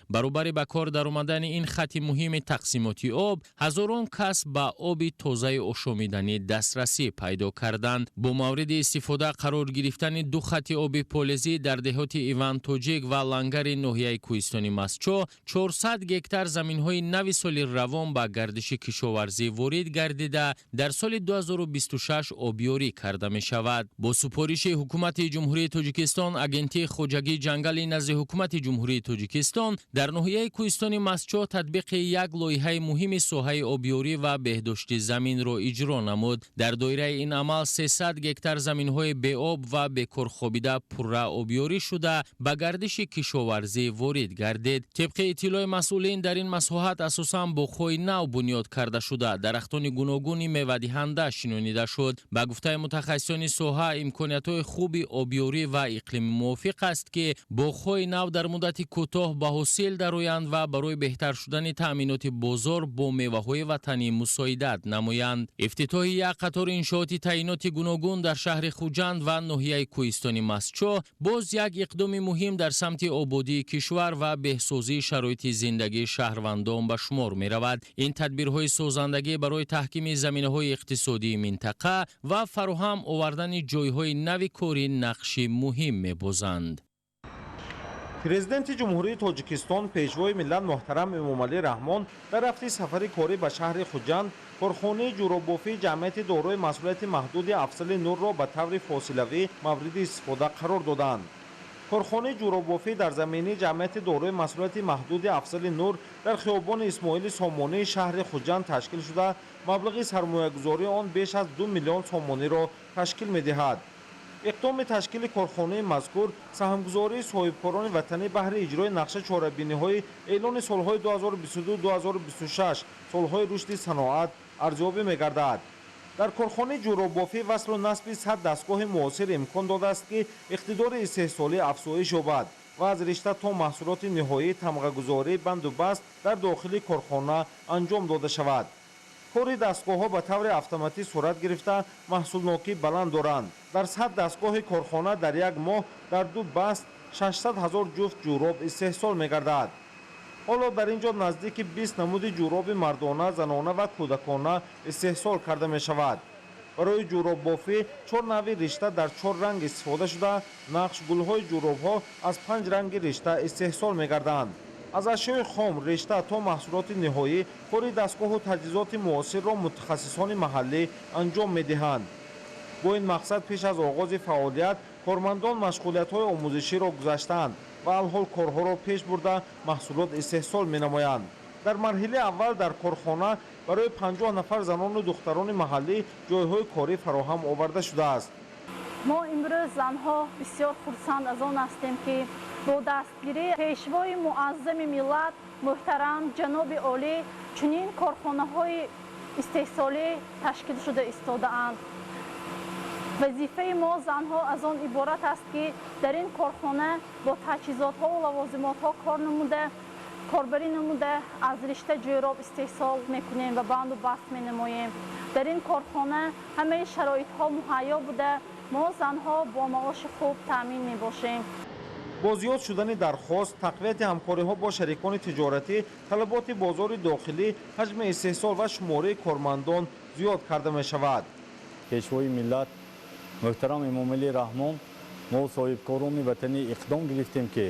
Баробари ба кор даромадани ин хатти муҳими тақсимоти об, ҳазорон кас ба оби тозаи ошомиданӣ дастрасӣ пайдо карданд. Бо мавриди истифода қарор гирифтани 2 хатти оби полезӣ дар деҳоти Ивантоҷик ва Лангари ноҳияи Кӯҳистони Мастчоҳ 400 гектар заминҳои нави соли равон ба гардиши кишоварзӣ ворид гардида, дар соли 2026 обёрӣ карда мешавад. Бо супориши Ҳукумати Ҷумҳурии Тоҷикистон, Агентии хоҷагии ҷангали назди Ҳукумати Ҷумҳурии Тоҷикистон дар ноҳияи Кӯҳистони Мастчоҳ татбиқи як лоиҳаи муҳими соҳаи обёрӣ ва беҳдошти заминро иҷро намуд. Дар доираи ин амал 300 гектар заминҳои беоб ва бекорхобида пурра обёрӣ шуда, ба гардиши кишоварзӣ ворид гардид. Тибқи иттилои масъулин, дар ин масоҳат асосан боғҳои нав бунёд карда шуда, дарахтони гуногуни мевадиҳанда шинонида шуд. Ба гуфтаи мутахассисони соҳа, имкониятҳои хуби обёрӣ ва иқлими мувофиқ аст, ки боғҳои нав дар муддати кӯтоҳ ба ҳосил дароянд ва барои беҳтар шудани таъминоти бозор бо меваҳои ватанӣ мусоидат намоянд. Ифтитоҳи як қатор иншооти таъиноти гуногун дар шаҳри Хуҷанд ва ноҳияи Кӯҳистони Мастчоҳ боз як иқдоми муҳим дар самти ободии кишвар ва беҳсозии шароити зиндагии шаҳрвандон ба шумор меравад. Ин тадбирҳои созандагӣ барои таҳкими заминаҳои иқтисодии минтақа ва фароҳам овардани ҷойҳои нави корӣ нақши муҳим мебозанд. Президенти Ҷумҳурии Тоҷикистон, Пешвои миллат муҳтарам Эмомалӣ Раҳмон дар рафти сафари корӣ ба шаҳри Хуҷанд корхонаи ҷӯроббофии ҷамъияти дорои масъулияти маҳдуди Афзали Нурро ба таври фосилавӣ мавриди истифода қарор доданд. Корхонаи ҷӯроббофӣ дар заминаи ҷамъияти дорои масъулияти маҳдуди Афзали Нур дар хиёбони Исмоили Сомонии шаҳри Хуҷанд ташкил шуда, маблағи сармоягузории он беш аз 2 миллион сомониро ташкил медиҳад. Иқдоми ташкили корхонаи мазкур саҳмгузории соҳибкорони ватанӣ баҳри иҷрои нақша чорабиниҳои эълони солҳои 2022-2026 солҳои рушди саноат арзёбӣ мегардад. Дар корхонаи ҷӯроббофӣ васлу насби 100 дастгоҳи муосир имкон додааст, ки иқтидори истеҳсолӣ афзоиш ёбад ва аз ришта то маҳсулоти ниҳоӣ тамғагузорӣ, банду баст дар дохили корхона анҷом дода шавад. Кори дастгоҳҳо ба таври автоматӣ сурат гирифта, маҳсулнокӣ баланд доранд. Дар 100 дастгоҳи корхона дар як моҳ дар ду баст 600 ҳазор ҷуфт ҷӯроб истеҳсол мегардад. Ҳоло дар ин ҷо наздики 20 намуди ҷӯроби мардона, занона ва кӯдакона истеҳсол карда мешавад. Барои ҷӯроббофӣ 4 навъи ришта дар 4 ранг истифода шуда, нақш гулҳои ҷӯробҳо аз 5 ранги ришта истеҳсол мегарданд. Аз ашёи хом, ришта то маҳсулоти ниҳоӣ кори дастгоҳу таҷҳизоти муосирро мутахассисони маҳаллӣ анҷом медиҳанд. Бо ин мақсад пеш аз оғози фаъолият кормандон машғулиятҳои омӯзиширо гузаштаанд ва алҳол корҳоро пеш бурда маҳсулот истеҳсол менамоянд. Дар марҳилаи аввал дар корхона барои 50 нафар занону духтарони маҳаллӣ ҷойҳои корӣ фароҳам оварда шудааст. Мо имрӯз занҳо бисёр хурсанд аз он ҳастем, ки бо дастгирии Пешвои муаззами миллат муҳтарам ҷаноби олӣ чунин корхонаҳои истеҳсолӣ ташкил шуда истодаанд. Вазифаи мо занҳо аз он иборат аст, ки дар ин корхона бо таҷҳизотҳову лавозимотҳо кор намуда, корбарӣ намуда, аз ришта ҷӯроб истеҳсол мекунем ва банду баст менамоем. Дар ин корхона ҳамаи шароитҳо муҳайё буда, мо занҳо бо маоши хуб таъмин мебошем. Бо зиёд шудани дархост, тақвияти ҳамкориҳо бо шарикони тиҷоратӣ, талаботи бозори дохилӣ, ҳаҷми истеҳсол ва шумораи кормандон зиёд карда мешавад. Пешвои миллат муҳтарам Эмомалӣ Раҳмон, мо соҳибкорони ватанӣ иқдом гирифтем, ки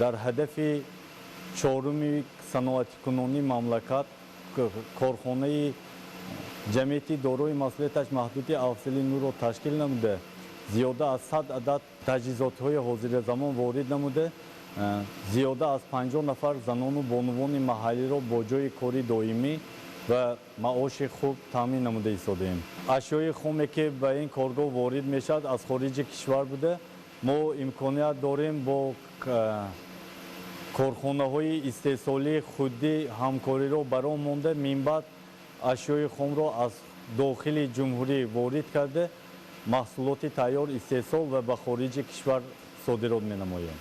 дар ҳадафи чоруми саноатикунонии мамлакат корхонаи ҷамъияти дорои масъулияташ маҳдуди Афзали Нурро ташкил намуда, зиёда аз 100 адад таҷҳизотҳои ҳозиразамон ворид намуда, зиёда аз 50 нафар занону бонувони маҳаллиро бо ҷойи кори доимӣ ва маоши хуб таъмин намуда истодаем. Ашёи хоме, ки ба ин коргоҳ ворид мешавад, аз хориҷи кишвар буда, мо имконият дорем бо корхонаҳои истеҳсолии худдӣ ҳамкориро ба роҳ монда, минбаъд ашёи хомро аз дохили ҷумҳурӣ ворид карда, маҳсулоти тайёр истеҳсол ва ба хориҷи кишвар содирот менамоем.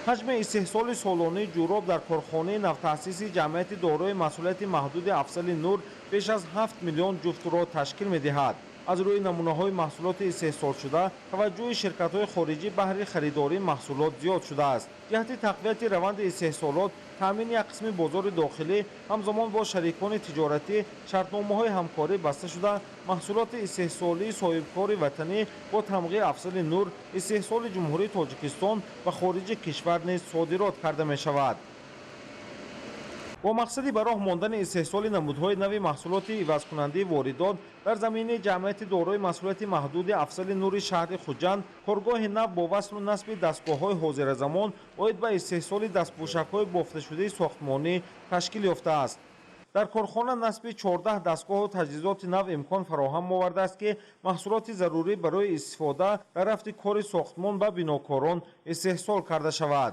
Ҳаҷми истеҳсоли солонаи ҷӯроб дар корхонаи навтаъсиси ҷамъияти дорои масъулияти маҳдуди Афзали Нур беш аз 7 миллион ҷуфтро ташкил медиҳад. Аз рӯи намунаҳои маҳсулоти истеҳсолшуда таваҷҷӯҳи ширкатҳои хориҷӣ баҳри харидории маҳсулот зиёд шудааст. Ҷиҳати тақвияти раванди истеҳсолот, таъмини як қисми бозори дохилӣ, ҳамзамон бо шарикони тиҷоратӣ шартномаҳои ҳамкорӣ баста шуда, маҳсулоти истеҳсолии соҳибкори ватанӣ бо тамғаи Афзали Нур истеҳсоли Ҷумҳурии Тоҷикистон ба хориҷи кишвар низ содирот карда мешавад. Бо мақсади ба роҳ мондани истеҳсоли намудҳои нави маҳсулоти ивазкунандаи воридот дар заминаи ҷамъияти дорои масъулияти маҳдуди Афзали Нури шаҳри Хуҷанд коргоҳи нав бо васлу насби дастгоҳҳои ҳозиразамон оид ба истеҳсоли дастпӯшакҳои бофташудаи сохтмонӣ ташкил ёфтааст. Дар корхона насби 14 дастгоҳу таҷҳизоти нав имкон фароҳам овардааст, ки маҳсулоти зарурӣ барои истифода дар рафти кори сохтмон ба бинокорон истеҳсол карда шавад.